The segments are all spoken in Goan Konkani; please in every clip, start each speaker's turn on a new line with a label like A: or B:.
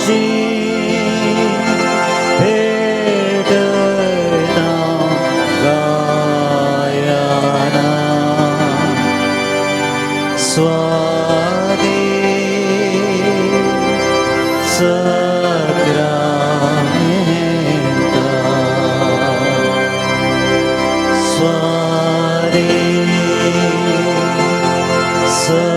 A: तुजी भेटयता गायना स्वादी सक्रामेंता स्वादी सक्रामेंता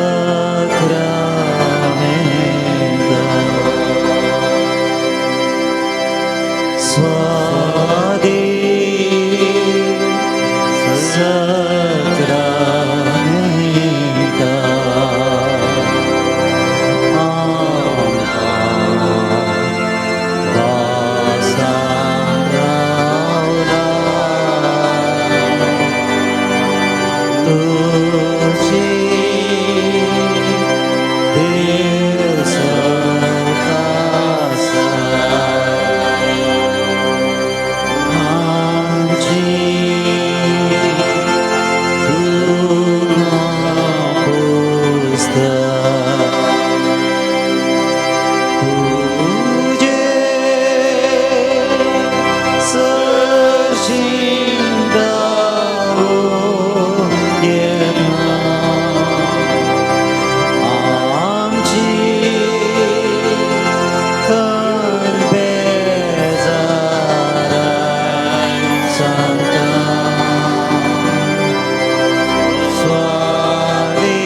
A: स्वादी सक्रामेंता आमकां वासान रावला तुजी देव सवकासाय आमची दुखां पुसता तुजे सरशीं धांवून येता आमची खंत बेजाराय सांगता स्वादी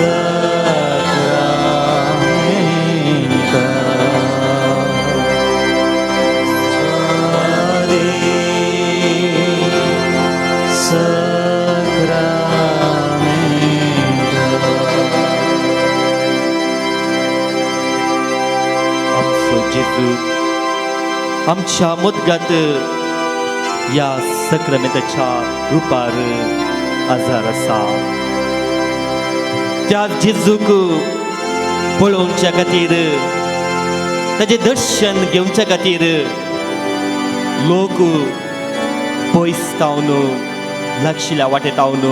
A: सक्रामेंता स्वादी सक्रामेंता.
B: आमचो जेजू आमच्या मदगात ह्या सक्रामेंताच्या रुपार आजार आसा. त्या जेजूक पळोवच्या खातीर, ताजें दर्शन घेवच्या खातीर लोक पयस तावन, लागशिल्ल्या वाटेत तावन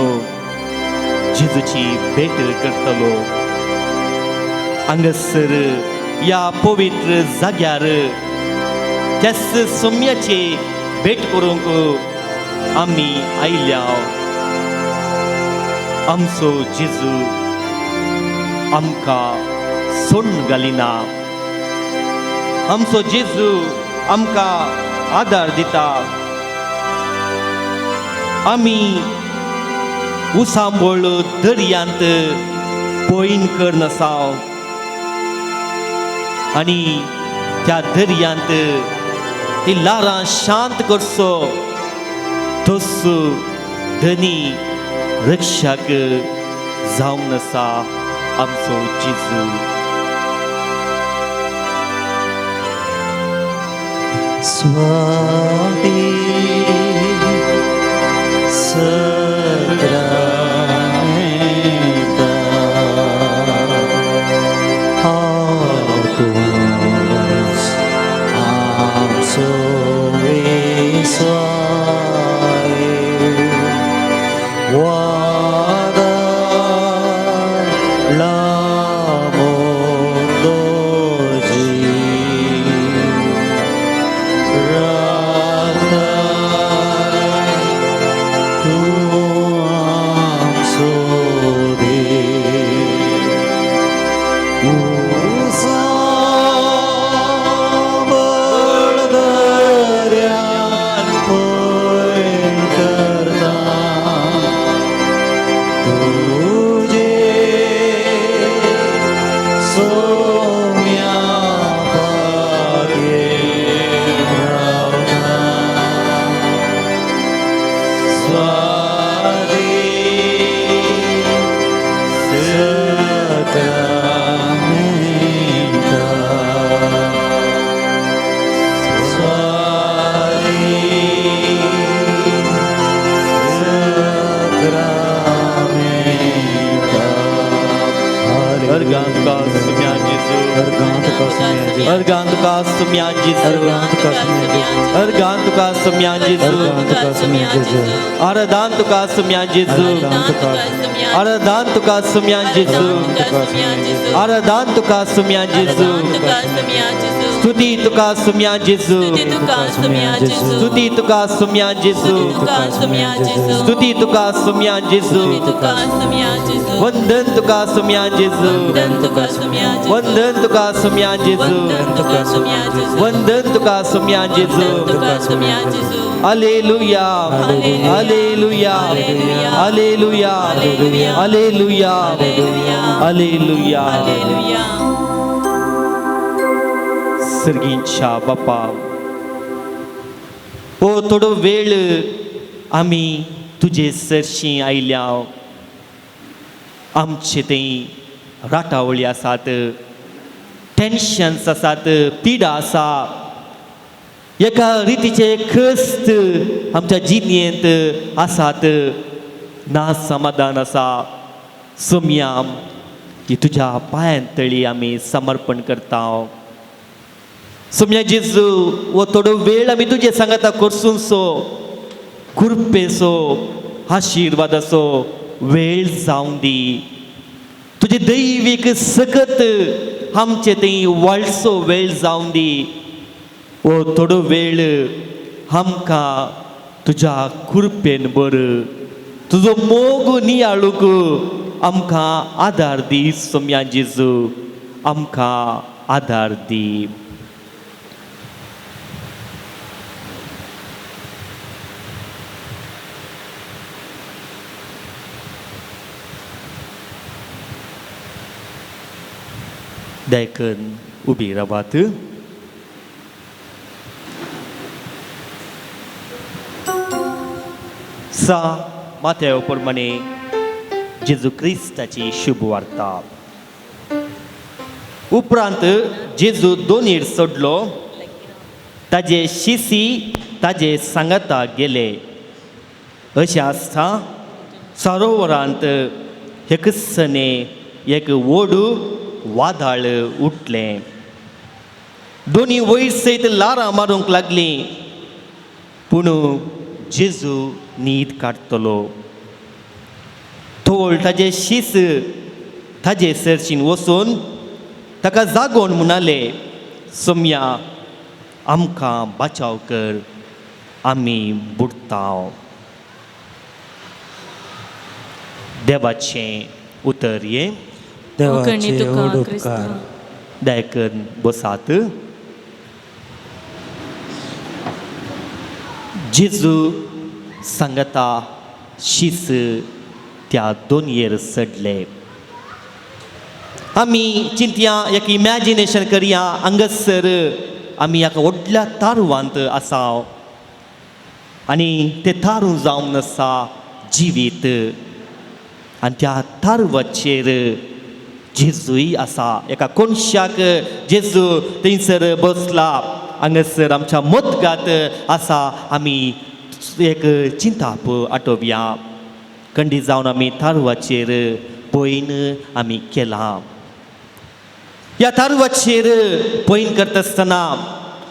B: जेजूची भेट करतलो. हांगासर ह्या पवित्र जाग्यार त्याच सोम्याची भेट करूंक आमी आयल्या. आमचो जेजू आमकां सोडून घालिना. आमचो जेजू आमकां आदार दिता. आमी उसांबळ दर्यांत पयण करून आसा आनी त्या दर्यांत ती ल्हारां शांत करचो तोच धनी रक्षक जावन आसा आमचो जेजू.
A: स्वादी सक्रामेंता हांव तूंच आमचो विस्वाय वादळां मुंदोजी राखता तूं आमचो देव उसाबळ दर्यांत पयण करता तुजे सोम्या पातयेन रावता स्वादी सक्रामेंता स्वादी सक्रामेंता.
B: अर्गां तुका सुम्या. जेजू.
A: अर्गां तुका सुम्या जेजू.
B: अर्गां तुका सुम्या जेजू.
A: अर्गां तुका सुम्या जेजू.
B: अर्गां तुका सुम्या जेजू.
A: अर्गां तुका सुम्या जेजू.
B: आराधान तुका सुम्या जेजू.
A: अर्गां तुका
B: आराधान तुका सुम्या जेजू.
A: तुका सुम्या जेजू.
B: आराधान तुका सुम्या जेजू. स्तुती तुका सुम्या जेजू. स्तुती तुका सुम्या जेजू. स्तुती तुका सुम्या जेजू. वंदन तुका सुम्या जेजू. वंदन तुका सुम्या जेजू. वंदन तुका सुम्या जेजू. Alleluia, alleluia, alleluia, alleluia, alleluia. सर्गींच्या बापा, हो थोडो वेळ आमी तुजे सरशीं आयल्या. आमचे थंय राटावळी आसात, टेन्शन्स आसात, पिडा आसा, एका रितीचे खस्त आमच्या जिणेंत आसात, ना समाधान आसा. सोमया, की तुज्या पांयां तळी आमी समर्पण करता. सोमया जेजू, हो थोडो वेळ आमी तुजे सांगाता करसूनसो, कृपेचो, आशिर्वादाचो वेळ जावं दी. तुजे दैवीक सकत आमचे थंय वाळसो वेळ जावं दी. हो थोडो वेळ आमकां तुज्या कृपेन बर, तुजो मोग नियाळूंक आमकां आदार दी. सोमया जेजू, आमकां आदार दी. देखून उबी रावात. सा माथ्या प्रमाणे जेजू क्रिस्ताची शुभ वार्ता. उपरांत जेजू दोनीर सोडलो, ताजे शिसी ताजे सांगाता गेले. अशें आसता सरोवरांत एकसने एक व्हड वादळ उठलें. दोनी वयर सयत ल्हारां मारूंक लागलीं, पूण जेजू न्हीद काडटलो. थोळ ताजे शीस ताजे सरशीन वचून ताका जागोवन म्हणाले, सोमया, आमकां बाचाव कर, आमी बुडटा. देवाचें उतर हें.
A: देवाचे व्हड उपकार.
B: दयाकन बसात. जेजू सांगता शीस त्या दोनयेर चडले. आमी चिंतया, एक इमॅजिनेशन करया. हांगासर आमी एका व्हडल्या तारवांत आसा आनी तें तारूं जावन आसा जिवीत, आनी त्या तारवाचेर जेजूय आसा. एका कोनशाक जेजू थंयसर बसला. हांगासर आमच्या मतगात आसा. आमी एक चिंताप आठोवया. कंडी जावन आमी तारवाचेर पयन आमी केलां. ह्या तारवाचेर पयन करता आसतना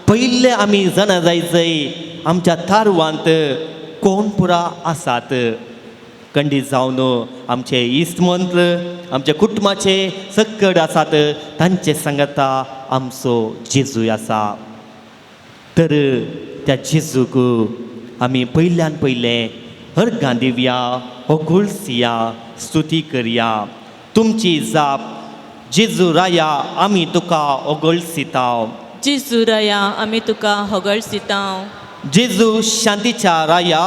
B: पयलें आमी जाणा जाय जय आमच्या तारवांत कोण पुरा आसात. कंडी जावन आमचे इश्ट मंत्र, आमच्या कुटुंबाचे सक्कड आसात, तांचे सांगाता आमचो जेजूय आसा. तर त्या जेजूक आमी पयल्यान पयलें अर्गां दिवया, होगुळसिया, स्तुती करया. तुमची जाप: जेजू राया, आमी तुका ओगळसिता.
C: जेजू राया, आमी तुका होगळसिता.
B: जेजू शांतीच्या राया,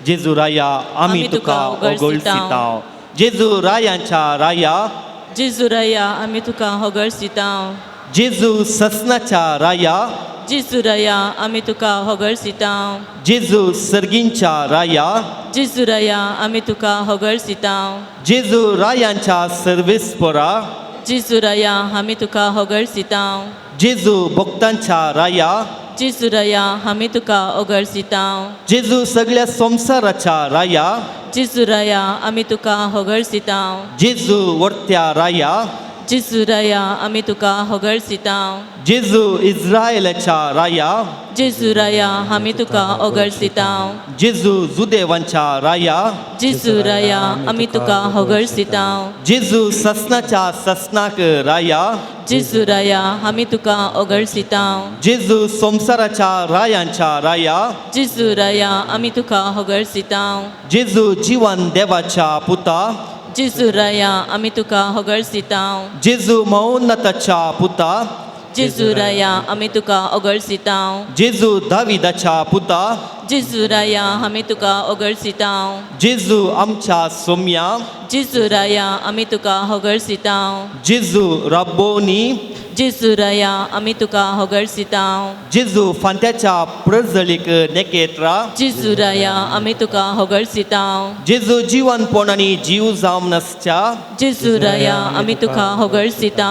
B: जेजू राया, आमी तुका ओगळसिता. जेजू रायांच्या राया,
C: जेजू राया, आमी तुका होगळसिता.
B: जेजू ससनाच्या राया,
C: जेजू राया, आमी तुका होगळसिता.
B: जेजू सर्गींच्या राया,
C: जेजू राया, आमी तुका होगळसिता.
B: जेजू रायांच्या सर्वेस्परा,
C: जेजू राया, आमी तुका होगळसिता.
B: जेजू भक्तांच्या राया,
C: जेजू राया, आमी तुका ओगळसिता.
B: जेजू सगळ्या संवसाराच्या राया,
C: जेजू राया, आमी तुका होगळसिता.
B: जेजू वर्त्या राया,
C: जेजू राया आमी तुका होगळसिता.
B: जेजू इस्रायलाच्या राया.
C: जेजू राया आमी तुका ओगळसिता.
B: जेजू जुदेवांच्या राया.
C: जेजू राया आमी तुका होगळसिता.
B: जेजू ससनाच्या ससनाक राया.
C: जेजू राया आमी तुका ओगळसिता.
B: जेजू संवसाराच्या रायांच्या राया.
C: जेजू राया आमी तुका होगळसिता.
B: जेजू जिवन देवाच्या पुता.
C: जेजू राया आमी तुका होगळसिता.
B: जेजू मौन्नताच्या पुता.
C: जेजू राया आमी तुका ओगळसिता.
B: जेजू दाविदाच्या पुता.
C: जेजू राया आमी तुका ओगळसिता.
B: जेजू आमच्या सोम्या.
C: जेजू राया आमी तुका होगळसिता.
B: जेजू रब्बोनी.
C: जेजू राया आमी तुका होगळसिता.
B: जेजू फांत्याच्या प्रजळीक नेकेत्रा.
C: जेजू राया आमी तुका होगळसिता.
B: जेजू जिवनपण आनी जीव जावन आसच्या.
C: जेजू राया आमी तुका होगळसिता.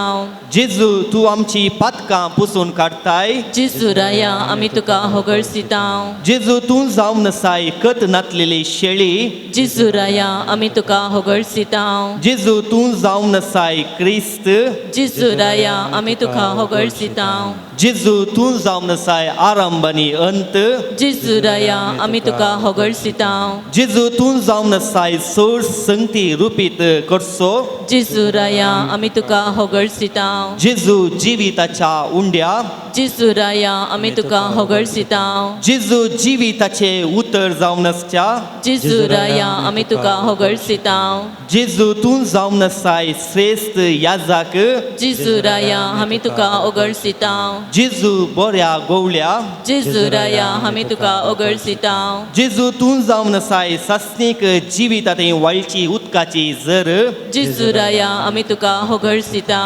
B: जेजू तूं आमची पातकां पुसून काडताय.
C: जेजू राया आमी तुका होगळसिता.
B: जेजू तूं जावन आसाय कत नातलेली शेळी.
C: जेजू राया आमी तुका होगळसिता.
B: जेजू तूं जावन आसाय क्रिस्त.
C: जेजू राया आमी तुका होगळसिता.
B: जेजू तूं जावन आसाय आरंभ आनी अंत.
C: जेजू राया आमी तुका होगळसिता.
B: जेजू तूं जावन आसाय सोड संगती रुपीत करचो.
C: जेजू राया आमी तुका होगळसिता.
B: जेजू जिविताच्या उंड्या.
C: जेजू राया आमी तुका होगळसिता.
B: जेजू जिविताचे उतर जावन आसच्या.
C: जेजू राया आमी तुका होगळसिता.
B: जेजू तूं जावन आसाय श्रेश्ठ याजाक.
C: जेजू राया आमी तुका ओगळसिता.
B: जेजू बऱ्या गोवल्या.
C: जेजू राया आमी तुका ओगळसिता.
B: जेजू तूं जावन आसाय सासणीक जिविता थंय व्हाळची उदकाची जर.
C: जेजू राया आमी तुका होगळसिता.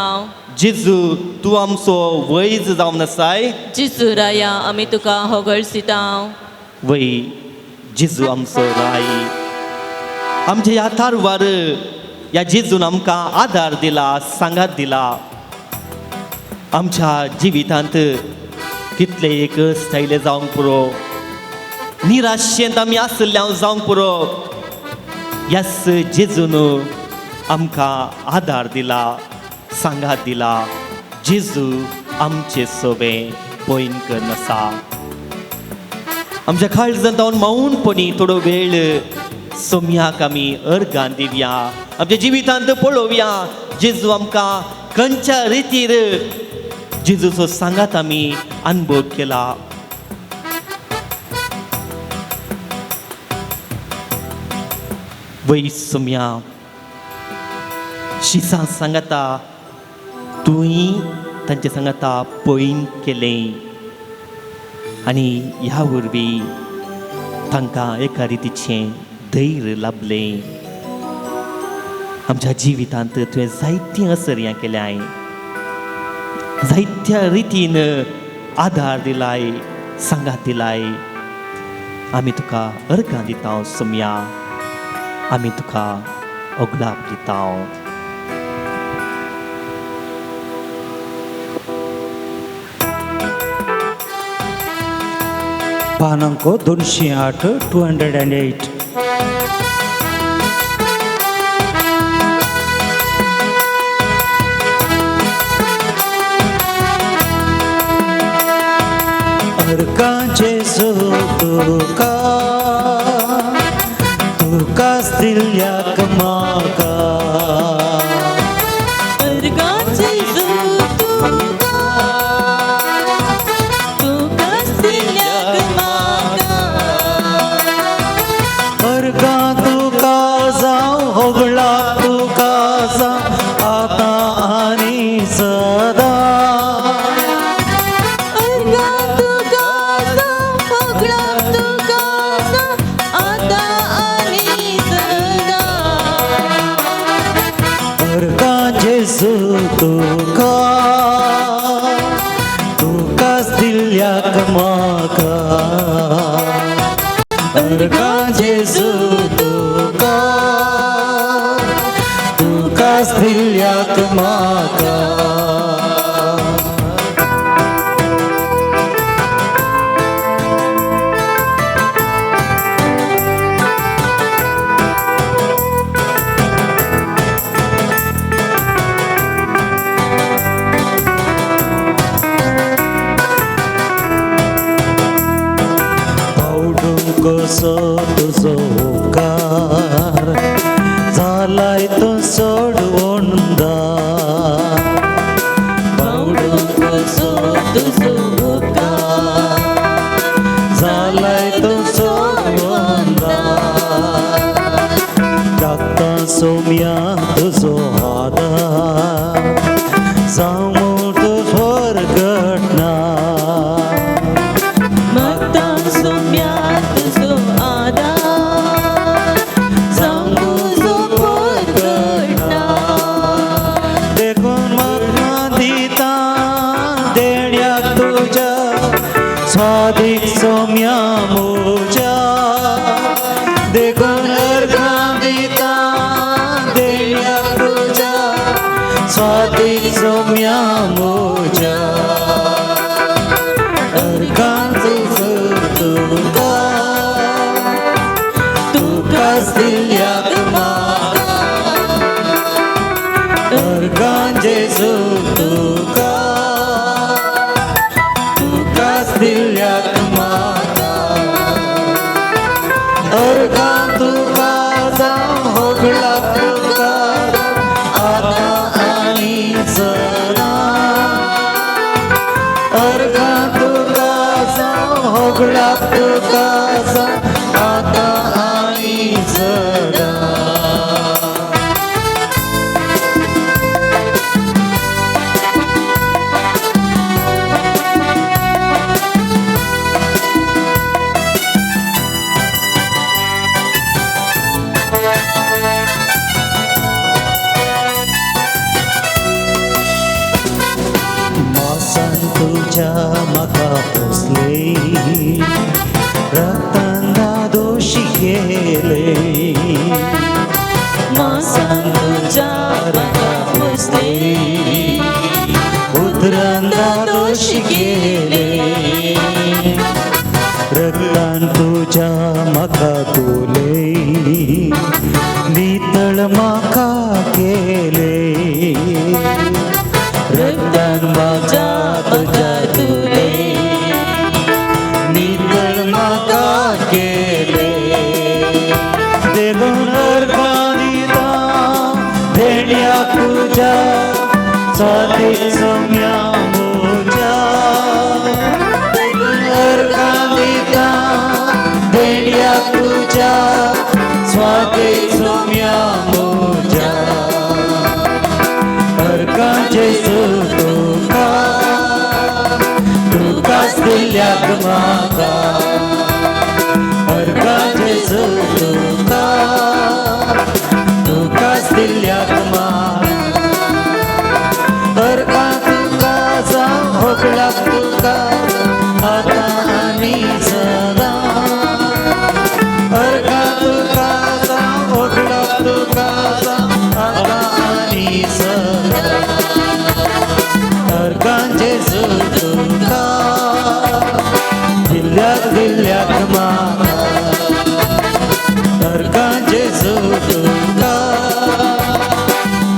B: जेजू तूं आमचो वैज जावन आसाय.
C: जेजू राया आमी तुका होगळसिता.
B: वय जेजू आमचो राय. आमच्या ह्या तारवार ह्या जेजून आमकां आदार दिला, सांगात दिला. आमच्या जिवितांत कितले एक स्टायले जावंक पुरो, निराशेंत आमी आसल्या जावंक पुरो, ह्याच जेजून आमकां आदार दिला, सांगात दिला. जेजू आमचे सोबें पयन करून आसा. आमच्या काळजांत मौनपणी थोडो वेळ सोम्याक आमी अर्गां दिवया. आमच्या जिवितांत पळोवया जेजू आमकां खंयच्या रितीर जेजूचो सांगात आमी अनुभव केला. वय सोम्या शिसां सांगाता तुंय तांचे सांगाता पयन केलें आनी ह्या वरवीं तांकां एका रितीचें धैर्य लाभलें. आमच्या जिवितांत तुवें जायतीं असर्यां केल्याय, जायत्या रितीन आदार दिलाय, सांगात दिलाय. आमी तुका अर्गां दिता सोम्या, आमी तुका ओगडाप दिता.
A: पान अंक 208, 208.
D: अर्गां जेजू तुका, तुकाच दिल्याक म्हाका.
C: अर्गां जेजू तुका, तुकाच दिल्याक म्हाका.
D: अर्गां तुका जावं, होगळा तुका जावं, आतां आनी सदां.
C: अर्गां तुका जावं, होगळा तुका जावं, आतां आनी सदां.
D: अर्गां जेजू तुका, तुकाच दिल्याक म्हाका. अर्गां जेजू तुका, तुकाच दिल्याक म्हाका. स्वादीक सोम्या मोजा देखून अर्घां दिता देण्याक तुज्या स्वादीक सोम्या मोजा अर्घां जेजू तुका तुकाच दिल्याक म्हाका अर्घां जेजू तुका तुकाच दिल्याक म्हाका अर्घां तुका जावं होगळाक तुका आतां आनी सदां अर्घां तुका जावं होगळाक तुका जावं आतां आनी सदां. मासान तुज्या म्हाका पोसले रक्तान दोशी केले
C: मासान तुज्या म्हाका पोसले
D: उतरान दोशी केले रक्तान तुज्या म्हाका धुले नितळ म्हाका केले रक्तान म्हाका तुज्या धुले नितळ म्हाका केले देखून अर्घां दिता देण्याक तुज्या स्वादीक सोम्या मोजा देखून अर्घां दिता देण्याक तुज्या स्वादीक सोम्या मोजा अर्घां जेजू तुका तुकाच दिल्याक म्हाका अर्घां जेजू तुका तुकाच दिल्याक म्हाका अर्घां तुका जावं होगळाक तुका आतां आनी सदां अर्घां तुका जावं होगळाक तुका जावं आतां आनी सदां अर्घां जेजू तुका दिल्याक दिल्याक म्हाका अर्घां जेजू तुका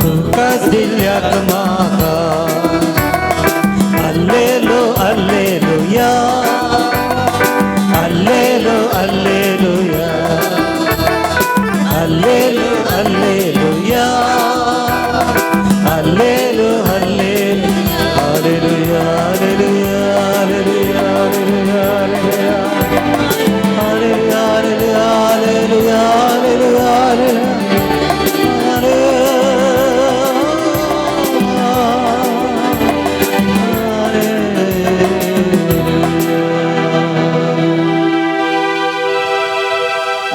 D: तुकाच दिल्याक म्हाका. अल्लेलो अल्लेलुया अल्लेलो अल्लेलुया अल्लेलो अल्लेलुया अल्लेलो alleluia hallelujah hallelujah hallelujah hallelujah hallelujah hallelujah hallelujah.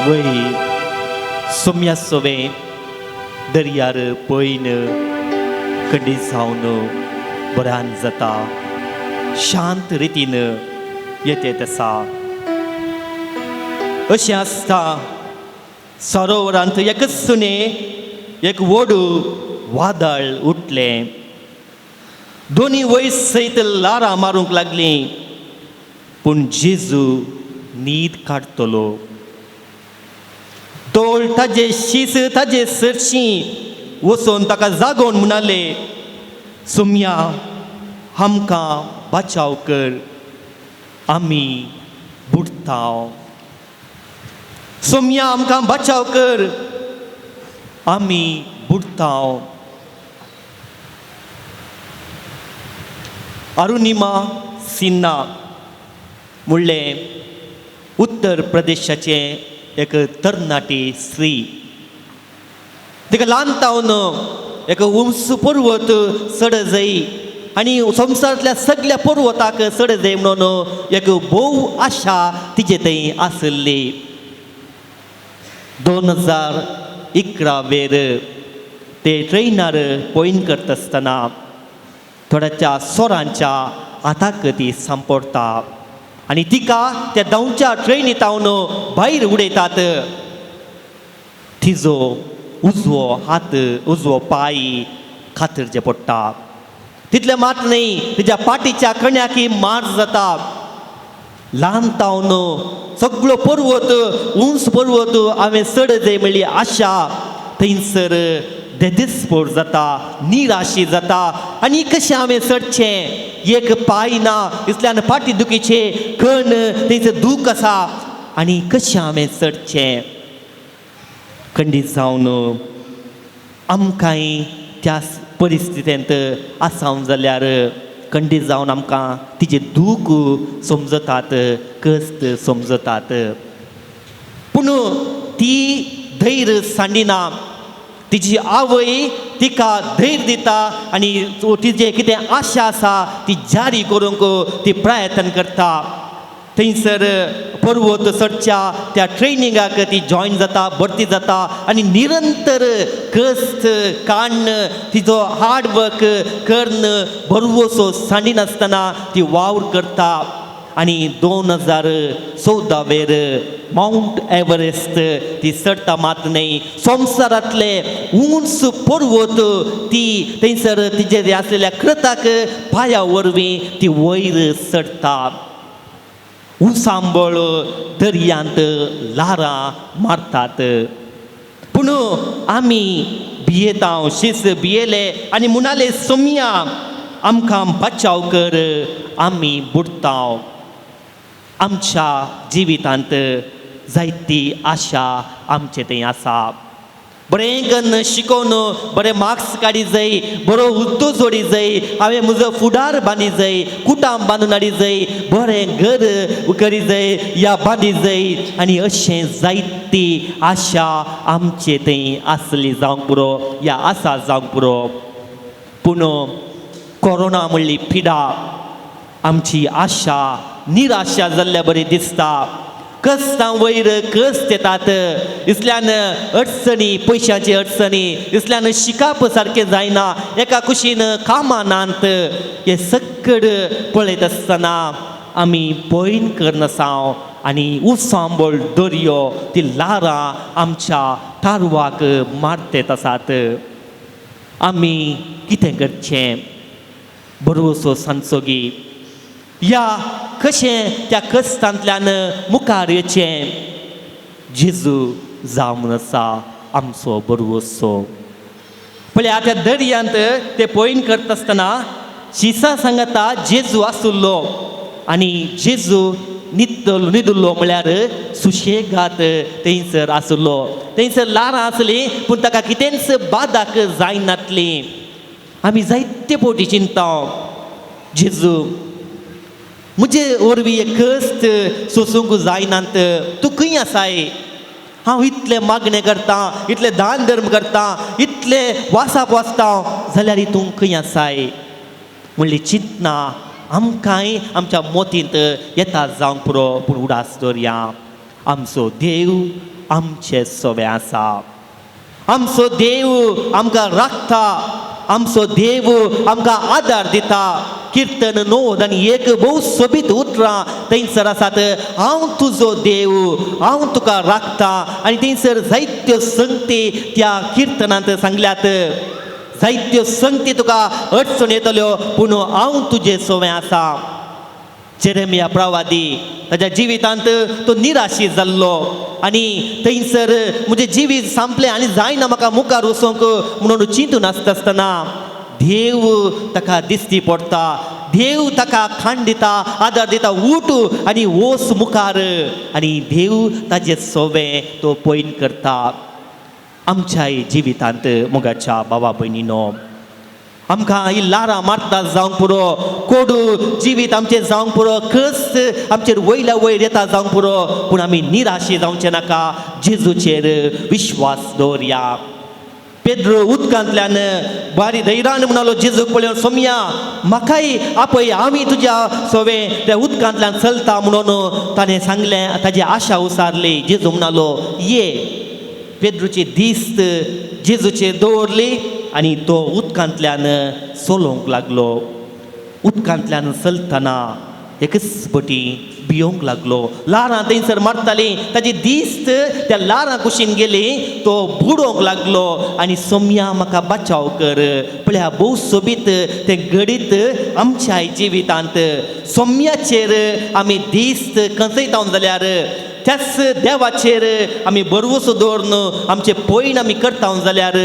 B: वय सोम्या सोवे दर्यार पयन कंडी जावन बरान जाता शांत रितीन येतेत आसा. अशें आसता सरोवरांत एकच सुने एक व्हड वादळ उठलें. दोनी वयर सयत ल्हारां मारूंक लागलीं पूण जेजू न्हीद काडटलो. तोळ ताजे शीस ताजे सरशीं वचून ताका जागोवन म्हणाले, सोम्या आमकां बचाव कर, आमी बुडटा. सोम्या आमकां बचाव कर, आमी बुडटा. अरुणिमा सिन्हा म्हणलें उत्तर प्रदेशाचें एक तरणाटी स्त्री. तिका ल्हान तावन एक उंच पर्वत चड जाय आनी संवसारांतल्या सगल्या पर्वताक चड जाय म्हणून एक भोव आशा तिजे थंय आसली. 2011 वेर ते ट्रेनार पॉयंट करता आसतना थोड्याच्या सोरांच्या हाताक ती सांपडटा. आनी तिका त्या धांवच्या ट्रेनीतावन भायर उडयतात. तिजो उजवो हात, उजवो पांय कातरचें पडटा. तितलें मात न्हय, तिज्या पाटीच्या कण्याकी मार जाता. ल्हान तावन सगळो पर्वत, उंच पर्वत हांवें चड जाय म्हणली आशा थंयसर देदिस्पोर जाता, निराशी जाता. आनी कशें हांवें चडचें, एक पांय ना, इतल्यान फाटी दुखीचें कण थंयसर दूख आसा आनी कशें हांवें चडचें. खंडीत जावन आमकांय त्या परिस्थितींत आसाव जाल्यार खंडीत जावन आमकां तिजें दूख समजतात, कश्ट समजतात. पूण ती धैर्य सांडिना. तिजी आवय तिका धैर्य दिता आनी तिजें कितें आशा आसा ती जारी करूंक ती प्रयत्न करता. थंयसर पर्वत चडच्या त्या ट्रेनिंगाक ती जॉयन जाता, भरती जाता आनी निरंतर कश्ट काडून तिजो हार्ड वर्क करून भरवसो सांडिनासतना ती वावर करता आनी 2014 वेर मावंट एव्हरेस्ट ती चडटा. मात न्हय, संवसारांतले उंच पर्वत ती थंयसर तिजे आसलेल्या कृताक पांया वरवीं ती वयर चडटा. उसांबळ दर्यांत ल्हारां मारतात, पूण आमी भियेता. शीस भियेले आनी म्हणाले, सोमया, आमकां बचाव कर, आमी बुडटा. आमच्या जिवितांत जायती आशा आमचे थंय आसा. बरें कन्न शिकोवन बरे मार्क्स काडी जाय, बरो हुद्दो जोडी जाय, हांवें म्हजो फुडार बांदी जाय, कुटाम बांदून हाडी जाय, बरें घर करी जाय या बांदी जाय आनी अशें जायती आशा आमचे थंय आसली जावंक पुरो या आसा जावंक पुरो. पूण कोरोना म्हणली पिडा आमची आशा निराशा जाल्ल्या बरी दिसता. कस्तां वयर कस्त येतात, इसल्यान अडचणी, पयशांची अडचणी, इसल्यान शिकप सारकें जायना, एका कुशीन कामां नात. हे सक्कड पळयत आसतना आमी पयन करनासांव आनी उसांबळ दर्यो ती ल्हारां आमच्या तारवाक मारतेत आसात. आमी कितें करचें? बरोसो सांगचो या कशें त्या कश्टांतल्यान मुखार येचें? जेजू जावन आसा आमचो बरवसो. पळय, त्या दर्यांत ते पयण करता आसतना शिसा सांगता जेजू आसुल्लो आनी जेजू न्हिदलो. न्हिदुल्लो म्हळ्यार सुशेगात थंयसर आसुल्लो. थंयसर ल्हारां आसलीं पूण ताका कितेंच बादाक जायनातली. आमी जायते फावटी चिंता, जेजू, म्हजे वरवीं एक कश्ट सोसूंक जायनात, तूं खंय आसाय? हांव इतलें मागणें करता, इतलें दान धर्म करता, इतलें वासाप वाचता, जाल्यार तूं खंय आसाय म्हणली चिंतना आमकांय आमच्या मोतींत येता जावंक पुरो. पूण उडास दवरया, आमचो देव आमचे सवे आसा. आमचो देव आमकां राखता, आमचो देव आमकां आदार दिता. किर्तन 91 भोव सोबीत उतरां थंयसर आसात. हांव तुजो देव, हांव तुका राखता. आनी थंयसर जायत्यो संगती त्या किर्तनांत सांगल्यात. जायत्यो संगती तुका अडचण येतल्यो, पूण हांव तुजे सोवें आसा. जेरेमिया प्रवादी ताज्या जिवितांत तो निराशी जाल्लो आनी थंयसर म्हजें जिवीत सांपलें आनी जायना म्हाका मुखार वचोंक म्हणून चिंतून आसता आसतना देव ताका दिश्टी पडटा. देव ताका खाण दिता, आदार दिता, उठ आनी वोस मुखार. आनी देव ताजे सोवें तो पयन करता. आमच्याय जिवितांत, मोगाच्या बाबा भयणीनो, आमकां ही ल्हारां मारता जावंक पुरो, कोडू जिवीत आमचें जावंक पुरो, कश्ट आमचेर वयल्या वयर येता जावंक पुरो, पूण आमी निराशी जावचें नाका. जेजूचेर विश्वास दवरया. पेद्रो उदकांतल्यान बारी धैर्यान म्हणालो जेजूक पळोवन, सोमया, म्हाकाय आपय, आमी तुज्या सोवे त्या उदकांतल्यान चलता म्हणून ताणें सांगलें. ताजी आशा उसारली. जेजू म्हणालो, ये. पेद्रूची दिस्त जेजूचेर दवरली आनी तो उदकांतल्यान चलोवंक लागलो. उदकांतल्यान चलतना एकच बटी भियोंक लागलो. ल्हारां थंयसर मारतालीं, ताजी दिस्त त्या ल्हारां कुशीन गेली, तो बुडोवंक लागलो आनी सोम्या म्हाका बचाव कर. पळया भोव सोबीत तें घडीत आमच्या जिवितांत सोम्याचेर आमी दिस्त कंसयता जाल्यार, त्याच देवाचेर आमी भरवसो दवरून आमचे पयण आमी करता जाल्यार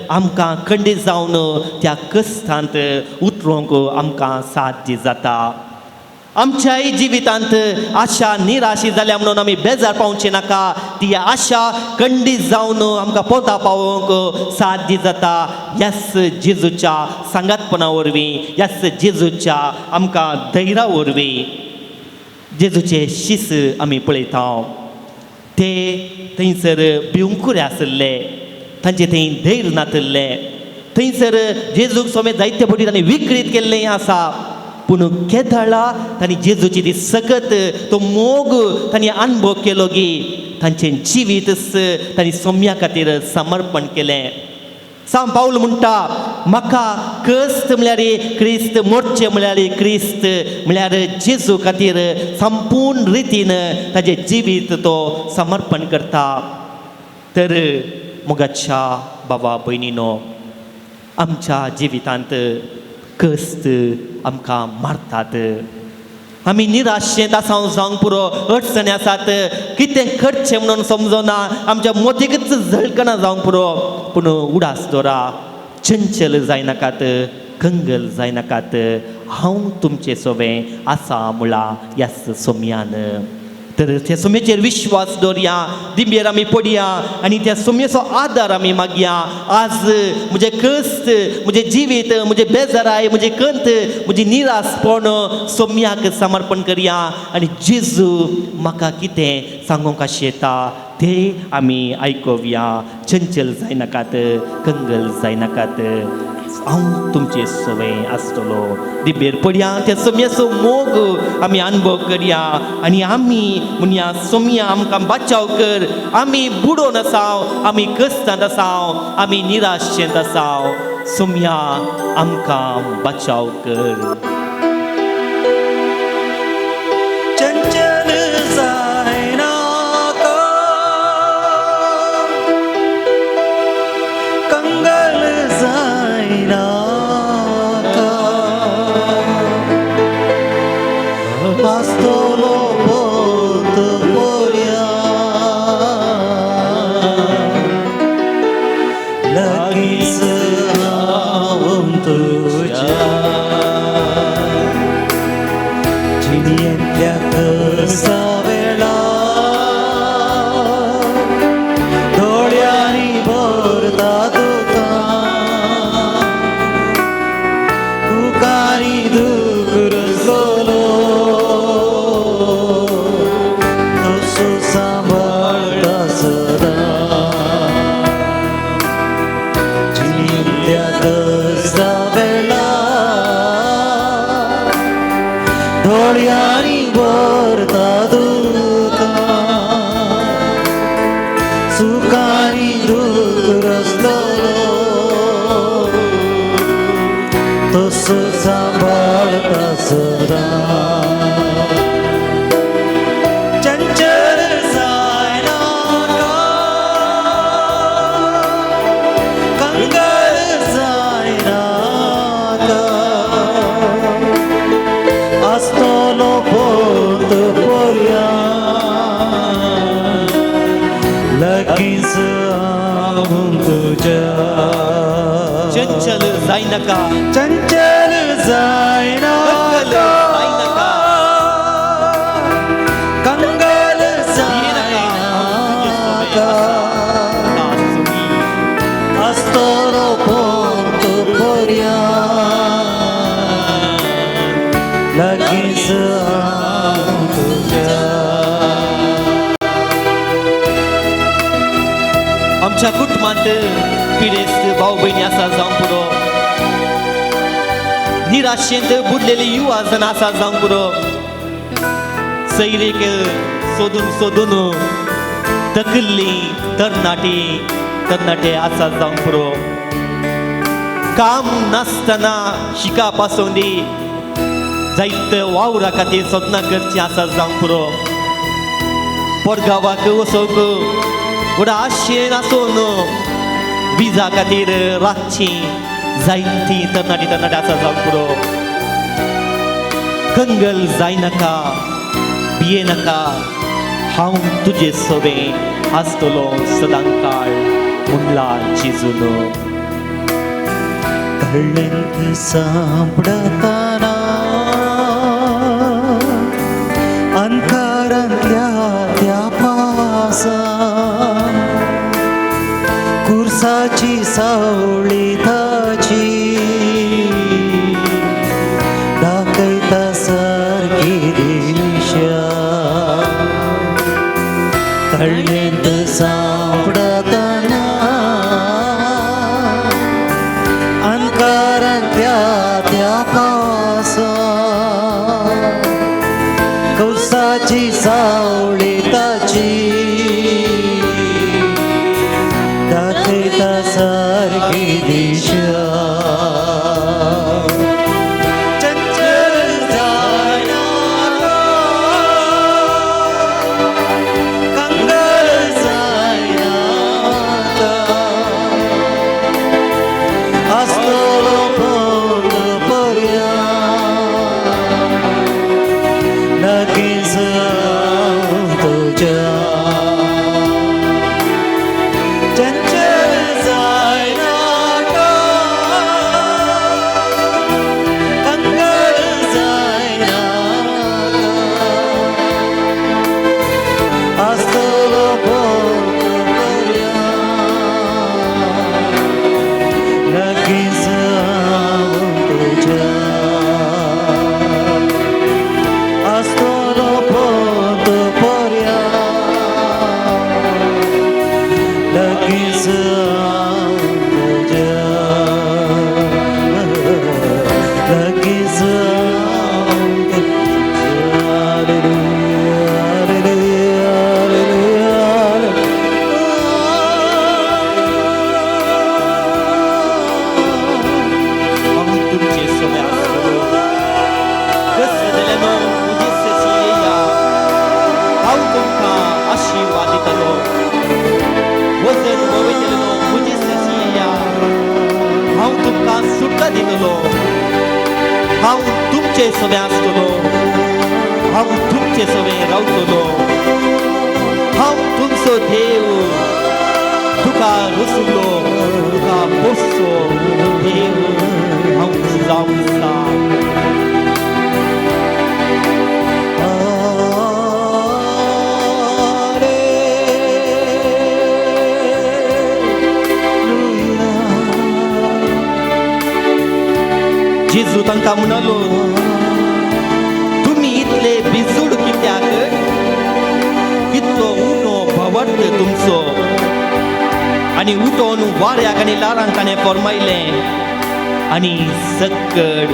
B: आमकां खंडीत जावन त्या कश्टांत उतरूंक आमकां साध्य जाता. आमच्याय जिवितांत आशा निराशी जाल्या म्हणून आमी बेजार पावचे नाका. ती आशा खंडीत जावन आमकां पोता पावोवंक साध्य जाता ह्याच जेजूच्या सांगातपणा वरवीं, ह्याच जेजूच्या आमकां धैर्या वरवीं. जेजूचे शीस आमी पळयता, ते थंयसर भिवंकुरे आशिल्ले, तांचे थंय धैर्य नातिल्लें. थंयसर जेजूक सोमे जायते फावटी तांणी विकृत केल्लें आसा, पूण केदळा तांणी जेजूची ती सकत, तो मोग तांणी अनुभव केलो की तांचें जिवीतच तांणी सोम्या खातीर समर्पण केलें. सांत पावल म्हणटा, म्हाका क्रिस्त म्हळ्यार क्रिस्त, मोर्चे म्हळ्यार क्रिस्त, म्हळ्यार जेजू खातीर संपूर्ण रितीन ताजें जिवीत तो समर्पण करता. तर मोगाच्या बाबा भयणीनो, आमच्या जिवितांत कश्ट आमकां मारतात, आमी निराशेंत आसा जावंक पुरो, अडचणी आसात, कितें करचें म्हणून समजना, आमच्या मोतीकच झळकना जावंक पुरो, पूण उडास दवरा, चंचल जायनाकात, कंगल जायनाकात. हांव तुमचे सोबें आसा मुळा ह्याच सोम्यान. तर त्या सोम्याचेर विश्वास दवरया, दिंबेर आमी पडया आनी त्या सोम्याचो आदार आमी मागया. आज म्हजें कश्ट, म्हजें जिवीत, म्हजें बेजाराय, म्हजें कंत, म्हजी निरासपण सोम्याक समर्पण करया आनी जेजू म्हाका कितें सांगूंक आशेता तें आमी आयकोवया. चंचल जायनाकात, कंगल जायनाकात, हांव तुमचे सोबें आसतलो. दिंबेर पडया, त्या सोम्याचो मोग आमी अनुभव करया आनी आमी म्हणया, सोम्या आमकां बचाव कर. आमी बुडोवन आसाव, आमी कश्टांत आसाव, आमी निराशेंत आसाव, सोम्या आमकां बचाव कर.
D: चंचल जायनाका, कंगल जायनाका, आसतलो पोत पोरया, लागींच हांव तुज्या, जिणेंतल्या कसा वेळा दोळ्यांनी भरता तुका, तुकानी दूख रचलो तसो सांबाळटा सदां, जिणेंतल्या कसा वेळा दोळ्यांनी भरता तुका, सुखानी दूख रचलो तसो सांबाळटा सदां. चंचल जायनाका, कंगल जायनाका, आसतलो पोत पोरया, लागींच हांव तुज्या.
B: चंचल जायनाका,
D: चंचल जायनाका, कंगल जायनाका, आसतलो पोत पोरया, लागींच हांव तुज्या.
B: आमच्या कुटुंबांत पिडेस्त भाव भयणी आसा जावंक पुरो, निराशेंत बुडलेली युवा जण आसा जावंक पुरो, सैरीक सोदून सोदून तकल्ली तरणाटी तरणाटे आसा जावंक पुरो, काम नासतना शिका पासून दी जायते वावरा खातीर सपनां करचीं आसा जावंक पुरो. परगांवाक वचूंक व्हडा आशेन आसून विजा खातीर रातची जायतीं तरणाटी तरणाटे आसा जावंक पुरो. कंगल जायनाका, भियेनाका, हांव तुजे सोबें आसतलो सदांकाळ म्हणला जेजून.
D: कळ्ळेंत सांपडताना अंकारांतल्या त्या पासान कुर्साची सावळी ताची दाखयता सारकी दिशा. कळ्ळेंत सांपडताना अंकारांतल्या त्या पासान कुर्साची सावळी ताची दाखयता सारकी दिशा. चंचल जायना, कंगल जायना, आसतलो पोंत पर्या लागींच हांव तुज्या. चंचल जायनाका, कंगल जायनाका, आसतलो पोंत पर्या लागींच हांव तुज्या. आसतलो पोंत पर्या लागींच हांव तुज्या. लागींच हांव तुज्या. Hallelujah, hallelujah, hallelujah.
B: हांव तुमचे सोबें आसतलो. कसलेलो म्हजे सशी येया, हांव तुमकां आशिर्वाद दितलो. वजन वयतलो म्हजे सशी येया, हांव तुमकां सुटका दितलो. हांव तुमचे सोबें आसतलो, हांव तुमचे सोबें रावतलो. हांव तुमचो देव, तुका रुसलो, तुका पोसचो देव हांव जावन आसा. जेजू तांकां म्हणालो, तुमी इतले भिजूड कित्याक? कितलो उणो भावार्थ तुमचो. आनी उठोन वाऱ्याक आनी ल्हारांक ताणें फरमायलें आनी सकड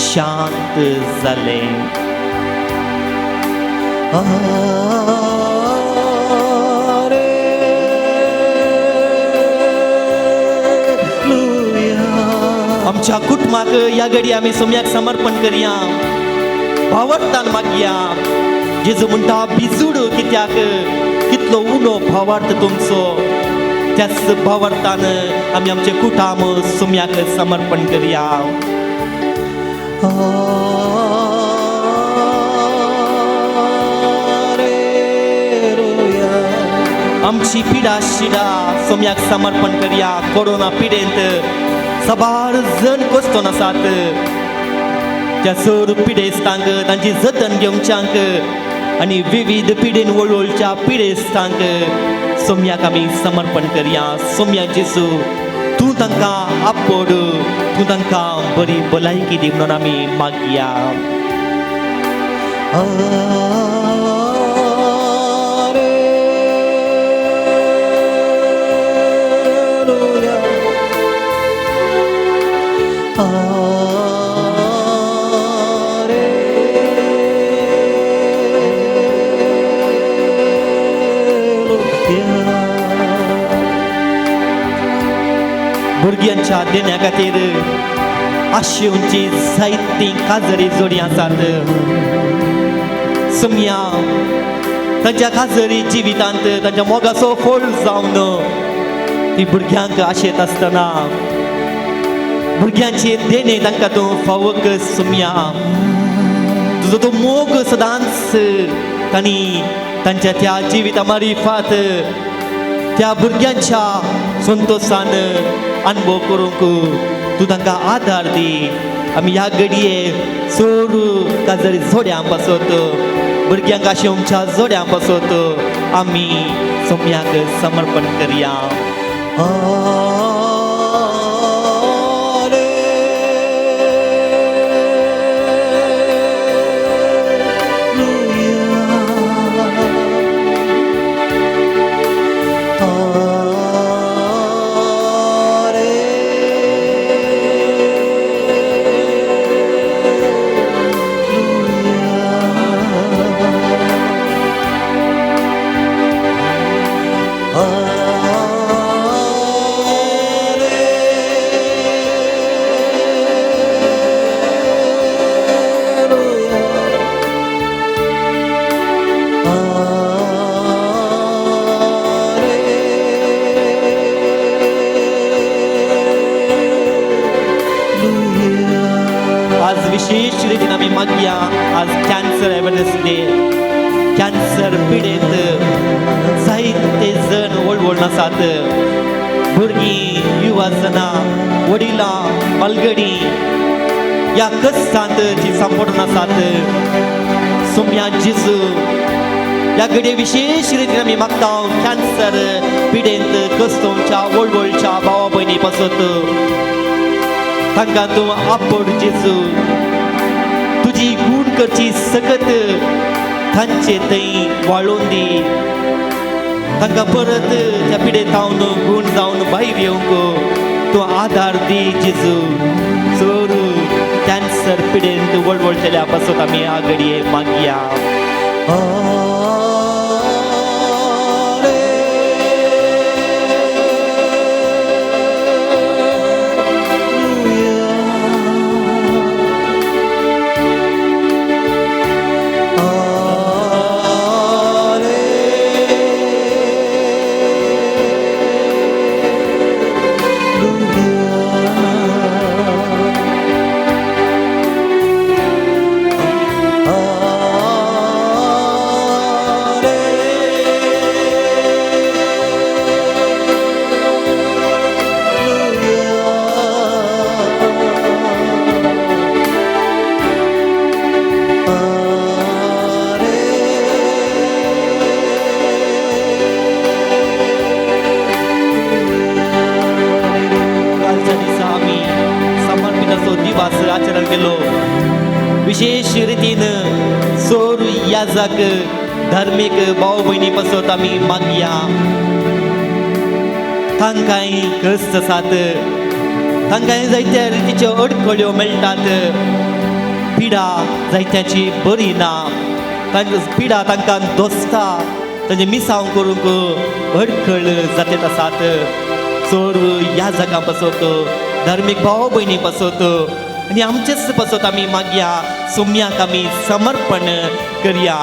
B: शांत जालें.
D: हालेलुया.
B: आमच्या कुटुंबाक ह्या घडी आमी सोम्याक समर्पण करया, भावार्थान मागया. जेजू म्हणटा, भिजूड कित्याक? कितलो उणो भावार्थ तुमचो. त्याच भावार्थान आमी आमचें कुटाम सोम्याक समर्पण करया.
D: हालेलुया.
B: आमची पिडा शिडा सोम्याक समर्पण करया. कोरोना पिडेंत साबार जण कोसतोन आसात. त्या चड पिडेस्तांक तांची जतन घेवच्यांक आनी विविध पिडेन वळवळच्या पिडेस्तांक सोम्याक आमी समर्पण करया. सोम्या जेजू, तूं तांकां आपोड, तूं तांकां बरी भलायकी दी म्हणून आमी मागया.
D: हालेलुया. हालेलुया.
B: भुरग्यांच्या देण्या खातीर आशेवची जायतीं काजरी जोडी आसात. सोम्या तांच्या काजरी जिवितांत तांच्या मोगाचो फोड जावन ती भुरग्यांक आशेत आसतना भुरग्यांची देणे तांकां तूं फावो कर सोम्या. तुजो तो मोग सदांच तांणी तांच्या त्या जिविता मारिफात त्या भुरग्यांच्या संतोशान अनुभव करूंक तूं तांकां आदार दी. आमी ह्या घडये चड काजरी जोड्यां पासत भुरग्यांक आशेवच्या जोड्यां पासत आमी सोम्याक समर्पण करया. आज विशेष रितीन आमी मागया. आज कॅन्सर अवेरनेस डे. कॅन्सर पिडेत जायते जण वळवळून आसात. भुरगीं, युवा जनां, वडिलां, मालगडी ह्या कश्टांत जी सांपडून आसात. सोम्या जेजू ह्या घडये विशेष रितीन आमी मागता कॅन्सर पिडेंत कस्तोवच्या वळवळच्या भावा भयणी पासत तांकां तूं आपोड जेजू. तुजी गूण करची सकत तांचे थंय वाळोवन दी. तांकां परत त्या पिडेंत गूण जावन भायर येवंक तूं आदार दी जेजू. चड कॅन्सर पिडेंत वळवळटल्या पासत आमी ह्या घडये मागया. कालच्या दिसा आमी समर्पिताचो दिवस आचरण केलो. विशेष रितीन चोर याजाक धार्मीक भाव भयणी पासत आमी मागया. तांकांय कश्ट आसात. तांकांय जायत्या रितीच्यो अडखळ्यो मेळटात. पिडा जायत्याची बरी ना. तांकां पिडा तांकां दोसता. तांचे मिसांव करूंक अडखळ जातेत आसात. चड ह्या जागां पासत धार्मीक भाव भयणी पासत आनी आमचेच पासत आमी मागया. सोम्याक आमी समर्पण करया.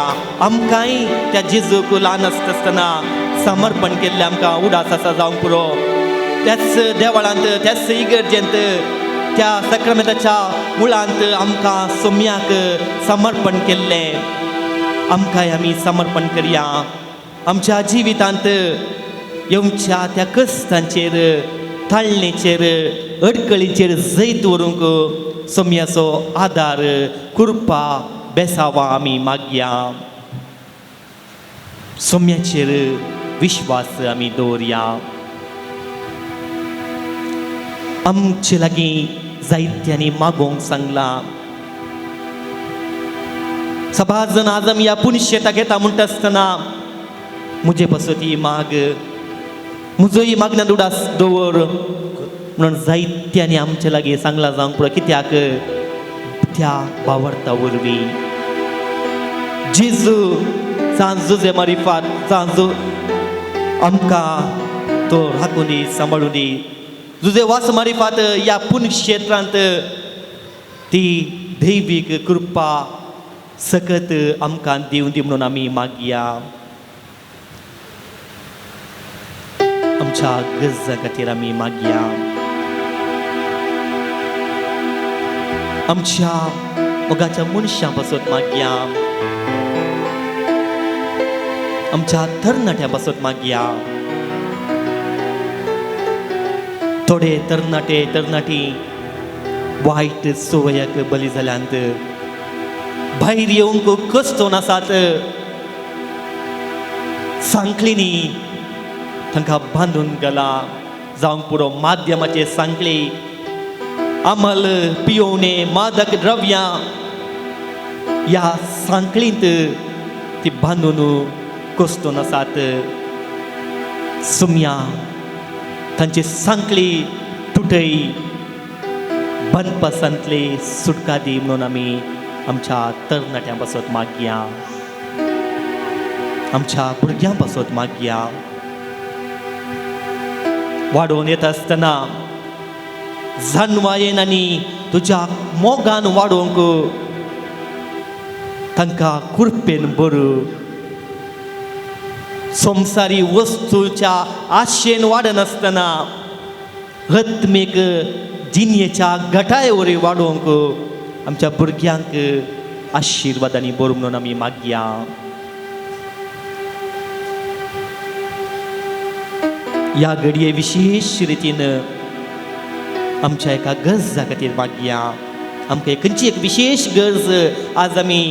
B: आमकांय त्या जेजूक ल्हान आसता आसतना समर्पण केल्लें आमकां उडास आसा जावंक पुरो. त्याच देवळांत त्याच इगर्जेंत त्या सक्रामेंताच्या मुळांत आमकां सोम्याक समर्पण केल्लें आमकांय आमी समर्पण करया. आमच्या जिवितांत येवच्या त्या कश्टांचेर ताळणेचेर अडकळीचेर जैत व्हरूंक सोम्याचो आदार कृपा बेसावा आमी मागया. सोम्याचेर विश्वास आमी दवरया. आमचे लागीं जायत्यांनी मागोवंक सांगलां. सभा जण आज आमी ह्या पुनशेता घेता म्हणटा आसतना म्हजे पासत ही माग, म्हजोय मागण्या उडास दवर म्हणून जायत्यांनी आमचे लागीं सांगलां जावंक पुरो. कित्याक त्या बावडता वरवीं जेजू सांजू मारिफात सांजू आमकां तो राखून दी, सांबाळून दी. जुजे वास मारिफात ह्या पुनक्षेत्रांत ती दैवीक कृपा सकत आमकां दिवन दी म्हणून आमी मागया. आमच्या गरजां खातीर आमी मागया. आमच्या मोगाच्या मनशां पासत मागया. आमच्या तरणाट्यां पासत मागया. थोडे तरणाटे तरणाटी वायट संवयाक बली जाल्यांत, भायर येवंक कश्टोन आसात, सांखळींनी तांकां बांदून घाला, जावंक पुरो माध्यमाचे सांखळी, अमल पियोवणे, मादक द्रव्यां ह्या सांखळींत ती बांदून कश्टोन आसात. सुमया तांची सांखळी तुटय, बांदपासांतली सुटका दी म्हणून आमी आमच्या तरणाट्यां पासत मागया, आमच्या भुरग्यां पासत मागया. वाडोवन येता आसतना जानवायेन आनी तुज्या मोगान वाडोवंक तांकां कृपेन बरो, संवसारी वस्तूच्या आशेन वाडनासतना आत्मीक जिणेच्या घटाये वरवीं वाडोवंक आमच्या भुरग्यांक आशिर्वादांनी बरो म्हणून आमी मागया. ह्या घडये विशेश रितीन आमच्या एका गरजा खातीर मागया. आमकां खंयची एक विशेश गरज आज आमी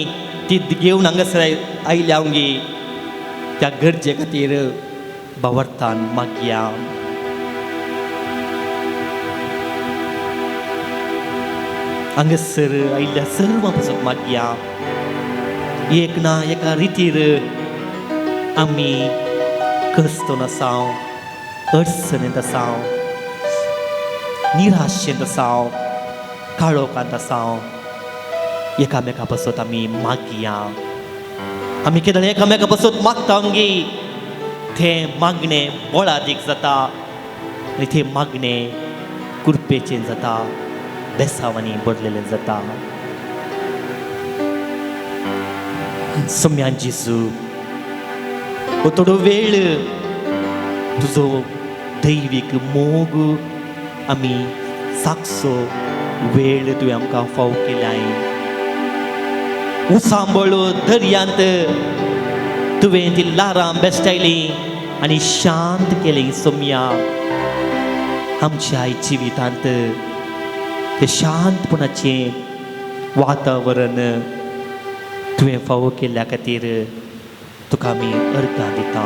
B: ती घेवन हांगासर आयल्या आमगे, त्या गरजे खातीर भावार्थान मागया. हांगासर आयिल्ल्या सर्वां पासून मागया. एक ना एका रितीर आमी कश्टोन आसाव, अडचणींत आसाव, निराशेंत आसाव, काळोखांत आसाव. एकामेका पासत आमी मागया. आमी केन्ना एकामेका पासत मागता आमगे तें मागणें बळादीक जाता आनी तें मागणें कृपेचें जाता, बेसांवांनी भरलेलें जाता. सम्यान जेजू, हो थोडो वेळ तुजो दैवीक मोग आमी साकसो वेळ तुवें आमकां फाव केलाय. उसांबळ दर्यांत तुवें ती ल्हारां बेश्टायलीं आनी शांत केली. सोमया, आमच्या जिवितांत तें शांतपणाचें वातावरण तुवें फावो केल्ल्या खातीर तुका आमी अर्गां दिता.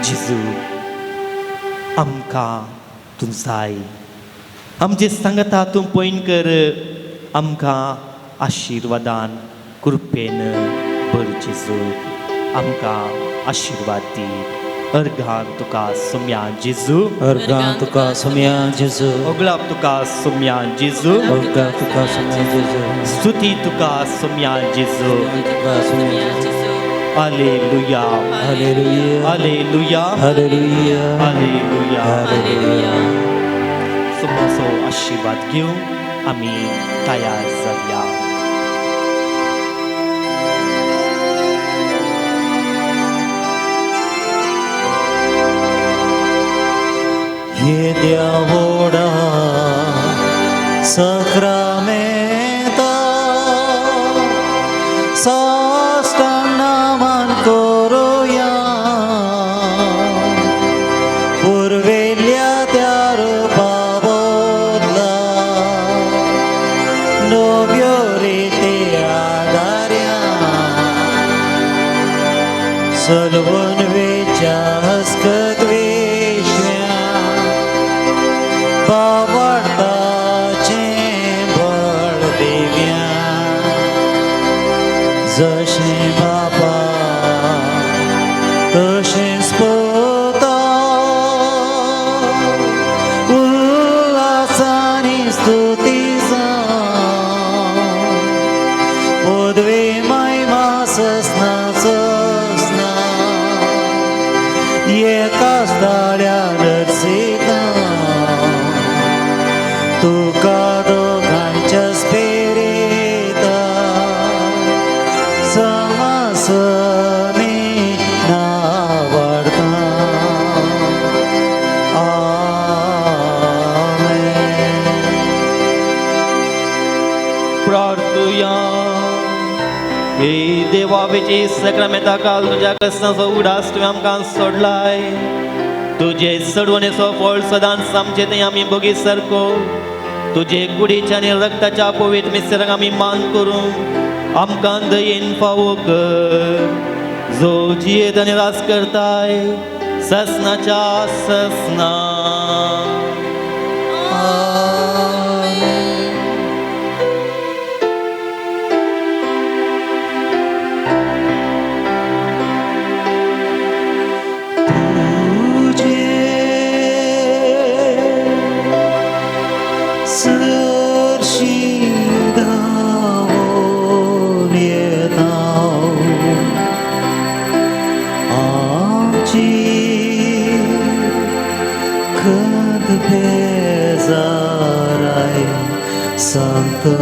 B: जेजू, आमकां तूं जाय, आमचे सांगता तूं पयन कर, आमकां आशिर्वादान कृपेन भर. जेजू, आमकां आशिर्वाद दी. अर्गान तुका सोम्या जेजू.
D: अर्गां तुका सोम्या जेजू.
B: ओगळाप तुका सोम्या जेजू.
D: अर्गां तुका सोम्या जेजू.
B: स्तुती तुका सोम्या जेजू.
D: तुका सोम्या जेजू.
B: Alleluia.
D: Hallelujah.
B: Alleluia.
D: Hallelujah.
B: Alleluia.
D: Hallelujah.
B: सोम्याचो आशिर्वाद घेवन आमी तयार जावया.
D: येद्या व्हडा सक्रामेंता साश्टांग नमन करुया, पुर्विल्ल्या त्या रुपा बदला नव्यो रिती आदार्या, सलवून वेच्या हस्कत वेश्व्या बावडताचें बळ दिव्या, जशें बापा तशेंच पुता उल्हासानी स्तुती जावं, पदवी महिमा ससना ससना.
B: प्रार्थुया. हे देवा वेची सक्रमेता काल तुज्या क्रिस्ताचो उडास तुवें आमकां सोडलाय. तुजे सडवणेचो फळ सदांच आमचे थंय आमी बोगी सारको तुजे कुडीच्या आनी रक्ताच्या पवित्र मिसराक आमी मान करूं आमकां दयेन फावो कर, जो जियेत आनी राज करताय ससनाच्या ससना.
D: तुझे सरशी धांवून येता आमची खंत बेजाराय सांगता.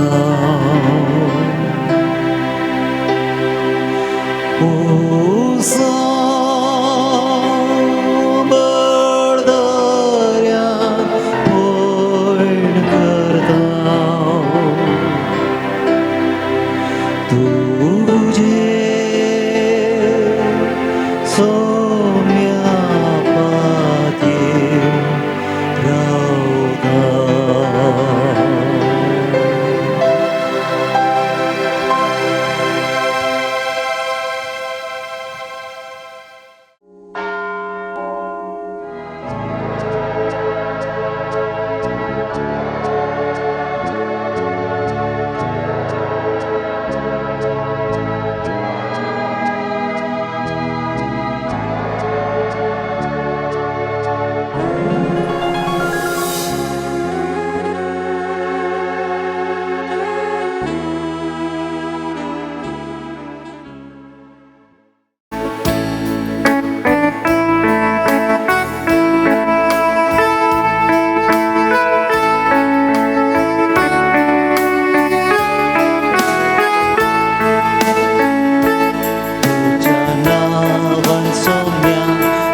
D: तुज्या नांवान सोम्या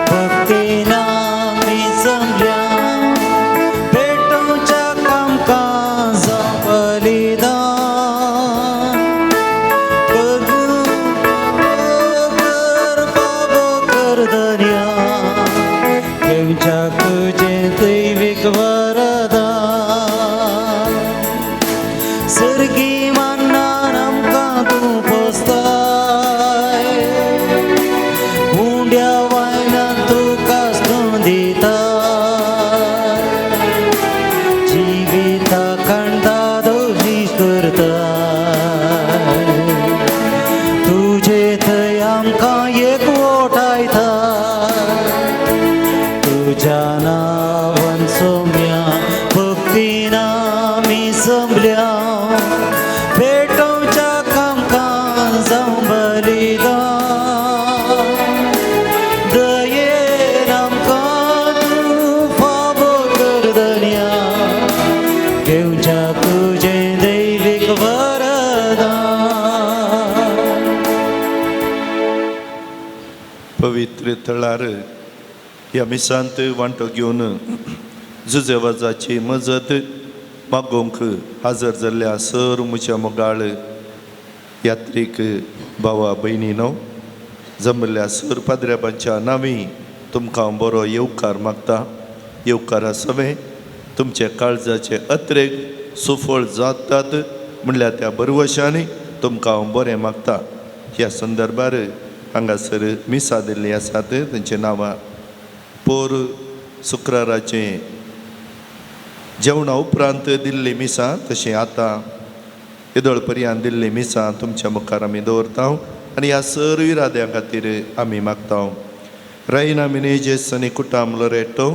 D: भक्तीन आमी जमल्या, पेटोवच्या कामकाजा बलिदान. कर बाबो कर दर्या, घेवच्या तुजें दैवीक वरदान. सर्गी मान्नान आमकां तूं पोसताय, उंड्या वायनान तुका स्तून दिताय, जिविता कांता दोशी करताय, तुजे थंय आमकां एकवटायता. तुज्या नांवान सोम्या भक्तीन आमी जमल्या, पेटोवच्या कामकां जावं बलिदान. दयेन आमकां तूं फावो कर दर्या, घेवच्या तुजें दैवीक वरदान.
E: पवित्र थळार ह्या मिसांत वांटो घेवन जुजेवाजाची मजत मागोवंक हाजर जाल्ल्या सर म्हज्या मोगाळ यात्रीक भावा भयणीनो, जमल्ल्या सर पाद्र्याबांच्या नांवी तुमकां बरो येवकार मागता. येवकारा सवें तुमचे काळजाचे अत्रेक सुफळ जातात म्हणल्यार त्या बरवशांनी तुमकां हांव बरें मागता. ह्या संदर्भार हांगासर मिसां दिल्लीं आसात तेंची नांवां. पोर शुक्राराचें जेवणा उपरांत दिल्ली मिसां, तशें आतां येदोळ पर्यंत दिल्ली मिसां तुमच्या मुखार आमी दवरता आनी ह्या सर इराद्यां खातीर आमी मागता. रैना मिनेजेस आनी कुटाम Loreto,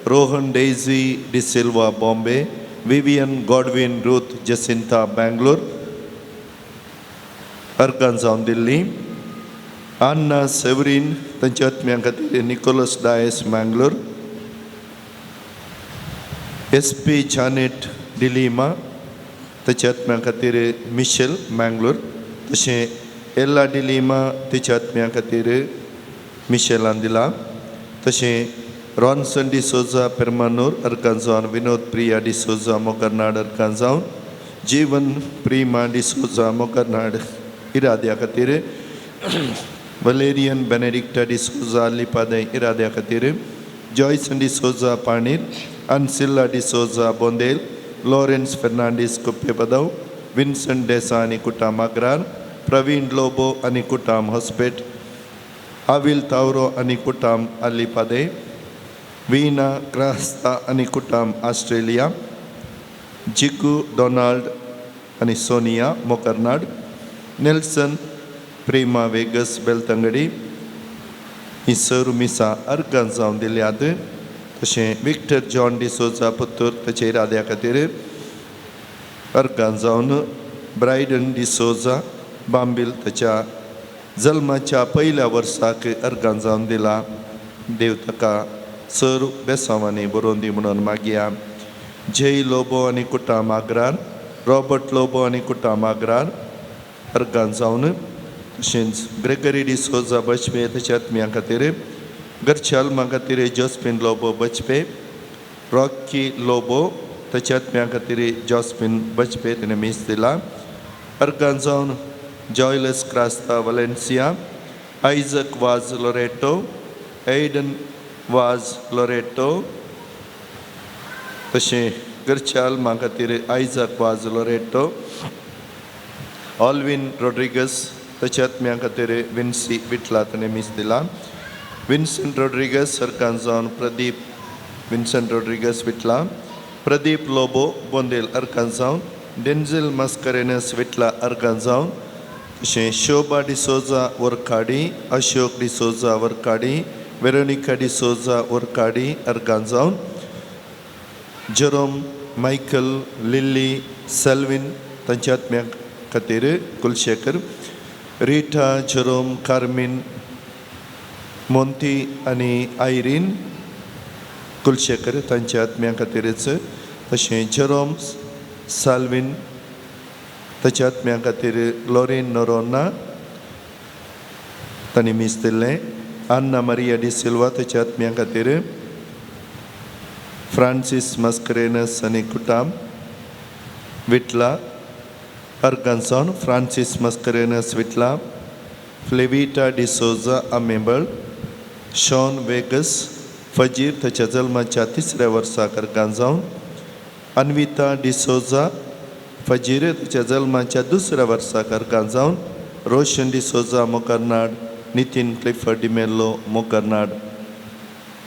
E: Rohan Daisy D'Silva Bombay, Vivian Godwin Ruth Jacinta Bangalore, organ जावन दिल्ली आन्ना सेवरीन तांच्या आत्म्यां खातीर Nicholas Dias Mangalore, S P Janet D'Lima ताच्या आत्म्या खातीर मिशेल मँगलोर, तशें एल्ला डिलिमा तिच्या आत्म्या खातीर मिशेलान दिला, तशें रॉन्सन डिसोजा पेरमानूर अर्कांजावन, विनोद प्रिया डिसोजा मोगरनाड अर्कांजावन, जीवन प्रेमा डिसोजा मोकरनाड इराद्या खातीर, वलेरियन बेनेडिक्टा डिसोजा लिपादे इराद्या खातीर, जॉयसन डिसोजा पाणीर, अनसिल्ला डिसोजा बोंदेल, लॉरेन्स फेर्नांडीस कुप्पेपदव, विन्संट डेसा आनी कुटाम आग्रार, प्रवीण लोबो आनी कुटाम हॉस्पेट, आविल तावरो आनी कुटाम अलिपादे, वीणा क्रास्ता आनी कुटाम ऑस्ट्रेलिया, जिकू डोनाल्ड आनी सोनिया मोकरनाड, नेल्सन प्रेमा वेगस बेलतंगडी ही सर्व मिसां अर्गां जावन दिल्यात. तशें विक्टर जॉन डिसोजा पुत्तूर ताचे इराद्या खातीर अर्गां जावन, ब्रायडन डिसोजा बांबील ताच्या जल्माच्या पयल्या वर्साक अर्गां जावन दिला. देव ताका सर्व बेसांवांनी बरोवन दी म्हणून मागया. जय लोबो आनी कुटाम आग्रार, रॉबर्ट लोबो आनी कुटाम आग्रार अर्गां जावन, तशेंच ग्रेगरी डिसोजा बचपे ताच्या आत्म्या खातीर, घरच्या आल्मा खातीर जॉस्पिन लोबो बचपे, रॉकी लोबो ताच्या आत्म्या खातीर जॉस्पिन बचपे तिणें मीस दिला. अर्गां जावन जॉयलस क्रास्ता वलेन्सिया, आयजक वाज लोरेटो, एडन वाज लोरेटो, तशें घरच्या आल्मा खातीर आयजक वाज लोरेटो, ऑल्विन रोड्रिगस ताच्या आत्म्या खातीर विन्सी विटला ताणें मीस दिला. विन्संट रोड्रिगस अर्गां जावन प्रदीप विन्संट रोड्रिगस विटला, प्रदीप लोबो बोंदेल अर्गां जावन, डेन्झिल मास्करेनस विटला अर्गां जावन, तशें शोभा डिसोजा वरकाडी, अशोक डिसोजा वरकाडी, वेरोनिका डिसोजा वरकाडी अर्गां जावन, जेरोम मायकल लिल्ली सेल्विन तांच्या आत्म्या खातीर कुलशेखर, रिटा जेरोम कार्मीन मोंती आनी आयरीन कुलशेखर तांच्या आत्म्या खातीरच, तशें जेरोम साल्विन ताच्या आत्म्या खातीर लॉरीन नोरोना तांणी मीस दिल्लें. अन्ना मारिया डी सिल्वा ताच्या आत्म्या खातीर, फ्रांसीस मस्करेनस आनी कुटाम विटला अर्गांसॉन, फ्रांसीस मस्करेनस विटला, फ्लेविटा डिसोजा आमेबळ, शॉन वेगस फजीर ताच्या जल्माच्या तिसऱ्या वर्साक अर्गां जावन, अन्विता डिसोजा फजीर ताच्या जल्माच्या दुसऱ्या वर्साक अर्गां जावन, रोशन डिसोजा मोकरनाड, नितीन क्लिफर्ड डिमेल्लो मोकरनाड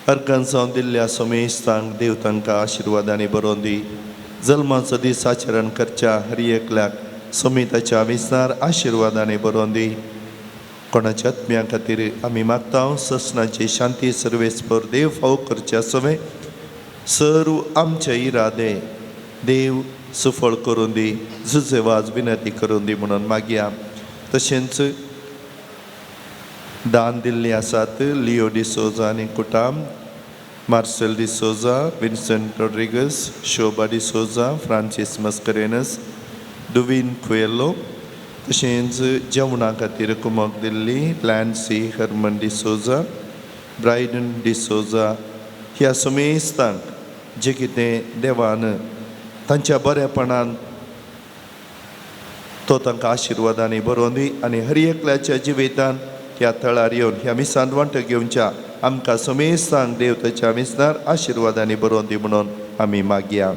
E: अर्गां जावन दिल्ल्या समेस्तांक देव तांकां आशिर्वादांनी बरोवन दी. जल्माचो दीस आचरण करच्या हर एकल्याक समिताच्या विस्तार आशिर्वादांनी बरोवन दी. कोणाच्या आत्म्या खातीर आमी मागता, ससनाची शांती सर्वेस्पर देव फावो करच्या सवे सर्व आमचे इरादे देव सुफळ करून दी, जुजेवाज विनंती करून दी म्हणून मागया. तशेंच दान दिल्ली आसात लिओ डिसोजा आनी कुटाम, मार्सेल डिसोजा, विन्संट रोड्रिगस, शोभा डिसोजा, फ्रांसीस मस्करेनस, दुवीन कुएलो. तशेंच जेवणा खातीर कुमक दिल्ली लॅन्सी हरमन डिसोजा, ब्रायडन डिसोजा ह्या समेस्तांक जें कितें देवान तांच्या बरेपणान तो तांकां आशिर्वादांनी बरोवन दी आनी हर एकल्याच्या जिवितान ह्या थळार येवन ह्या मिसान वांटो घेवच्या आमकां समेस्तांक देव ताच्या मिसनार आशिर्वादांनी बरोवन दी म्हणून आमी मागया.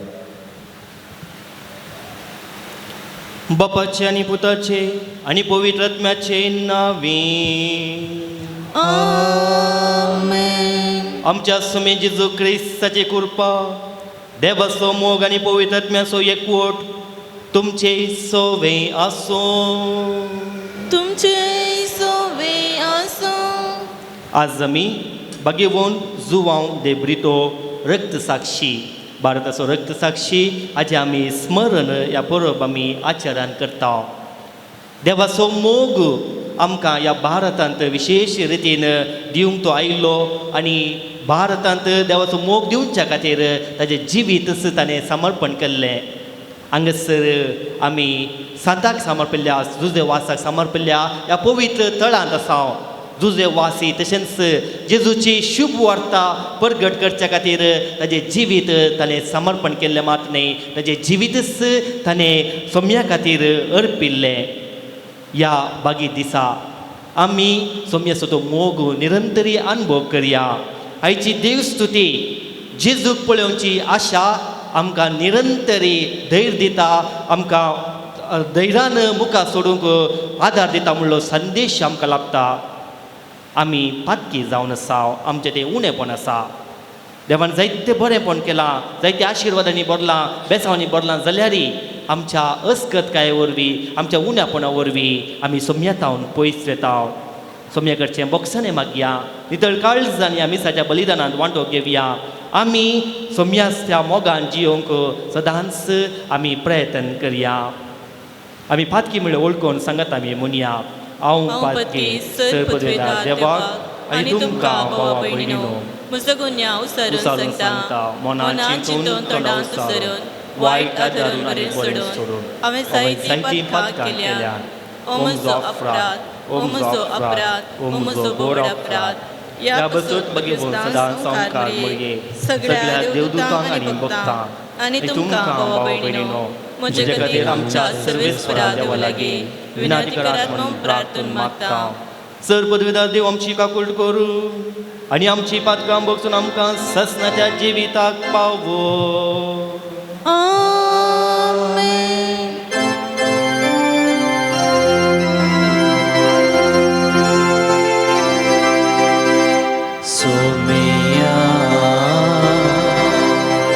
B: बापाचे आनी पुताचे आनी पवित्र आत्म्याचे नावे. आमच्या सुमे जेजू क्रिस्ताची कृपा, देवाचो मोग आनी पवित्र आत्म्याचो एकवट तुमचे सोवे आसूं.
C: तुमचे सोवे आसूं.
B: आज आमी बागेवन जुवांव दे ब्रितो रक्तसाक्षी, भारताचो रक्तसाक्षी हाजें आमी स्मरण ह्या परब आमी आचरण करता. देवाचो मोग आमकां ह्या भारतांत विशेश रितीन दिवंक तो आयिल्लो आनी भारतांत देवाचो मोग दिवच्या खातीर ताजें जिवीतच ताणें समर्पण केल्लें. हांगासर आमी सांताक समर्पिल्ल्या, जुजेवासाक समर्पिल्ल्या ह्या पवित्र तळांत आसा. जुजे वासी तशेंच जेजूची शुभ वार्ता परगट करच्या खातीर ताजें जिवीत ताणें समर्पण केल्लें मात न्हय, ताजें जिवीतच ताणें सोम्या खातीर अर्पिल्लें. ह्या बागी दिसा आमी सोम्याचो तो मोग निरंतरी अनुभव करया. आयची देवस्तुती जेजूक पळोवची आशा आमकां निरंतरी धैर्य दिता, आमकां धैर्यान मुखार सोडूंक आदार दिता म्हणलो संदेश आमकां लाभता. आमी पातकी जावन आसा, आमचें तें उणेपण आसा. देवान जायतें बरेंपण केलां, जायते आशिर्वादांनी भरलां, बेसांवांनी भरलां, जाल्यार आमच्या अस्कतकाये वरवीं, आमच्या उण्यापणा वरवीं आमी सोम्यातावन पयस वेता. सोम्या कडचें बोगसणें मागया, नितळ काळजांनी आमी मिसाच्या बलिदानांत वांटो घेवया. आमी सोम्यास त्या मोगान जियोंक सदांच आमी प्रयत्न करया. आमी पातकी म्हळ्यार वळखून सांगत आमी म्हणया, हांव पातकी सर पदवेदार देवाक आनी तुमकां भावा भयणीनो
C: म्हजो गुन्यांव
B: उसारून
C: सारून
B: सांगता, मनान चिंतून तोंडान उसारून
C: वायट आदरून बरें सोडून हांवें जायतीं पातकां केल्या. ओ म्हजो अपराध, ओ म्हजो अपराध, ओ म्हजो गोड अपराध.
B: ह्या बसून बगेवन सदां संवकार मुळये सगळ्या देवदूतांक आनी भक्तांक
C: आनी तुमकां भावा भयणीनो म्हजे खातीर आमच्या सर्वेस्परा देवा लागीं विनंती करात म्हणून प्रार्थून मागता.
B: सर पदवीदार देव आमची काकूट करूं आनी आमची पातकां बगसून आमकां ससनाच्या जिविताक पावो.
C: आमेन.
D: सोमिया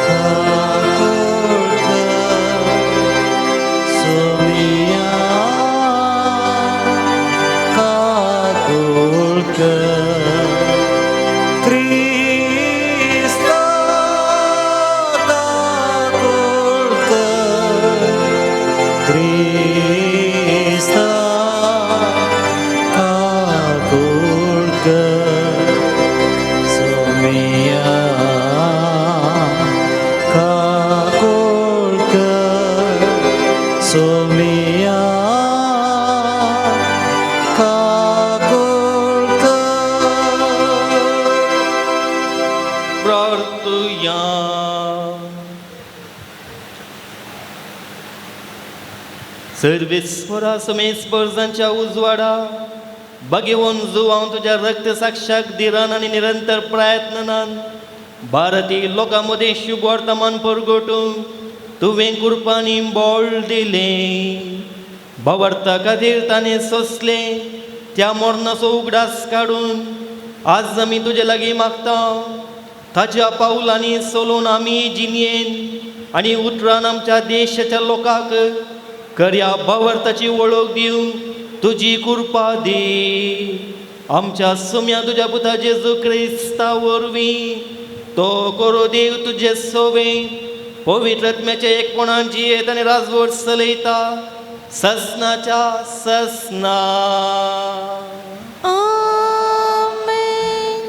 D: काकूळ कर, सोमिया काकूळ कर, क्रिस्ता काकूळ कर, क्रिस्ता काकूळ कर, सोमिया काकूळ कर, सोमिया काकूळ कर.
B: प्रार्थुया. सर्वेस्परा समेस्पर्जांच्या उजवाडा बगेवन जुवांव तुज्या रक्त साक्षाक धिरान आनी निरंतर प्रयत्नान भारतीय लोकां मदीं शुभ वर्तमान परगटूंक तुवें कुरपांनी बळ दिलें. भावार्था खातीर ताणें सोंसलें त्या मरणाचो उगडास काडून आज आमी तुजे लागीं मागता, ताच्या पावलांनी चलोवन आमी जिणयेन आनी उतरान आमच्या देशाच्या लोकांक खऱ्या भावार्थाची वळख दिवंक तुजी कृपा दी. आमच्या सुम्या तुज्या पुता जेजू क्रिस्ता वरवीं तो करो देव तुजे सोवे पवित्र आत्म्याच्या एकपणान जियेत आनी राजवट चलयता ससनाच्या ससना.
C: आमेन.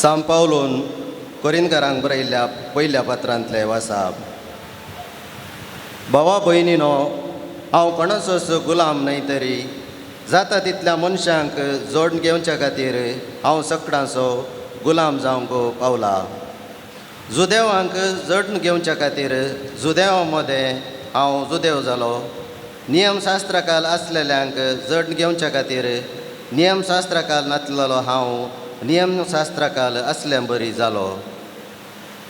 F: सांव पावलून कोरिनकारांक बरयल्ल्या पयल्या पत्रांतले वासाप. भावा भयणीनो, हांव कोणाचोच गुलाम न्हय तरी जाता तितल्या मनशांक जोडून घेवच्या खातीर हांव सकडांचो गुलाम जावंक पावला. जुदेवांक जोडून घेवच्या खातीर जुदेवा मदें हांव जुदेव जालो. नियमशास्त्राकाल आसलेल्यांक जोडून घेवच्या खातीर नियमशास्त्राकाल नातलेलो हांव नियमशास्त्राकाल आसल्या बरी जालो.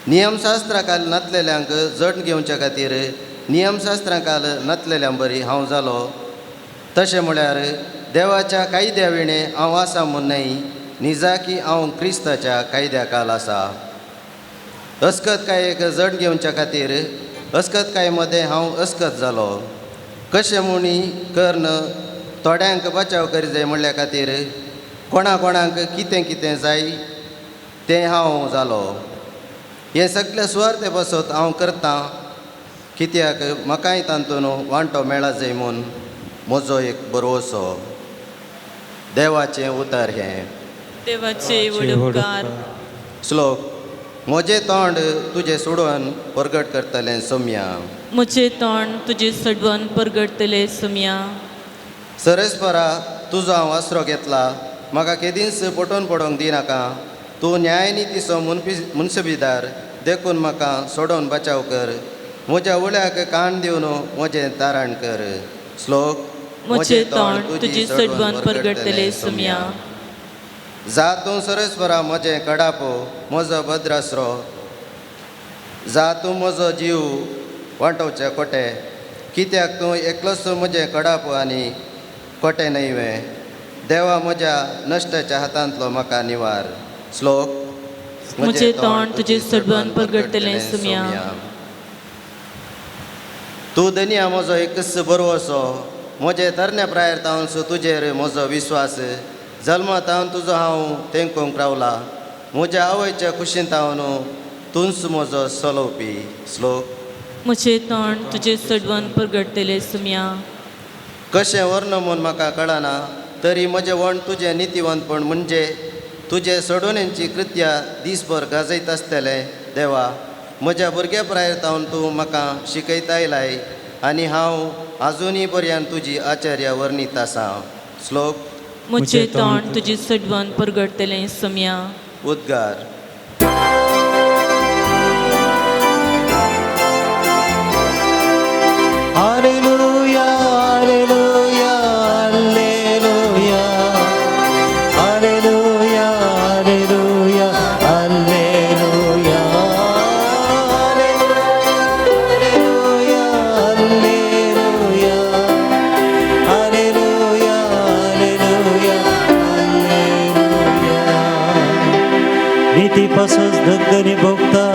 F: नियमशास्त्राकाल नातलेल्यांक जड घेवच्या खातीर नियमशास्त्राकाल नातलेल्या बरी हांव जालो. तशें म्हळ्यार देवाच्या कायद्या विणें हांव आसा म्हूण न्हय, निजाकी हांव क्रिस्ताच्या कायद्या काल आसा. अस्कतकायेक जड घेवच्या खातीर अस्कतकाये मदें हांव अस्कत जालो. कशें म्हणी कर्ण थोड्यांक बचाव करी जाय म्हणल्या खातीर कोणा कोणाक कितें कितें जाय तें हांव जालो. हें सगळें सुवार्थे बसत हांव करतां, कित्याक म्हाकाय तातूंत वांटो मेळा जाय म्हूण म्हजो एक भरवसो. देवाचें उतर हें.
C: देवाचे उपकार.
F: श्लोक. म्हजें तोंड तुजें सोडून परगट करतलें सोम्या.
C: म्हजें तोंड तुजें सडवन परगटतलें सुम्या.
F: सरस्परा तुजो हांव आसरो घेतला, म्हाका केदींच पटोवन पडोवंक दिनाका. तूं न्यायनितीचो मुनसबीदार, देखून म्हाका सोडोवन बचाव कर. म्हज्या उल्याक कान दिवन म्हजें तारण कर. श्लोक.
C: म्हजें तोंड तुजी सडवण परगटतलें सुमया.
F: जा तूं सरस्वरा म्हजें कडापो, म्हजो भद्रासरो, जा तूं म्हजो जीव वांटोवचे कोटे. कित्याक तूं एकलोच म्हजें कडापो आनी कोटे न्हय वे. देवा म्हज्या नश्टाच्या हातांतलो म्हाका निवार. श्लोक.
C: म्हजें तोंड तुजें सडवण परगटतलें सुमया.
F: तूं धनिया म्हजो एकच बरवसो, म्हजे तरण्या प्रायर तावन तुजेर म्हजो विस्वास. जल्मा तावन तुजो हांव तेंकूंक रावला, म्हज्या आवयच्या कुशीन तावन तूंच म्हजो सलोवपी. श्लोक.
C: म्हजें तोंड तुजें सडवण परगटतलें सुमया.
F: कशें वर्ण म्हूण म्हाका कळना, तरी म्हजें वण तुजें नितीवंतपण म्हणजे तुजे सोडवणेची कृत्या दीसभर गाजयत आसतलें. देवा म्हज्या भुरग्या प्रायर तावन तूं म्हाका शिकयत आयलाय आनी हांव आजुनूय पर्यंत तुजी आचार्य वर्णीत आसा. श्लोक.
C: म्हजें तोंड तुजें सडवण परगटतलें सुमया.
F: उद्गार.
D: Alleluia, alleluia, alleluia. Alleluia, alleluia, alleluia. Alleluia, alleluia. Alleluia, alleluia, alleluia. नीती पासच दगदनी भोगता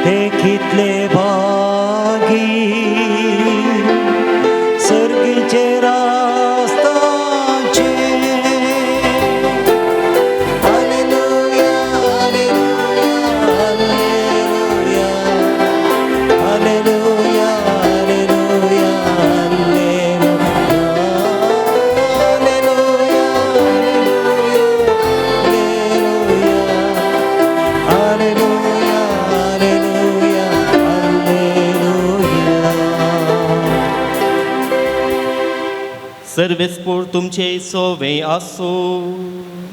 D: ते कितले भागी, सर्गीचे रास्ताचे. Alleluia, alleluia, alleluia, alleluia, alleluia, alleluia, alleluia, alleluia, alleluia.
B: सर्वेस्पोर तुमचे सोवे आसो.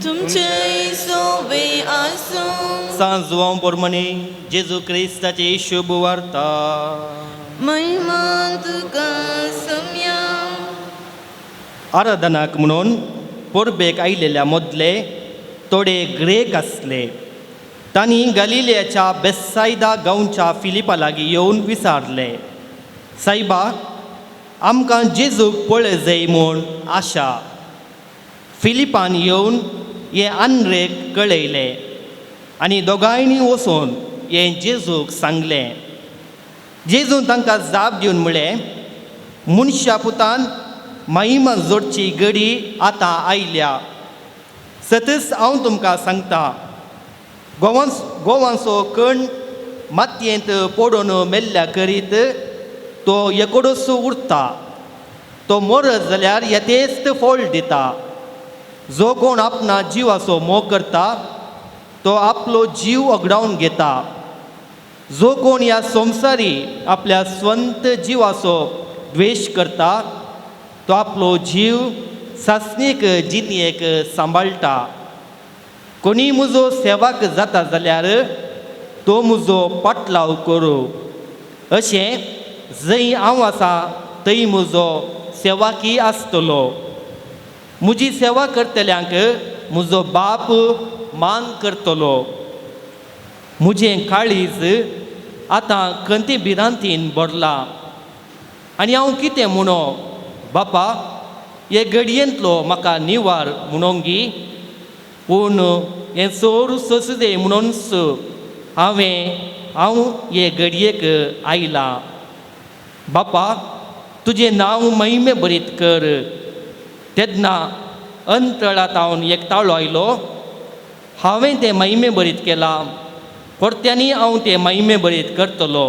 C: तुमचें सोवे आसूं.
B: सांजवां पोरमणे जेजू क्रिस्ताची शुभ वार्ता.
C: महिमा तुका सुमया.
B: आराधनाक म्हणून परबेक आयलेल्या मदले थोडे ग्रेक आसले. तांणी गलिलियाच्या बेसायदा गांवच्या फिलिपा लागीं येवन विचारले, सायबा, आमकां जेजूक पळय जाय म्हूण आशा. फिलिपान येवन हें आंद्रेक कळयलें आनी दोगांयनी वचून हें जेजूक सांगलें. जेजून तांकां जाप दिवन म्हळें, मनशा पुतान महिमा जोडची घडी आतां आयल्या. सतच हांव तुमकां सांगता, गोवांचो कण मातयेंत पडून मेल्ल्या करीत तो एकोडोच उरता. तो मरत जाल्यार येतेस्त फळ दिता. जो कोण आपणा जिवाचो मोग करता तो आपलो जीव अगडावन घेता. जो कोण ह्या संवसारी आपल्या स्वंत जिवाचो द्वेश करता तो आपलो जीव सासणीक जिणेक सांबाळटा. कोणी म्हजो सेवाक जाता जाल्यार तो म्हजो पाटलाव करूं. अशें जंय हांव आसा थंय म्हजो सेवाकी आसतलो. म्हजी सेवा करतल्यांक म्हजो बाप मान करतलो. म्हजें काळीज आतां खंती भिरांतीन भरलां आनी हांव कितें म्हणो, बापा हे घडयेंतलो म्हाका निवार म्हणोंगी? पूण हें चोर सोंसुदे म्हणूनच हांव हे घडयेक आयलां. बापा, तुजें नांव महिमे बरीत कर. तेन्ना अंतळांत एक ताळो आयलो, हांवें तें महिमे बरीत केलां, परत्यांनी हांव तें महिमे बरीत करतलो.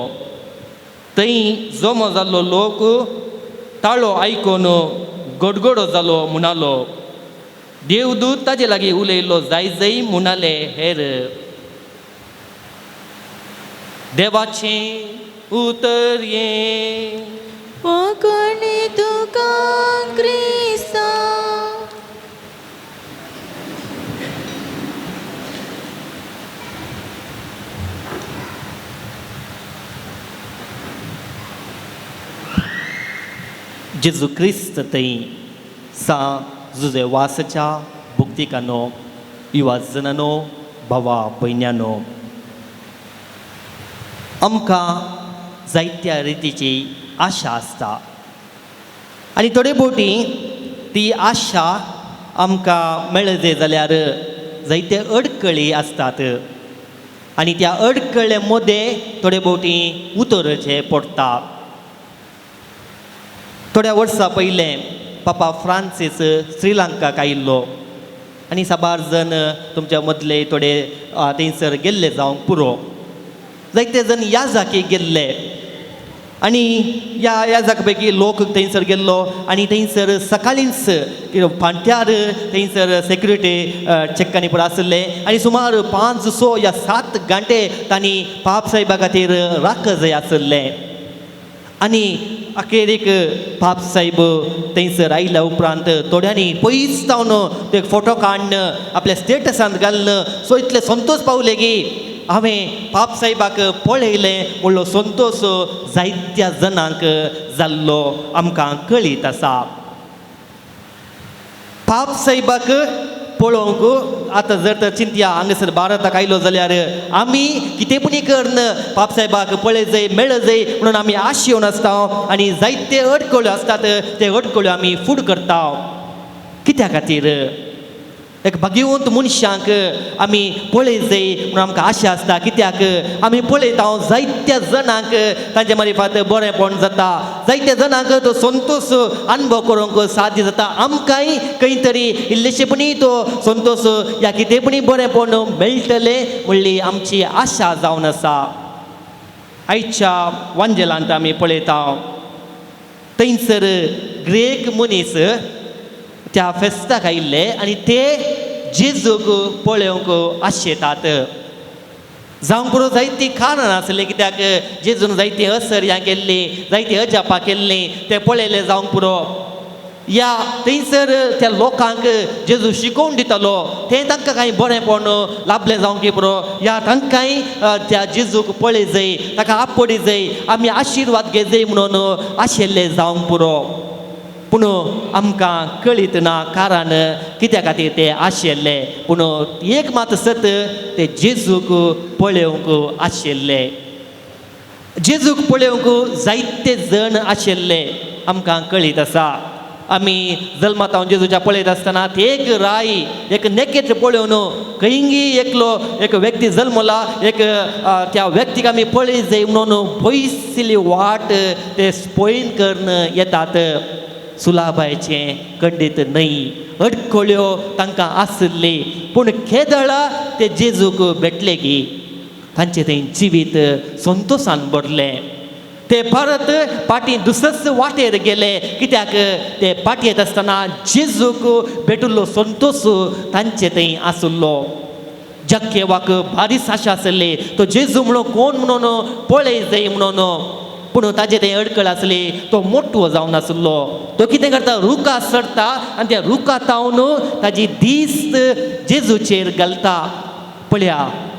B: थंय जमो जाल्लो लोक ताळो आयकून गडगडो जालो म्हणालो, देवदूत ताजे लागीं उलयलो जाय जाय म्हणाले हेर. देवाचें उतर हें.
C: वांकणे तुका क्रिस्ता.
B: जेजू क्रिस्त थंय सा जुजे वासच्या भुक्तिकानो, युवा जनानो, भावा भयण्यानो, आमकां जायत्या रितीची आशा आसता आनी थोडे बोटी ती आशा आमकां मेळजे जाल्यार जायते अडकळी आसतात आनी त्या अडकळे मदें थोडे भोवटी उतरचें पडटा. थोड्या वर्सां पयलें पापा फ्रांसीस श्रीलंकाक आयिल्लो आनी साबार जण तुमच्या मदले थोडे थंयसर गेल्ले जावंक पुरो. जायते जण याजाकी गेल्ले आनी ह्या याजाक पैकी लोक थंयसर गेल्लो आनी थंयसर सकाळींच फांत्यार थंयसर सेक्युरिटी चेकांनी पुरो आशिल्ले आनी सुमार 5, 6 या 7 घंटे तांणी पाप साहेबा खातीर राखत जाय आशिल्ले. आनी अखेरीक पाप साहेब थंयसर आयल्या उपरांत थोड्यांनी पयस जावन ते फोटो काडून आपल्या स्टेटसांत घालून सो इतले संतोश पावले की हांवें पाप साहेबाक पळयलें म्हणलो संतोश जायत्या जणांक जाल्लो आमकां कळीत आसा. पाप साहेबाक पळोवंक आतां जर तर चिंतया हांगासर भारताक आयलो जाल्यार आमी कितें पुणी करून पाप साहेबाक पळय जाय मेळ जाय म्हणून आमी आश येवन आसता आनी जायते अडकळ्यो आसतात ते अडकळ्यो आमी फूड करता. कित्या खातीर एक भाग्यवंत मनशांक आमी पळय जाय म्हणून आमकां आशा आसता. कित्याक आमी पळयता जायत्या जणांक तांचे मारिफात बरेंपण जाता, जायत्या जाणांक तो संतोश अनुभव करूंक साध्य जाता. आमकांय खंय तरी इल्लेशेपणी तो संतोश या कितेंपणी बरेंपण मेळटलें म्हणली आमची आशा जावन आसा. आयच्या वांजेलांत आमी पळयता थंयसर ग्रेक मनीस त्या फेस्ताक आयिल्ले आनी ते जेजूक पळोवंक आशेतात. जावंक पुरो जायतीं कारणां आसलीं कित्याक जेजून जायतीं असर्यां केल्लीं, जायतीं अजापां केल्लीं, ते पळयलें जावंक पुरो. या थंयसर त्या लोकांक जेजू शिकोवन दितालो तें तांकां कांय बरेंपण लाभलें जावंक पुरो. या तांकांय त्या जेजूक पळय जाय, ताका आपडी जाय, आमी आशिर्वाद घेय म्हणून आशिल्लें जावंक पुरो. पूण आमकां कळीत ना कारण कित्या खातीर ते आशिल्ले, पूण एक मात सत ते जेजूक पळोवंक आशिल्ले. जेजूक पळोवंक जायते जण आशिल्ले आमकां कळीत आसा. आमी जल्मात हांव जेजूच्या पळयत आसतना एक राय एक नेकेट पळोवन खंयगी एकलो एक व्यक्ती जल्मला एक त्या व्यक्तीक आमी पळय जाय म्हणून पयसली वाट ते स्पोयन करून येतात. सुलाबायचें खंडीत न्हय, अडकळ्यो तांकां आशिल्ली, पूण केदळा ते जेजूक भेटले की तांचें थंय जिवीत संतोशान भरलें. ते परत पाटी दुसरेच वाटेर गेले कित्याक ते पाटी येत आसतना जेजूक भेटिल्लो संतोश तांचे थंय आशिल्लो. जक्केवाक बारीस आशा आसली तो जेजू म्हणून कोण म्हणून पळय जाय म्हणून, पूण ताजे थंय अडकळ आसली, तो मोटवो जावन आसलो. तो कितें करता, रुखा चडटा आनी त्या रुखा तावन ताजी दिस्त जेजूचेर घालता. पळया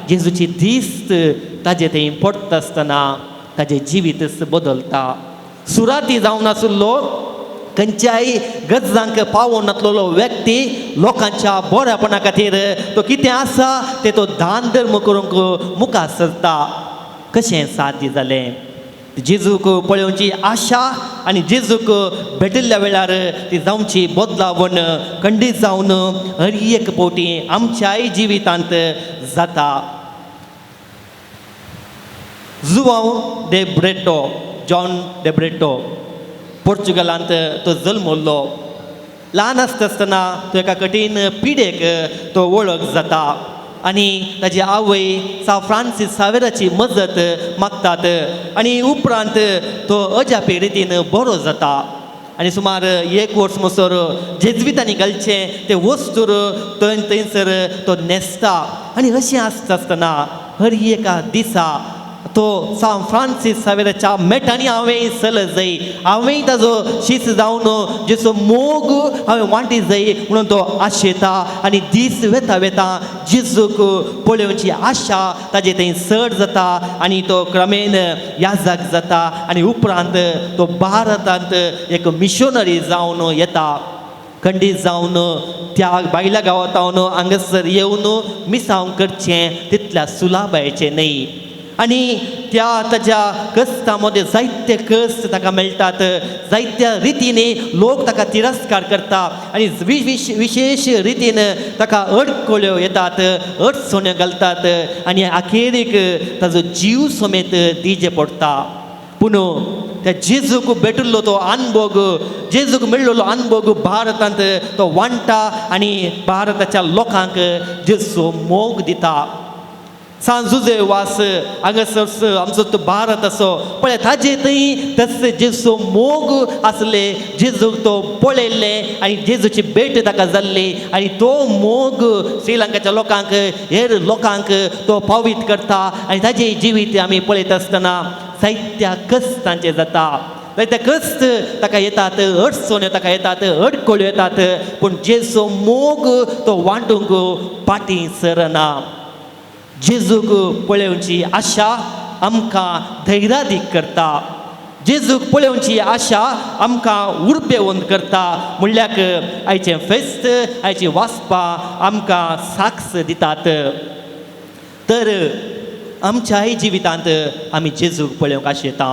B: जेजूची दिस्त ताजे थंय पडटा आसतना ताजें जिवीतच बदलता. सुराती जावन आसलो खंयच्याय गजांक पावोवन नासलेलो व्यक्ती लोकांच्या बऱ्यापणा खातीर तो कितें आसा तें तो दान धर्म करूंक मुखार सरता. कशें साध्य जालें? जेजूक पळोवची आशा आनी जेजूक भेटिल्ल्या वेळार ती जावची बदलावण खंडीत जावन हर एक फावटी आमच्याय जिवितांत जाता. जुवांव दे ब्रेटो, जॉन दे ब्रेटो, पोर्चुगलांत तो जल्मल्लो. ल्हान आसता आसतना तो एका कठीण पिडेक तो वळख जाता आनी ताजी आवय सा फ्रांसीस सावेराची मजत मागतात आनी उपरांत तो अजापी रितीन बरो जाता. आनी सुमार एक वर्स मसर जेजवितांनी घालचें ते वस्तूर थंय थंयसर तो न्हेसता आनी अशें आसता आसतना हर एका दिसा तो सांत फ्रांसीस सावेराच्या मेटांनी हांवें चलत जाय, हांवें ताजो शीस जावन जेचो मोग हांवें वांटी जाय म्हणून तो आशेता. आनी दीस वेता वेता जेजूक पळोवची आशा ताजे थंय चड जाता आनी तो क्रमेन याजक जाता आनी उपरांत तो भारतांत एक मिशनरी जावन येता. खंडीत जावन त्या बायल्या गांवांत हांगासर येवन मिसांव करचें तितल्या सुलाबायचें न्हय. आनी त्या ताज्या कश्टा मदें जायते कश्ट ताका मेळटात, जायत्या रितीनी लोक ताका तिरस्कार करता आनी विशेश रितीन ताका अडकळ्यो येतात, अडचण्यो घालतात आनी अखेरीक ताजो जीव समेत दिजे पडटा. पूण त्या जेजूक भेटिल्लो तो अनभोग, जेजूक मेळ्ळो अनभोग भारतांत तो वांट्टा आनी भारताच्या लोकांक जेजूचो मोग दिता. सांत जुजे वास हांगासर आमचो तो भारत असो पळय ताजे थंय तस जेजूचो मोग आसले, जेजूक तो पळयल्ले आनी जेजूची भेट ताका जाल्ली आनी तो मोग श्रीलंकाच्या लोकांक हेर लोकांक तो पावीत करता. आनी ताजें जिवीत आमी पळयत आसतना जायत्या कश्टांचें जाता, जायत्या कश्ट ताका येतात, अडचण्यो ताका येतात, अडकळ्यो येतात, पूण जेजूचो मोग तो वांटूंक फाटीं सरना. जेजूक पळोवची आशा आमकां धैर्यादीक करता, जेजूक पळोवची आशा आमकां उर्बेवंत करता. म्हणल्यार आयचें फेस्त, आयचीं वाचपां आमकां साक्ष दितात. तर आमच्याय जिवितांत आमी जेजूक पळोवंक आशेता,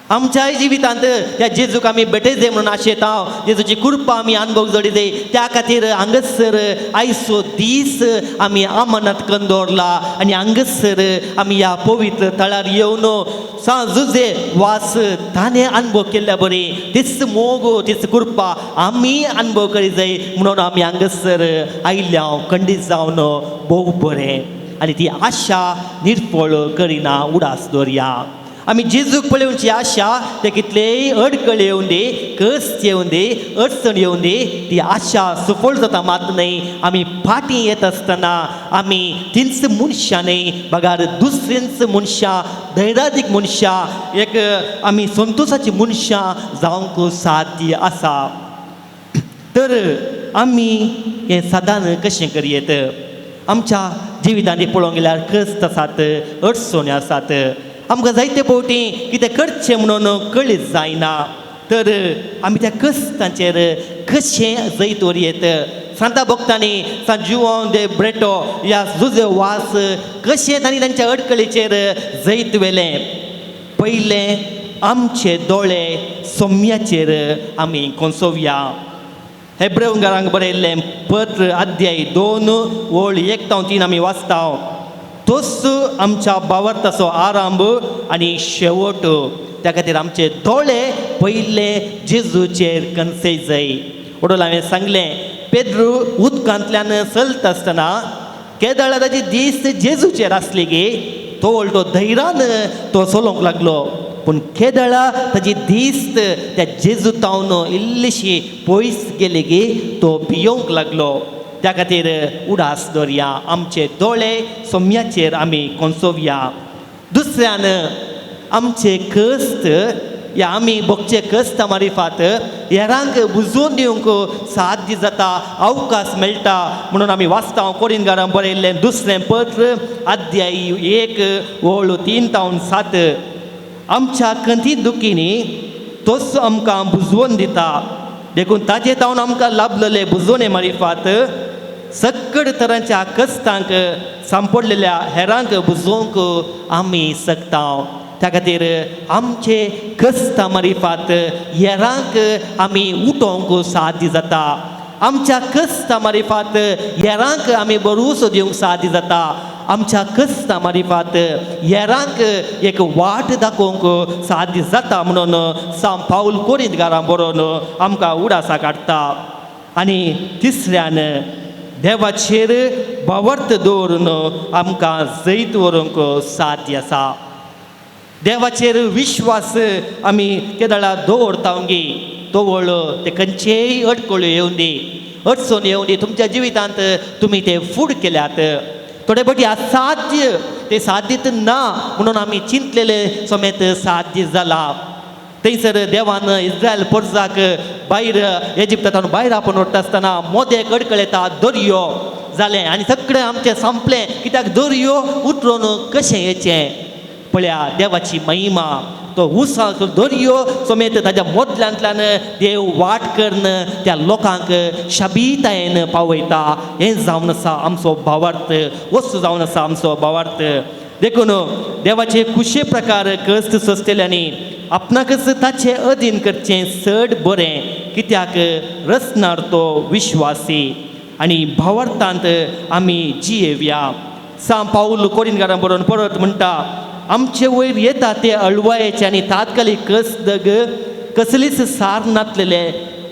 B: आमच्याय जिवितांत त्या जेजूक आमी भेटयजे म्हणून आशेता, जेजूची कृपा आमी अनुभव जोडी जाय. त्या खातीर हांगासर आयचो दीस आमी अमानत करून दवरला आनी हांगासर आमी ह्या पवित्र थळार येवन सांत जुजे वास ताणें अनुभव केल्ल्या बरी तीच मोग, तीच कृपा आमी अनुभव करी जाय म्हणून आमी हांगासर आयिल्ल्या खंडीत जावन भोव बरें आनी ती आशा निर्फळ करिना उडास दवरया. आमी जेजूक पळोवची आशा ते कितलेय अडकळ येवन दी, कश्ट येवन दी, अडचण येवन दी, ती आशा सुफळ जाता मात न्हय. आमी फाटीं येत आसतना आमी तींच मनशां न्हय बगार दुसरींच मनशां, धैर्यादीक मनशां, एक आमी संतोशाची मनशां जावंक साध्य आसा. तर आमी हें सदान कशें करयेत? आमच्या जिवितांनी पळोवंक गेल्यार कश्ट आसात, अडचण्यो आसात, आमकां जायते फावटी कितें करचें म्हणून कळीत जायना. तर आमी त्या कश्टांचेर कशें जैत व्हरयेत? सांता भक्तांनी सांत जुवांव दे ब्रेटो ह्या जुजे वास कशें तांणी तांच्या अडकळीचेर जैत व्हेलें? पयलें आमचे दोळे सोम्याचेर आमी कोसोवया. हेब्रेवंगारांक बरयल्लें पत्र अध्याय 2 ओळ 1 ते 3 आमी वाचता. तोच आमच्या भावार्थाचो आरंभ आनी शेवट. त्या खातीर आमचे दोळे पयले जेजूचेर कन्से जाय. वडोल हांवें सांगलें, पेद्रू उदकांतल्यान चलता आसतना केदळा ताची दीस जेजूचेर आसली गी तो व्हडलो धैर्यान तो चलोवंक लागलो. पूण केदळा ताची दीस त्या जेजू तावन इल्लीशी पयस गेली गी तो भियोवंक लागलो. त्या खातीर उडास दवरया, आमचे दोळे सोम्याचेर आमी कोसोवया. दुसऱ्यान आमचे कश्ट या आमी भोगचे कश्ट मारिफात हेरांक बुजोवन दिवंक साध्य जाता, अवकाश मेळटा म्हणून आमी वाचता. कोरिनगारां बरयल्लें दुसरें पत्र अध्याय 1 ओळ 3 ते 7. आमच्या खंती दुखींनी तोच आमकां बुजवून दिता, देखून ताजे तावन आमकां लाभलेले बुजवणे मारिफात सक्कड तरांच्या कश्टांक सांपडलेल्या हेरांक बुजोवंक आमी शकता. त्या खातीर आमचे कश्टां मारिफात हेरांक आमी उठोवंक साध्य जाता. आमच्या कश्टां मारिफात हेरांक आमी भरवंसो दिवंक साध्य जाता. आमच्या कश्टां मारिफात हेरांक एक वाट दाखोवंक साध्य जाता म्हणून सांत पावल कोरिंतकारां बरोवन आमकां उडासा काडटा. आनी तिसऱ्यान देवाचेर भावार्थ दवरून आमकां जैत व्हरूंक साध्य आसा. देवाचेर विश्वास आमी केदळा दवरता गी तवळ ते खंयचेय अडकळ्यो येवन दी, अडचण येवन दी, तुमच्या जिवितांत तुमी ते फूड केल्यात. थोडे फावटी असाध्य ते सादीत ना म्हणून आमी चिंतलेले समेत साध्य जाला. थंयसर देवान इस्रायल पोरसाक भायर इजिप्तांतल्यान भायर आपोवन व्हरता आसतना मोदे कडकड येता दर्यो जालें आनी सगळें आमचें संपलें. कित्याक दर्यो उतरून कशें येचें? पळया देवाची महिमा. तो उसाचो दर्यो समेत ताज्या मोदल्यांतल्यान देव वाट करून त्या लोकांक शाबीतायेन पावयता. हें जावन आसा आमचो भावार्थ, वस्तू जावन आसा आमचो भावार्थ. देखून देवाचे खुशे प्रकार कश्ट सोंसतल्यांनी आपणाकच ताचे अधीन करचें चड बरें, कित्याक रचणार तो विश्वासी आनी भावार्थांत आमी जियेवया. सांव पावल कोरिनकारां बरोवन परत म्हणटा, आमचे वयर येता ते अळवायेचे आनी तात्कालीक कसदग कसलीच सार नातलेले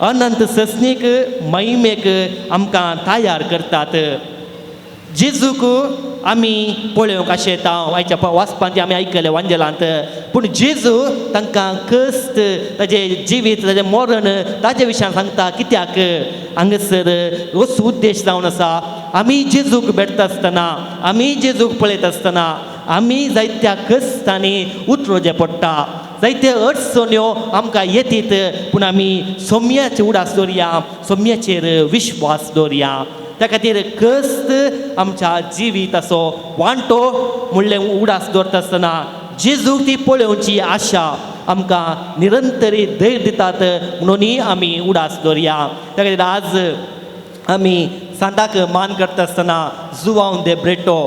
B: अनंत ससनीक महिमेक आमकां तयार करतात. जेजूक आमी पळोवंक अशें येता आयच्या वाचपांत आमी आयकलें वांजेलांत, पूण जेजू तांकां कश्ट, ताजें जिवीत, ताजें मरण ताजे विशयान सांगता. कित्याक हांगासर असो उद्देश जावन आसा, आमी जेजूक भेटता आसतना, आमी जेजूक पळयत आसतना आमी जायत्या कश्टांनी उतरोवचें पडटा, जायते अडचण्यो आमकां येतीत, पूण आमी सोम्याचे उडास दवरया, सोम्याचेर विश्वास दवरया. त्या खातीर कश्ट आमच्या जिविताचो वांटो म्हणलें उडास दवरता आसतना जेजूक ती पळोवची आशा आमकां निरंतरी धैर्य दितात म्हणूनय आमी उडास दवरया. त्या खातीर आज आमी सांताक मान करता आसतना जुवांव दे ब्रेटो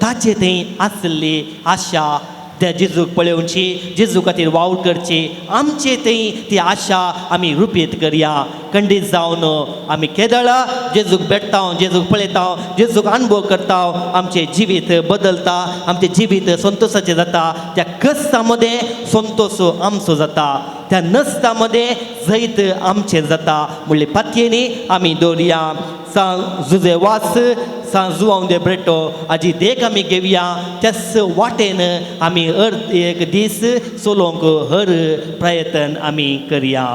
B: ताचे थंय आसली आशा त्या जेजूक पळोवची, जेजू खातीर वावर करची, आमचे थंय ती आशा आमी रुपीत करया. खंडीत जावन आमी केदळा जेजूक भेटता, जेजूक पळयता, जेजूक अनुभव करता, आमचें जिवीत बदलता, आमचें जिवीत संतोशाचें जाता. त्या कश्टा मदें संतोश आमचो जाता, त्या नस्ता मदें जैत आमचें जाता म्हणले पातयेनी आमी दवरया. सांव जुजे वास, सांव जुवांव दे ब्रेटो हाजी देख आमी घेवया. त्याच वाटेन आमी हर एक दीस चलोवंक हर प्रयत्न आमी करया.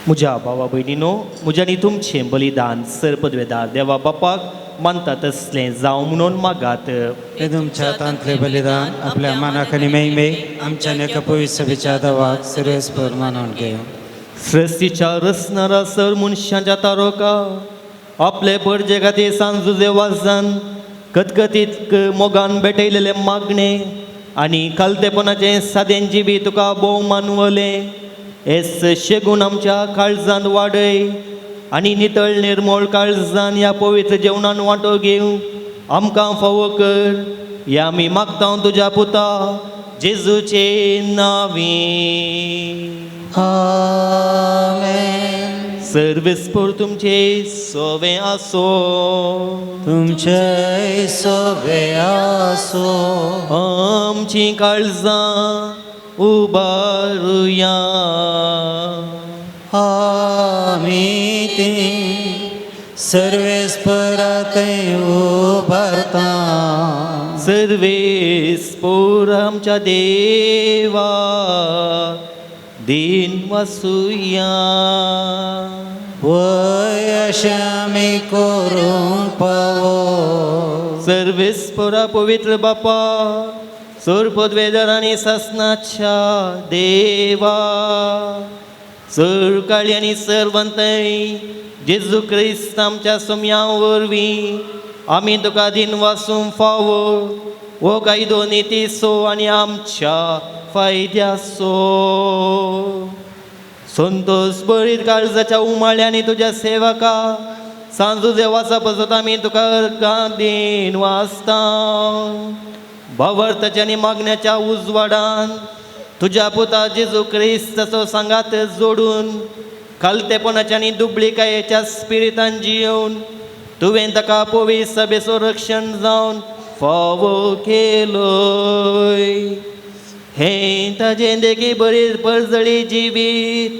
B: म्हज्या भावा भयणीनो, म्हज्यानी तुमचें बलिदान सरपदवेदार देवा बापाक मानता तसलें जावं म्हणून मागात.
A: हे तुमच्या हातांतलें बलिदान आपल्या मानाक आनी महिमेक आमच्या एका पवित्र सभेच्या दवाक सुरेसभर मानून घेवं.
B: सृश्टीच्या रचणारा सर मनशाच्या तारोका आपले परजे खातीर सांजुजे वाजान कतकतीत मोगान भेटयलेले मागणे आनी खालतेपणाचें सादें जिवीत तुका भोव मानवलें. एस शेगून आमच्या काळजान वाडय आनी नितळ निर्मळ काळजान ह्या पवित्र जेवणान वांटो घेवं आमकां फावो कर. ह्या आमी मागता तुज्या पुता जेजूचे नांवी.
D: आमेन.
B: सर्वेस्पोर तुमचे सोवे आसो,
D: तुमचे सोवे आसो.
B: आमची काळजां उबारुया.
D: आमी ती सर्वेस्परातय उबारता.
B: सर्वेस्पोर आमच्या देवा दीन वसुया.
D: वय अशें आमी करूंक पावो.
B: सर्वेस्पोरा पवित्र बापा सोरपदवेदर आनी सासनाच्या देवा, चड काळी आनी सर्वंतय जेजू क्रिस्त आमच्या सोम्या वरवीं आमी तुका दिन वासूंक फावो हो कायदो नितीचो आनी आमच्या फायद्याचो. संतोष बरीत काळजाच्या उमाळ्यांनी तुज्या सेवका सांजू देवाचा पसत आमी तुका अर्गां दिन वाचता. भावार्थाच्या आनी मागण्याच्या उजवाडान तुज्या पुता जेजू क्रिस्ताचो सांगात जोडून खालतेपणाच्या आनी दुबळीकायेच्या स्पिरितान जियोवन तुवें ताका पवित्र सभेचो रक्षण जावन फावो केलोय. हें ताजें देखी बरी परजळी जिवीत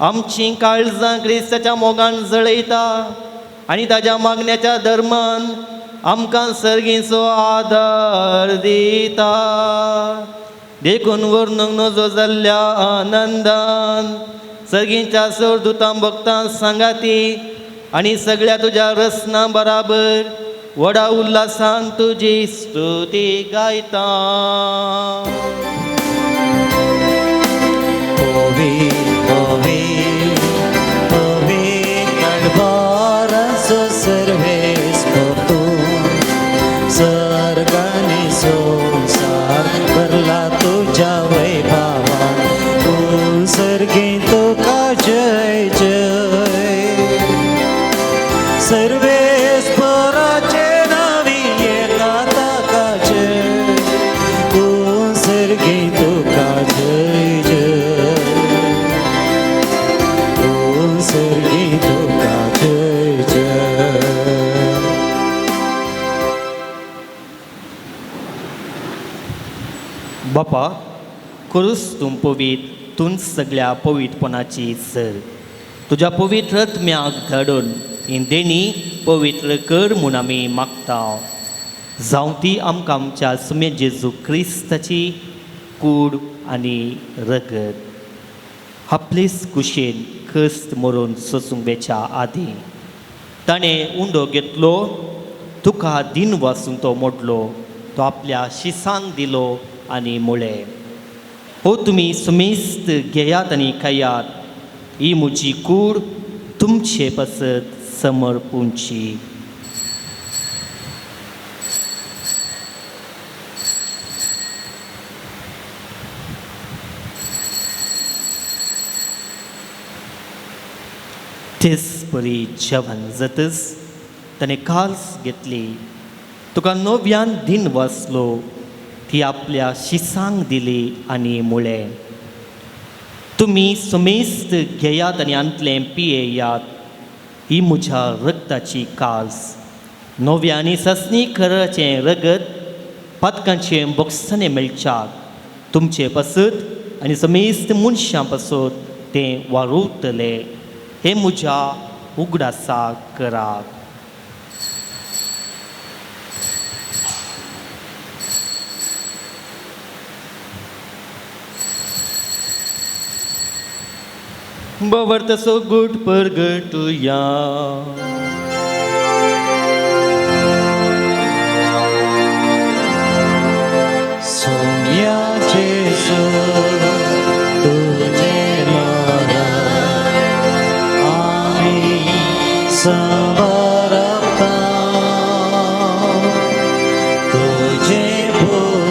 B: आमचीं काळजां क्रिस्ताच्या मोगान जळयता आनी ताज्या मागण्याच्या धर्मान आमकां सर्गीचो आदार दिता. देखून वर्णूंक नजो जाल्ल्या आनंदान सर्गींच्या सरदुतां भक्तां सांगाती आनी सगळ्या तुज्या रसना बराबर व्हडा उल्हासान तुजी स्तुती गायता.
D: सर्गानी संसार भरला तुझ्या वैभवान, तूं सर्गी तुका जय जय. सर्वेस्पराचे नावी येता ताका जय, तूं सर्गी तुका जय जय, तूं सर्गी तुका जय जय.
B: बापा करूस तूं पवित्र तूं सगळ्या पवित्रपणाची सर तुज्या पवित्र आत्म्याक धाडून ही देणी पवित्र कर म्हूण आमी मागता. जावं ती आमकां आमच्या सुमे जेजू क्रिस्ताची कूड आनी रगत. आपलेच कुशेन क्रिस्त मरून सोसूंक वेच्या आदीं ताणें उंडो घेतलो, तुका दिन वासूंक तो मोडलो, तो आपल्या शिसांक दिलो आनी म्हळें, हो तुमी सुमेस्त घेयात आनी खायात, ही म्हजी कूड तुमचे पासत समर्पूंची. तेच परी जेवण जातच ताणें काल्स घेतली, तुका नव्यान दिन वाचलो, ती आपल्या शिसांक दिली आनी म्हळें, तुमी सुमेस्त घेयात आनी आंतलें पियेयात, ही म्हज्या रगताची काल्स, नव्या आनी ससनी खराचें रगत पातकांचें बोगसणें मेळच्याक तुमचे पासत आनी समेस्त मनशां पासत तें वारुतलें. हें म्हज्या उगडासाक करात. बवर्तसो गुट परगटुया.
D: सोम्या जेजू तुझे मरण आमी समर्पता, तुझे पुनर्जीवन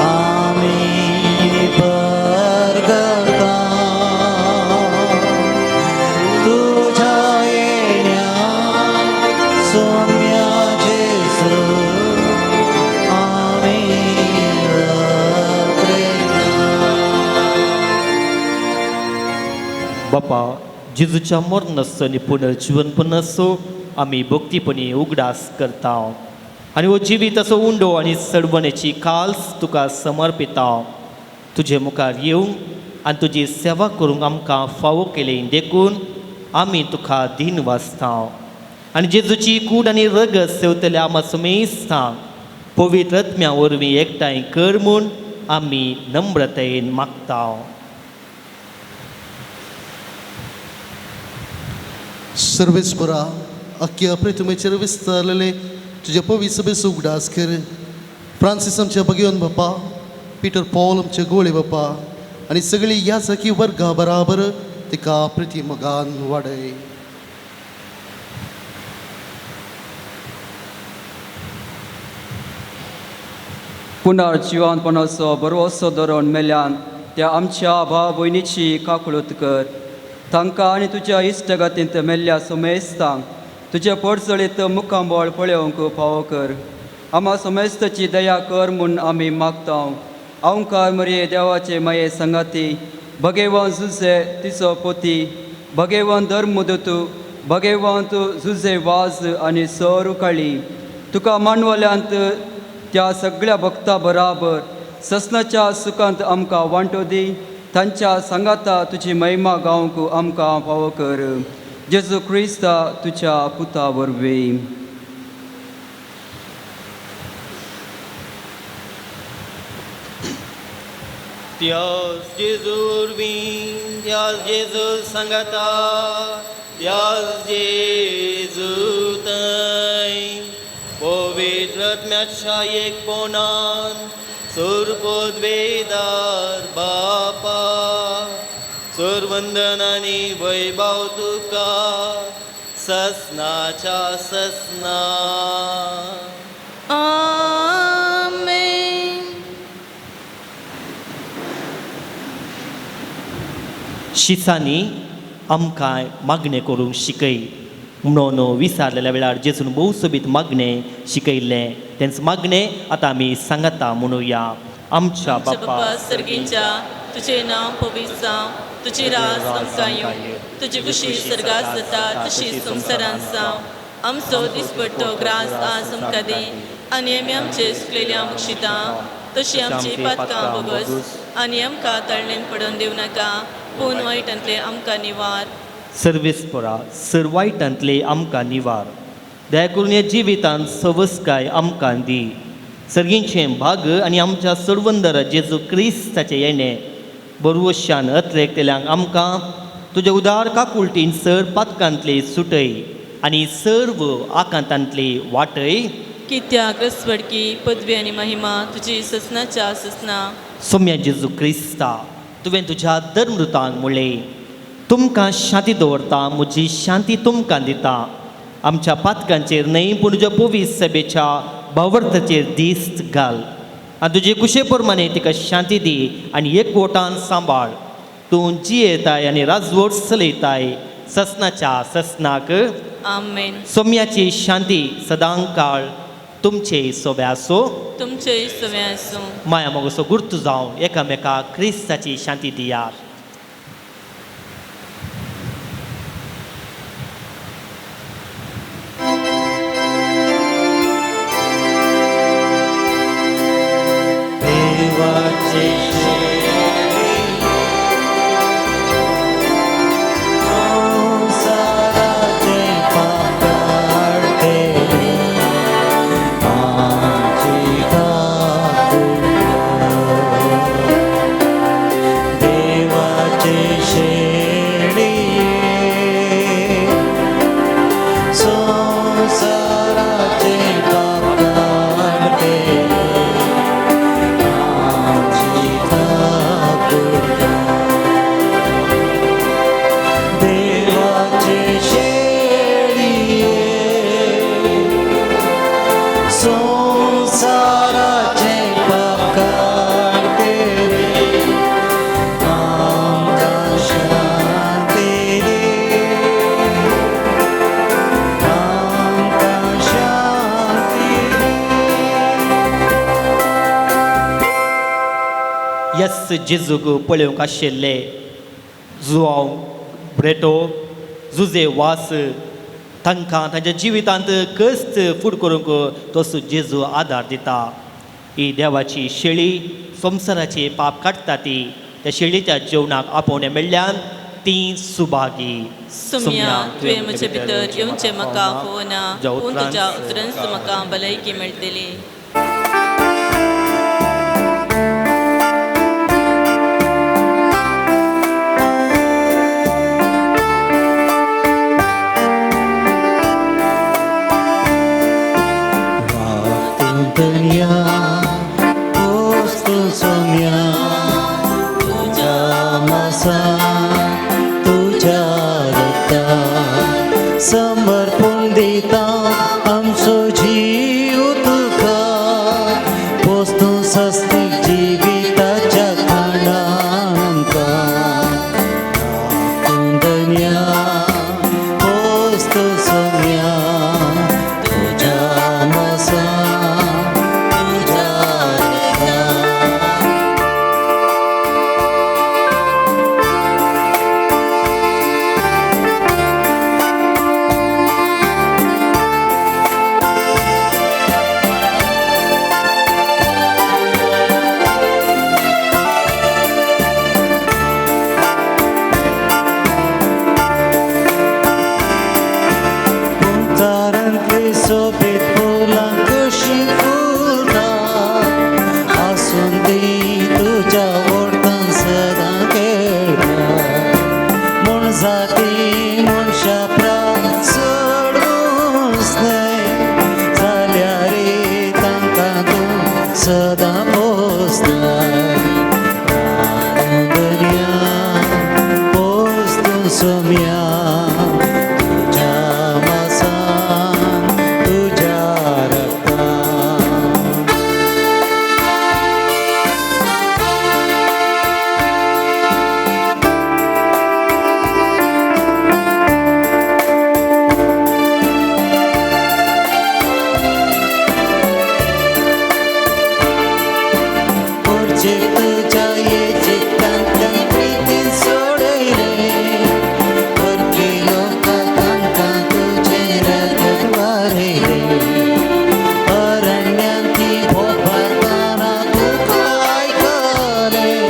D: आमी परगता, तुझ्या येण्या सोम्या जेजू आमी प्रेता.
B: बापा जेजूच्या मरणाचो आनी पुनर्जीवनपणाचो आमी भक्तीपणी उगडास करता आनी हो जिवीत असो उंडो आनी सडवणेची काल्स तुका समर्पिता. तुजे मुखार येवंक आनी तुजी सेवा करूंक आमकां फावो केली देखून आमी तुका दीन वाचता आनी जेजूची कूड आनी रगत सेवतल्या आमा सुमेस्तांक पवित्र आत्म्या वरवीं एकठांय कर म्हूण आमी नम्रतायेन मागता.
G: सर्वेस्परा अख्ख्या प्रतिमेचेर विस्तारलेले तुज्या पवित्र सभेचो उगडास कर. फ्रांसीस आमच्या भगेवन बापा पीटर पॉल आमचे गोळे बापा आनी सगळी ह्या सखी वर्गा बराबर तिका प्रिती मोगान वाडय.
H: पुनर्जिवनपणाचो भरवसो धरून मेल्यान त्या आमच्या भाव भयणीची काकळूत कर. तांकां आनी तुज्या इश्टगतींत मेल्ल्या समेस्तांक तुजे पोटचळीत मुखांबळ पळोवंक फावो कर. आमा समेस्ताची दया कर म्हूण आमी मागता. अवंकार मरये देवाचे माये संगाती भगेवान जुजे तिचो पोती भगेवान धर्मदूत भगेवान जुजे वाज आनी सर काळी तुका मांडवल्यांत त्या सगळ्या भक्ता बराबर ससनाच्या सुखांत आमकां वांटो दी. तांच्या सांगाता तुजी महिमा गावंक आमकां फावो कर. जेजू क्रिस्ता तुज्या पुता वरवीं.
D: Dios Jesu वरवीं, Dios Jesu सांगाता, Dios Jesu थंय पवित्र आत्म्याच्या एकपणान सुरपदवेदार बापा सुरवंदन आनी वैभव तुका ससनाच्या ससना.
C: आमेन.
B: शिसांनी आमकां मागणें करूंक शिकय म्हणून विचारलेल्या वेळार जेजून भोव सोबीत मागणें शिकयल्लें तेंच मागणें आतां आमी सांगता म्हणुया. आमच्या
C: बापा सर्गींच्या तुझे नांव पवित्र जावं, तुजी रास आमकां येवं, तुजी खुशी सर्गात जाता तशी संवसारांत जावं. आमचो दिसपट्टो ग्रास आज आमकां दी आनी आमी आमचे सुकलेल्या बक्षिता तशी आमची पातकां बोगस आनी आमकां तळणेन पडून दिवं नाका पूण वायटांतले आमकां निवार.
B: सर्वेस्परा सर वायटांतले आमकां निवार. दया करून ह्या जिवितांत सवस्काय आमकां दी. सर्गींचें भाग आनी आमच्या सरवंदर जेजू क्रिस्ताचें येणें बरवशान अत्रेकतेल्यांक आमकां तुज्या उदार काकुळटीन सर पातकांतले सुटय आनी सर्व आकांतांतले वाटय.
C: कित्याक रसवडकी पदवी आनी महिमा तुजी ससनाच्या ससना.
B: सोम्या जेजू क्रिस्ता तुवें तुज्या धर्मृतांक म्हणलें तुमकां शांती दवरता म्हजी शांती तुमकां दिता. आमच्या पातकांचेर न्हय पूण तुज्या पवित्र सभेच्या भावार्थाचेर दिस्त घाल आनी तुजे कुशे प्रमाणे तिका शांती दी आनी एकवटान सांबाळ. तूं जियेताय आनी राजवट चलयताय ससनाच्या ससनाक.
C: आमेन.
B: सोम्याची शांती सदां काळ तुमचे सोबे आसूं.
C: तुमचे सवे आसूं.
B: माया मोगसो गुर्तू जावन एकामेका क्रिस्ताची शांती दियात.
D: देवाचे संसाराचे पाप काडतेले आमची काकूट. देवाचे शेळये संसाराचे पाप काडतेले आमची काकूट. देवाचे शेळये संसाराचे पाप काडतेले आमकां शांती दी, आमकां शांती दी.
B: यस जेजूक पळोवंक आशिल्ले जुआंव ब्रेटो जुजे वास तांकां तांच्या जिवितांत कस्त फूड करूंक तसो जेजू आदार दिता. ही देवाची शेळी संवसाराचे पाप काडटा ती त्या शेळीच्या जेवणाक आपोवणें मेळ्ळ्यान ती सुभागी.
C: सुम्या तुवें म्हजे भितर येवचें म्हाका फोवना पूण तुज्या उतरांच म्हाका भलायकी मेळटली.
D: दुनिया पोस्तु सोम्या तुज्या मासान तुज्या रक्तान समर्पण दिता आमचो जीव तुका पोस्तू सस्तीक जिविताच्या खाणान आमकां धन्या पोस्तू सोम्या तुज्या मासान तुज्या रक्तान. संवसारांतली सोबीत फुलां कशीं फुलता आसून ती तुज्या वोडतान सदां खेळटा म्हूण जाती मनशा प्राण चड न्हय जाल्यार तांकां तूं सदां पोसताय. दर्या पोस तूं सोम्या तुज्या मासान तुज्या रक्तान. पुढचे तुज्या ये चित्तांतल्यान प्रितीन सोडयलें परकी लोकां तांकां तुजें रगत वारयलें अरण्यांत ती भोंवतना तुका आयकलें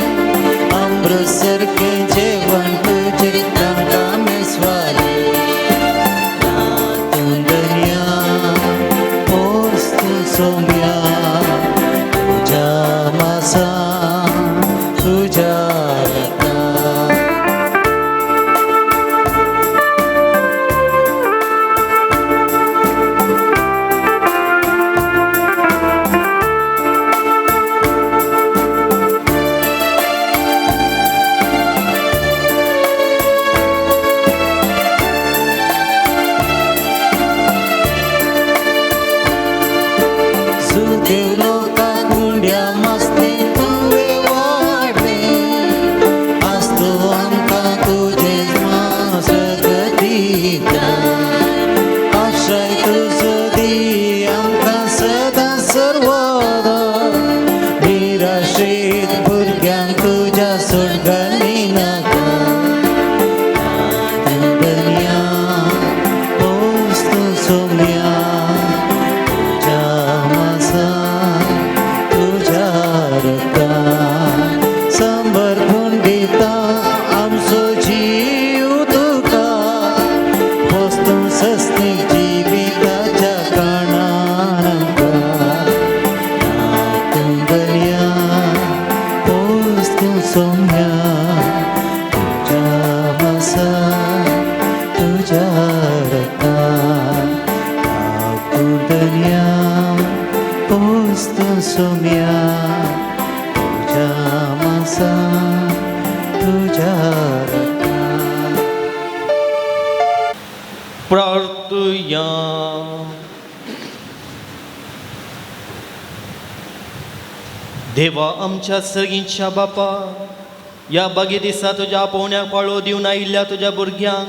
D: अमृत सारकें जेवण तुजें तांकां मेसवालें. दर्या पोस तूं सोम्या तुज्या मासान तुज्या रक्तान. सुदेव लोकांक उंड्या मस्ती तुवें वाडलें आसतो आमकां तुजें मास दिता आश्रय तुजो दी आमकां सदां सर्वदा निराश्रीत भुरग्यांक तुज्या सोड घाली नाका. दर्या पोस तूं सोम्या तुज्या मासान तुज्या रक्तान समर्पण दिता आमचो जीव तुका पोस तूं सस्तीक जिविताच्या कारणान आमकां. दर्या पोस तूं सोम्या तुज्या मासान तुज्या रक्तान. दर्या पोस तूं सोम्या तुज्या मासान तुज्या रक्तान.
B: प्रार्थुया. देवा आमच्या सर्गींच्या बापा, ह्या बागे दिसा तुज्या आपोवण्याक पाळो दिवन आयिल्ल्या तुज्या भुरग्यांक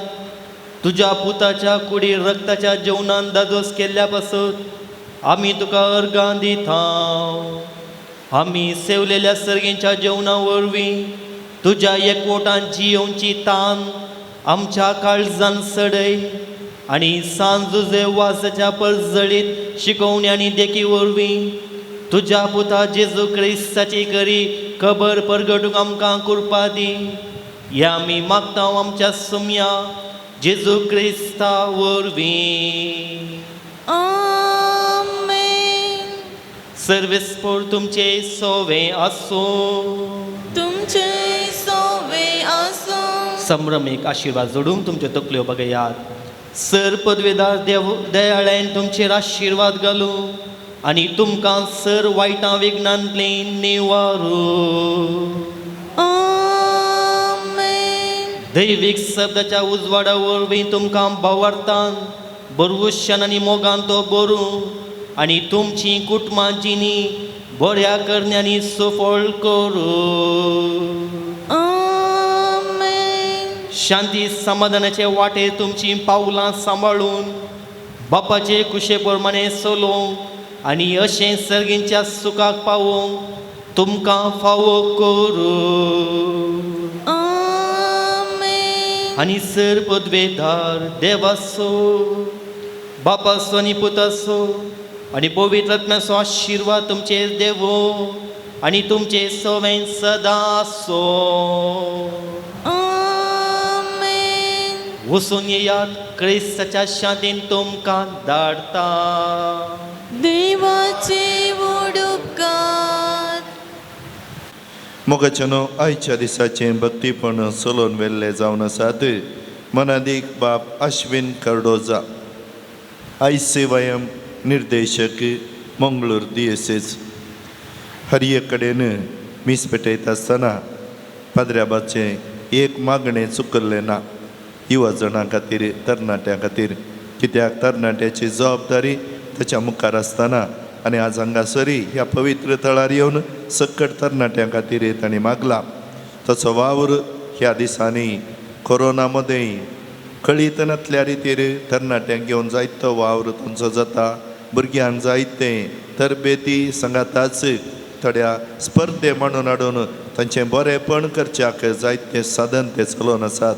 B: तुज्या पुताच्या कुडीर रक्ताच्या जेवणान दादोस केल्ल्या पासत आमी तुका अर्गां दिता. आमी सेवलेल्या सर्गींच्या जेवणा वरवीं तुज्या एकवटान जियोवची तान आमच्या काळजान सडय आनी सांजुजे वासाच्या परजळीत शिकोवणी आनी देखी वरवीं तुज्या पुता जेजू क्रिस्ताची करी खबर परगटूंक आमकां कृपा दी. ह्या आमी मागता आमच्या सुमया जेजू क्रिस्ता वरवीं.
C: आमेन.
B: सर्वेस्पोर तुमचे सोवे आसूं.
C: तुमचे सोवे आसूं.
B: संभ्रमीक आशिर्वाद जोडूंक तुमच्यो तकल्यो बघयात. सर पदवेदार देव दयाळ्यान तुमचेर आशिर्वाद घालूं. आनी तुमकां सर वायटां विघ्नांतलें निवारू.
C: आमेन.
B: दैवीक शब्दाच्या उजवाडा वरवीं तुमकां भावार्थान बरवुश्यान आनी मोगान तो बरूं आनी तुमची कुटुंबां जिणी बऱ्या करण्यांनी सफळ करूं.
C: आमेन.
B: शांती समाधानाचे वाटेर तुमचीं पावलां सांबाळून बापाचे कुशे प्रमाणे चलोवंक आनी अशें सर्गींच्या सुखाक पावोवंक तुमकां फावो करूं.
C: आमेन.
B: आनी सर पदवेदार देवाचो, बापाचो आनी पुताचो आनी पवित्र आत्म्याचो आशिर्वाद तुमचेर देवो आनी तुमचे सवें सदां आसो.
C: आमेन.
B: वचून येयात, क्रिस्ताच्या शांतीन तुमकां धाडटा.
C: देवाचे व्हड उपकार.
E: मोगाच्यानो, आयच्या दिसाचें भक्तीपण चलोवन व्हेल्ले जावन आसात मनादीक बाब अश्विन कर्डोजा, आयसीवायम निर्देशक, मंगळूर दियेसीस. हर एक कडेन मीस पेटयता आसतना पाद्र्याबाचें एक मागणें चुकल्लें ना, युवा जणां खातीर, तरणाट्यां खातीर, कित्याक तरणाट्याची जबाबदारी ताच्या मुखार आसतना आनी आज हांगासरी ह्या पवित्र थळार येवन सकट तरणाट्यां खातीर तांणी मागला. ताचो वावर ह्या दिसांनी कोरोना मदें कळीत नासल्या रितीर तरणाट्यांक घेवन जायतो वावर तांचो जाता. भुरग्यांक जायते तरबेती सांगाताच थोड्या स्पर्धे मांडून हाडून तांचें बरेंपण करच्याक जायते साधन ते चलोवन आसात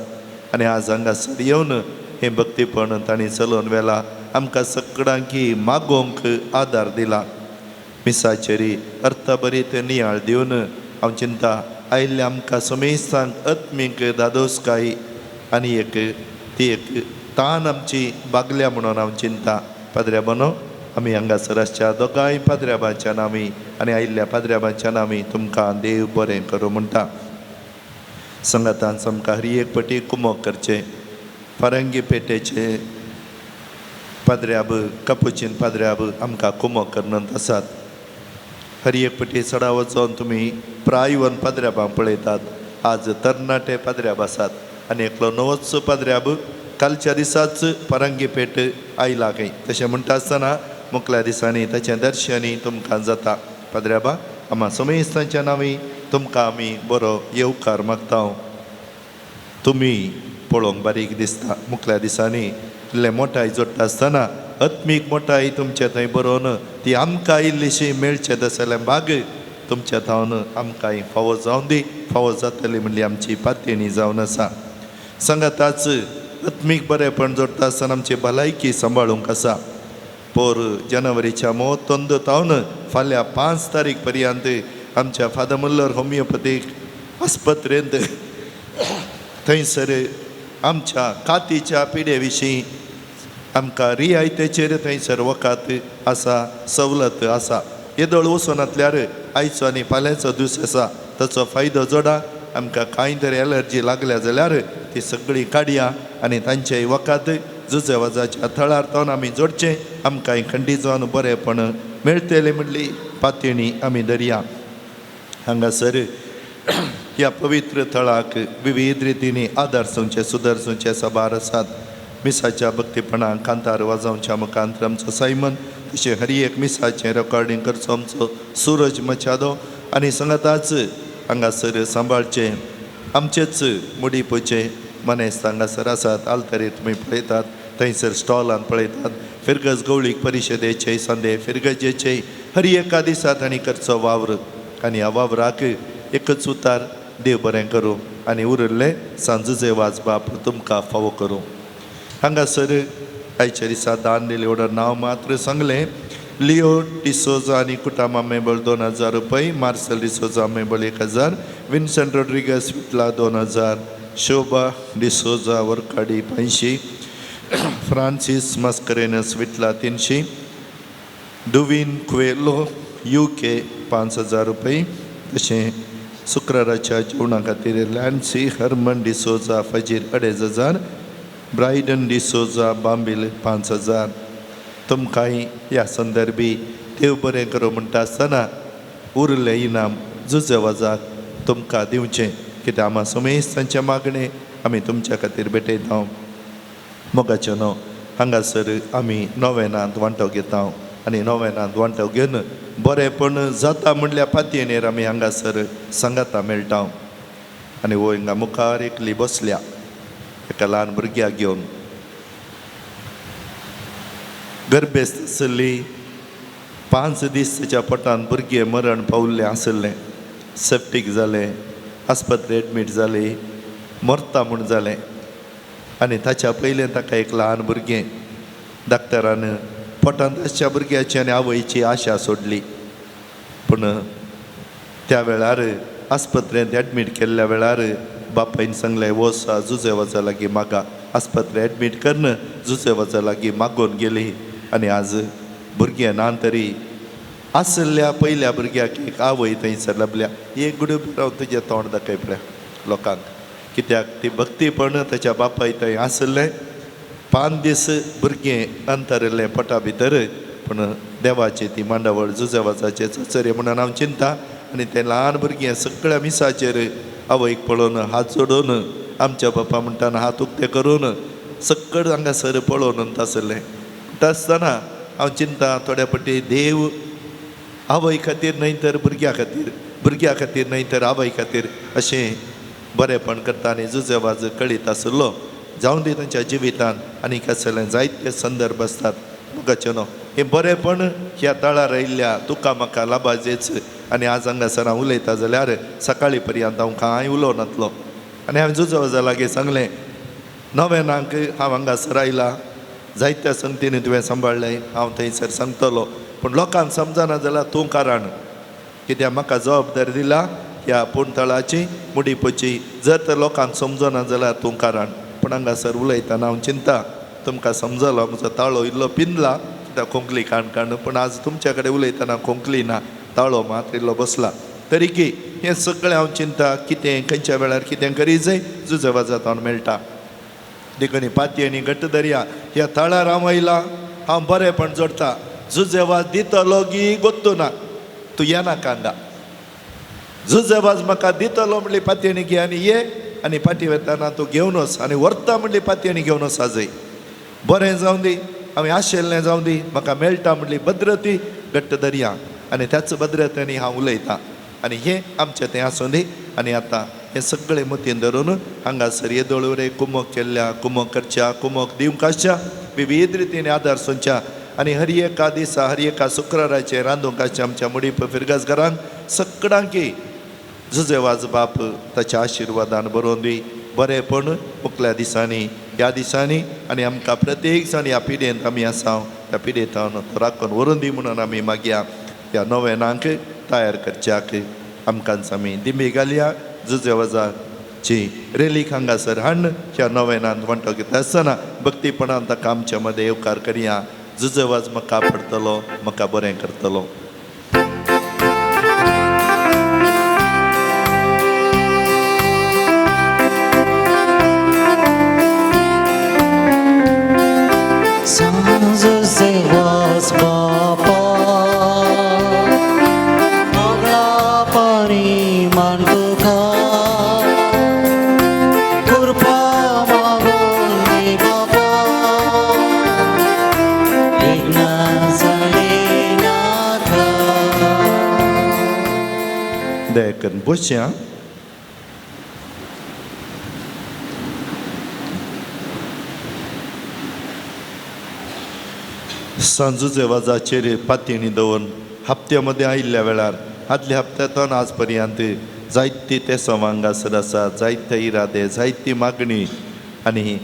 E: आनी आज हांगासर येवन हें भक्तीपण तांणी चलोवन व्हेलां. आमकां सगळ्यांकी मागोवंक आदार दिला. मिसाचेरी अर्थभरीत नियाळ दिवन हांव चिंता आयिल्ल्या आमकां समेस्तांक आत्मीक दादोसकाय आनी एक ती एक तान आमची बागल्या म्हणून हांव चिंता. पाद्र्या बनो, आमी हांगासर आसच्या दोगांय पाद्र्याबाच्या नांवी आनी आयिल्ल्या पाद्र्याबाच्या नांवी तुमकां देव बरें करूं म्हणटा. संगातान आमकां हर एक पटी कुमोक करचें फारंगी पेटेचे पाद्र्याब, कपुचीन पाद्र्याब आमकां कुमोक करनत आसात. हर एक पटी सडा वचोन तुमी प्रायवन पाद्र्याबां पळयतात. आज तरणाटे पाद्र्याब आसात आनी एकलो नवोच पाद्र्याब कालच्या दिसाच फारंगी पेट आयला खंय. तशें म्हणटा आसतना मुखल्या दिसांनी ताचें दर्शनय तुमकां जाता. पाद्र्याबा, आमा समेस्तांच्या नांवी तुमकां आमी बरो येवकार मागता. तुमी पळोवंक बारीक दिसता. मुखल्या दिसांनी इल्लें मोटाय जोडटा आसतना आत्मीक मोटाय तुमचे थंय बरोवन ती आमकां इल्लीशी मेळचें तशें जाल्यार भाग तुमच्या थावन आमकां फावो जावन दी, फावो जातली म्हणली आमची पातयेणी जावन आसा. सांगाताच आत्मीक बरेंपण जोडटा आसतना आमची भलायकी सांबाळूंक आसा. पोर जानेवारीच्या मोतोंद थावन फाल्यां 5 तारीख पर्यंत आमच्या फादर मुल्लर होमियोपॅथीक आस्पत्रेंत थंयसर आमच्या कातीच्या पिडे विशीं आमकां रियायतेचेर थंयसर वखद आसा, सवलत आसा. येदोळ वचनातल्यार आयचो आनी फाल्यांचो दीस आसा, ताचो फायदो जोडा. आमकां कांय तरी एलर्जी लागल्या जाल्यार ती सगळी काडया आनी तांचे वखद जुजे वजाच्या थळार तावन आमी जोडचें. आमकां खंडीत जावन बरेंपण मेळटलें म्हणली पातयेणी आमी दरया. हांगासर ह्या पवित्र थळाक विविध रितींनी आदार संवचे सुदरसुंचे सभार आसात. मिसाच्या भक्तीपणाक कांतार वाजोवच्या मुखांत आमचो सायमन, तशें हर एक मिसाचें रेकॉर्डींग करचो आमचो सुरज मचादो आनी सांगाताच हांगासर सांबाळचें आमचेच मुडीपोचे मनेस्त हांगासर आसात. आल्तरी तुमी पळयतात, थंयसर स्टॉलान पळयतात. फिरगज गवळीक परिशदेचे संदे फिरगजेचे हर एका दिसा तांणी करचो वावर आनी ह्या वावराक एकच उतार, देव बरें करूं आनी उरिल्लें सांजुजे वाज बाप तुमकां फावो करूं. हांगासर आयच्या दिसा दान दिले ऑर्डर नांव मात्र सांगलें. लिओ डिसोजा आनी कुटामा मेबल 2000 रुपये, मार्सल डिसोजा मेबल 1000, विन्संट रोड्रिगस विटला 2000, शोभा डिसोजा वर्काडी 500, फ्रांसीस मास्करेनस विटला 300, डुवीन कुवेलो UK 5000 रुपये. तशें शुक्राराच्या जेवणा खातीर लॅन्सी हरमन डिसोजा फजीर 2500, ब्रायडन डिसोजा बांबील 5000. तुमकांय ह्या संदर्भी देव बरें करूं म्हणटा आसतना उरलें इनाम जुजे वाजाक तुमकां दिवचें कित्याक आमा समेस्तांचें मागणें आमी तुमच्या खातीर भेटयता. मोगाचें न्हू हांगासर आमी नोवेनांत वांटो घेता आनी नोवेनांत वांटो घेवन बरेंपण जाता म्हणल्यार पातयेनेर आमी हांगासर सांगाता मेळटा. आनी वो हिंगा मुखार एकली बसल्या एका ल्हान भुरग्याक घेवन गर्भेस्त आसली. 5 दीस ताच्या पोटान भुरगें मरण पावल्लें आसलें. सेप्टीक जालें, आस्पत्रे एडमीट जाली, मरता म्हूण जालें. आनी ताच्या पयलें ताका एक ल्हान भुरगें डाक्टरान पोटांत आसच्या भुरग्याची आनी आवयची आशा सोडली. पूण त्या वेळार आस्पत्रेंत एडमीट केल्ल्या वेळार बापायन सांगलें वोसा जुजे वचा लागीं मागा. आस्पत्रे एडमीट करून जुजे वचा लागीं मागोवन गेली. आनी आज भुरगें ना तरी आसल्या पयल्या भुरग्याक एक आवय थंयसर लाबल्या. एक गुडूप राव तुजें तोंड दाखय पळय लोकांक, कित्याक ती भक्तीपण ताच्या बापाय थंय आसलें. 5 दीस भुरगें अंतरिल्लें पोटा भितर, पूण देवाची ती मांडावळ जुजेवाजाचे चचरे म्हणून हांव चिंता. आनी तें ल्हान भुरगें सगळ्या मिसाचेर आवयक पळोवन हात जोडून आमच्या बापा म्हणटाना हात उक्ते करून सगळें हांगासर पळोवन आसलें. म्हणटा आसतना हांव चिंता थोड्या पटी देव आवय खातीर न्हय तर भुरग्या खातीर, भुरग्या खातीर न्हय तर आवय खातीर अशें बरेंपण करता आनी जुजेवाज कळीत आसलो. जावं दी तांच्या जिवितान आनी कसलें जायते संदर्भ आसतात. मोगाचें न्हू हें बरेंपण ह्या तळार आयिल्ल्या तुका म्हाका लाबाजेच. आनी आज हांगासर हांव उलयता जाल्यार सकाळी पर्यंत हांव कांय उलोवनातलो. आनी हांवें जुजवाजा लागीं सांगलें नवेनाक हांव हांगासर आयला, जायत्या संगतींनी तुवें सांबाळ्ळें, हांव थंयसर सांगतलो, पूण लोकांक समजना जाल्यार तूं कारण कित्याक म्हाका जबाबदारी दिला ह्या पूणतळाची मुडीपोची. जर तर लोकांक समजना जाल्यार तूं कारण. पूण हांगासर उलयतना हांव चिंता तुमकां समजलो म्हजो ताळो इल्लो पिंदला कित्याक खोंकली काण काण, पूण आज तुमच्या कडेन उलयतना खोंकली ना, ताळो मात इल्लो बसला. तरीकी हें सगळें हांव चिंता कितें खंयच्या वेळार कितें करी जाय जुजवा जाता मेळटा. देखून पाती आनी घट्ट दर्या ह्या तळार हांव आयला, हांव बरेंपण जोडटा. जुजेवाज दितलो गी गोत्तू ना, तूं येनाका हांगा. जुजेवाज म्हाका दितलो म्हणली पातयेणी घे आनी ये, आनी फाटी वतना तूं घेवन वच, आनी व्हरता म्हणली पातयेणी घेवन वच. आजय बरें जावं दी, हांवें आशिल्लें जावं दी, म्हाका मेळटा म्हणली भद्रती घट्ट दर्या. आनी त्याच भद्रतेनी हांव उलयतां. आनी हें आमचें तें आसूं दी. आनी आतां हें सगळें मतीन धरून हांगासर येदोळवरे कुमक केल्ल्या, कुमक करच्या, कुमक दिवंक आसच्या विविध रितीन आदार सोंच्या. आनी हर एका दिसा हर एका शुक्राराचें रांदूंक आसच्या आमच्या मुडीप फिरगास घरांक सगळ्यांकी जुजेवाज बाप ताच्या आशिर्वादान बरोवन दी बरेंपण मुखल्या दिसांनी ह्या दिसांनी. आनी आमकां प्रत्येक जाण ह्या पिडेंत आमी आसा त्या पिडेंत तो राखून व्हरून दी म्हणून आमी मागया. ह्या नोवेनांक तयार करच्याक आमकां आमी दिंबी घालया. जुजेवाजाची रेलीक हांगासर हाडून ह्या नोवेनांत वांटो घेता आसतना भक्तीपणान ताका आमच्या मदें येवकार करया. जुजेवाज म्हाका पडटलो, म्हाका बरें करतलो.
D: San Jose बापा मोगळा पाणी मान तुका कृपा मागून दी बापा विघ्न जाली नाका.
E: दया करून बसया. सांजुजे वाजाचेर पातयेणी दवरून हप्त्या मदें आयिल्ल्या वेळार आदल्या हप्त्यांतल्यान आज पर्यंत जायती ते हांगासर आसा, जायते इरादे, जायती मागणी आनी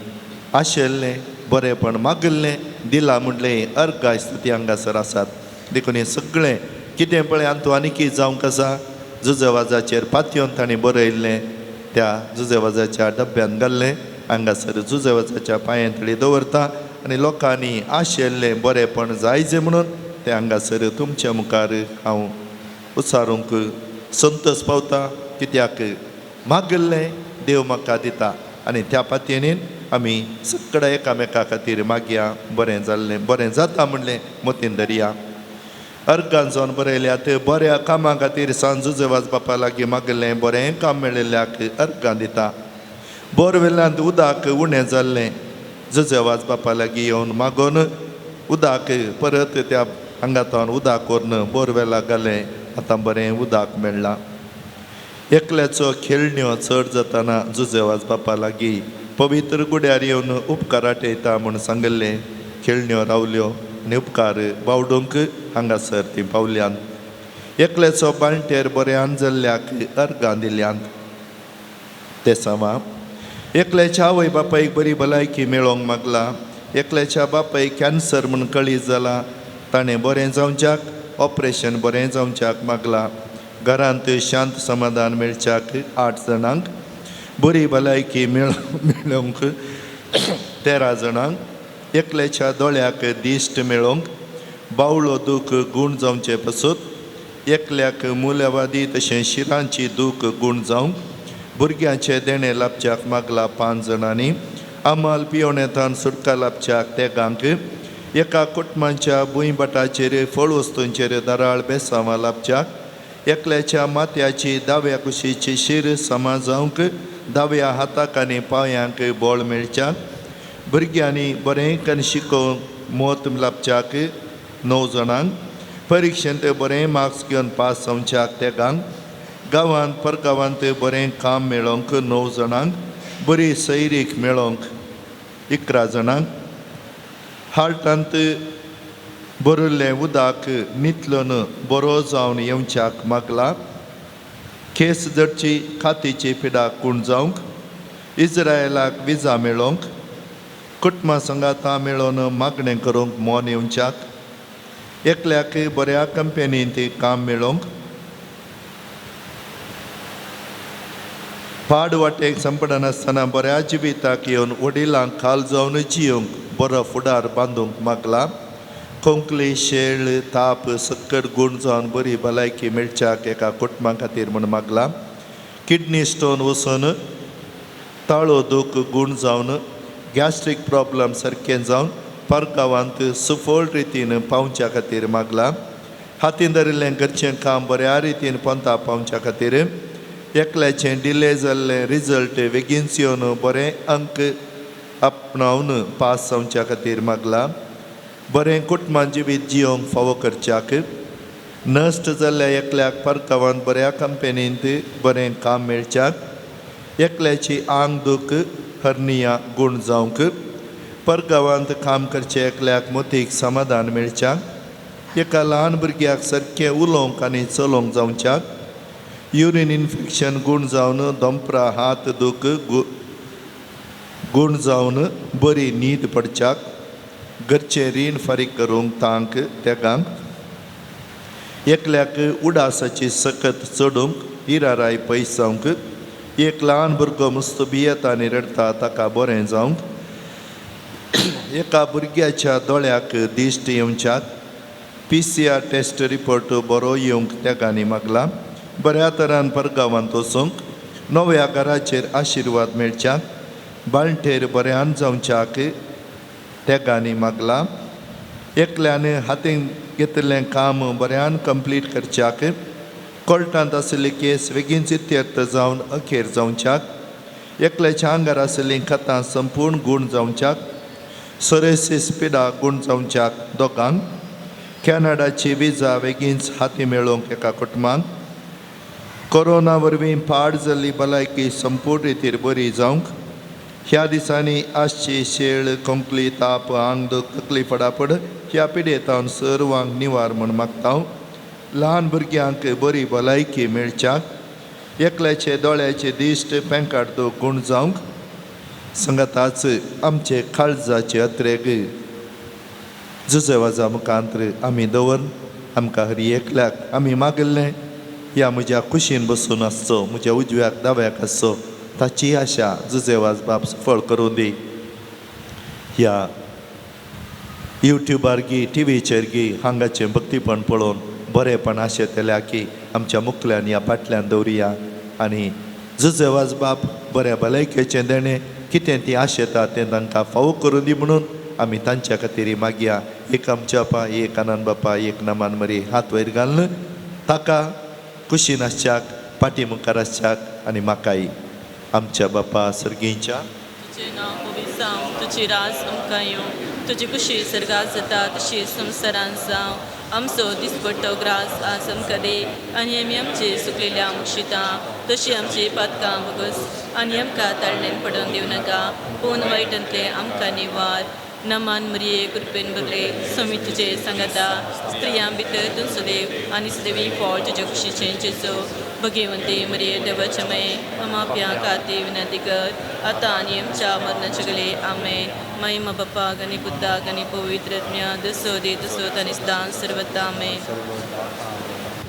E: आशिल्लें बरेंपण मागिल्लें दिलां म्हणलें अर्गाय स्तुती हांगासर आसात. देखून हें सगळें कितें पळय आनी तूं आनीकय जावंक आसा. जुजेवाजाचेर पातयेवन तांणी बरयल्लें त्या जुजेवाजाच्या डब्यांत घाल्लें हांगासर जुजेवाजाच्या पांयांतळी दवरता. आनी लोकांनी आशिल्लें बरेंपण जायजें म्हणून तें हांगासर तुमच्या मुखार हांव उचारूंक संतोश पावता. कित्याक मागिल्लें देव म्हाका दिता. आनी त्या पातयेनीन आमी सगळ्या एकामेका खातीर मागया बरें जाल्लें बरें जाता म्हणलें मतीन धरया. अर्गान जावन बरयल्यात. बऱ्या कामां खातीर सांत जुझे वाज बापा लागीं मागलें बरें काम मेळिल्ल्याक अर्गां दिता. बोरवेलांत उदक उणें जाल्लें जुझे वाज बापा लागीं येवन मागून उदक परत त्या हांगातावन उदक व्हरून बोरवेलाक घालें. आतां बरें उदक मेळ्ळां. एकल्याचो खेळण्यो चड जाताना जुझे वाज बापा लागीं पवित्र गुड्यार येवन उपकार आटयता म्हूण सांगिल्लें. खेळण्यो रावल्यो आनी उपकार बावडूंक हांगासर ती पावल्यान. एकल्याचो बाळंटेर बऱ्यान जाल्ल्याक अर्गां दिल्यांत. ते सवा एकल्याच्या आवय बापायक बरी भलायकी मेळोवंक मागला. एकल्याच्या बापायक कॅन्सर म्हूण कळीत जाला, ताणें बरें जावच्याक ऑपरेशन बरें जावच्याक मागला. घरांत शांत समाधान मेळच्याक 8 जाणांक, बरी भलायकी मेळोवंक 13 जाणांक, एकल्याच्या दोळ्याक दिश्ट मेळोवंक, बावळो दूख गूण जावचे पसत, एकल्याक मुल्यावादी तशें शिरांची दूख गूण जावंक, भुरग्यांचे देणें लाबच्याक मागला 5 जाणांनी, आमाल पियोणेंतान सुटका लाबच्याक तेगांक, एका कुटुंबाच्या भूंयभाटाचेर फळ वस्तूंचेर दराळ बेसांवां लाबच्याक, एकल्याच्या माथ्याची दाव्या कुशीची शीर समा जावंक, दाव्या हाताक आनी पांयांक बळ मेळच्याक, भुरग्यांनी बरें कन शिकोवंक मोत लाबच्याक 9 जाणांक, परिक्षेंत बरें मार्क्स घेवन पास जावच्याक तेगांक, गांवांत परगांवांत बरें काम मेळोवंक 9 जाणांक, बरी सैरीक मेळोवंक 11 जाणांक, हार्टांत बरयल्लें उदक नितलून बरो जावन येवच्याक मागला. केस जडची खातीची पिडा कूण जावंक, इज्रायलाक विजा मेळोवंक, कुटुंबा संगाता मेळोवन मागणें करूंक मोन येवच्याक, एकल्याक बऱ्या कंपनींत काम मेळोवंक, पाड वाटेक संपडनासतना बऱ्या जिविताक येवन वडिलांक खाल जावन जियोंक बरो फुडार बांदूंक मागला. खोंकली शेळ ताप सक्कड गूण जावन बरी भलायकी मेळच्याक एका कुटुंबा खातीर म्हूण मागला. किडनी स्टोन वचून ताळो दूख गूण जावन गॅस्ट्रीक प्रॉब्लम सारकें जावन परगांवांत सुफळ रितीन पावच्या खातीर मागला. हातीन धरिल्लें घरचें काम बऱ्या रितीन पोंता पावच्या खातीर, एकल्याचें डिले जाल्लें रिजल्ट बेगीनच येवन बरें अंक आपणावन पास जावच्या खातीर मागला. बरें कुटुंबां जिवीत जियोंक फावो करच्याक, नश्ट जाल्ल्या एकल्याक परगांवांत बऱ्या कंपनींत बरें काम मेळच्याक, एकल्याची आंग दूख हर्निया गूण जावंक, परगांवांत काम करचें एकल्याक मोतीक समाधान मेळच्याक, एका ल्हान भुरग्याक सारकें उलोवंक आनी चलोवंक जावच्याक, युरीन इन्फेक्शन गूण जावन दोंपरा हात दूख गूण जावन बरी न्हीद पडच्याक, घरचें रीण फारीक करूंक तांक तेगांक, एकल्याक उडासाची सकत चडूंक इराराय पयस जावंक, एक ल्हान भुरगो मस्त भियेता आनी रडटा ताका बरें जावंक, एका भुरग्याच्या दोळ्याक दिश्ट येवच्याक, PCR test report बरो येवंक तेगांनी मागला. बऱ्या तरान परगांवांत वचूंक, नव्या घराचेर आशिर्वाद मेळच्याक, बाळंटेर बऱ्यान जावच्याक तेगांनी मागला. एकल्यान हातीन घेतिल्लें काम बऱ्यान कंप्लीट करच्याक, कोर्टांत आशिल्ली केस बेगीनच इत्यर्थ जावन अखेर जावच्याक, एकल्याच्या आंगार आशिल्लीं खतां संपूर्ण गूण जावच्याक, सोरेसीस पिडा गूण जावच्याक दोगांक, कॅनडाची विजा बेगीनच हाती मेळोवंक एका कुटुंबाक, कोरोना वरवीं पाड जाल्ली भलायकी संपूर्ण रितीर बरी जावंक, ह्या दिसांनी आसची शेळ खोंकली ताप आंग दूख तकली फडाफड ह्या पिडेतावन सर्वांक निवार म्हूण मागता. ल्हान भुरग्यांक बरी भलायकी मेळच्याक, एकल्याचे दोळ्याचे दिश्ट पेंकाट दूख गूण जावंक, संगताच आमचे काळजाचे अत्रेग जुजेवाजा मुखांत्र आमी दवर आमकां हरी एकल्याक आमी मागिल्लें ह्या म्हज्या कुशीन बसून आसचो, म्हज्या उजव्याक दाव्याक आसचो, ताची आशा जुजेवाज बाप सफळ करूं दी. ह्या युट्युबार गी टिवीचेर गी हांगाचें भक्तीपण पळोवन बरेंपण आशेतल्या की आमच्या मुखल्यान ह्या फाटल्यान दवरुया आनी जुजेवाज बाप बऱ्या भलायकेचें देणें कितें ती आशेता तें तांकां फावो करूं दी म्हणून आमी तांच्या खातीर मागया. एक आमच्या बापा, एक आनंद बापा, एक नमान मरी हात वयर घालून ताका कुशीन आसच्याक, पाटी मुखार आसच्याक आनी म्हाकाय. आमच्या बापा सर्गींच्या,
C: तुजें नांव पवित्र जावं, तुजी राज आमकां येवं, तुजी कुशी सर्गात जाता तशी संवसारांत जावं. आमचो दिसपट्टो ग्रास आज आमकां दी आनी आमी आमची सुकलेल्या मुक्षितां तशी आमची पातकां भोगस आनी आमकां ताळणेन पडोवन दिवं नाका, पूण वायटांतलें आमकां निवार. नमान मरिये, कृपेन भरले, स्वामी तुजे सांगाता, स्त्रियां भितर तूं सुदेव आनी सुदेवी फळ तुज्या कुशीचें जेजू. भगेवंती मरिये, देवाच्या मये, अमाप्या खातीर विनंती कर, आतां आनी आमच्या मरणाच्या गले. आमेन. महिमा बापाक आनी पुताक आनी पवित्र आत्म्या, दसो दे तसो आनी सदां सर्वता. आमेन.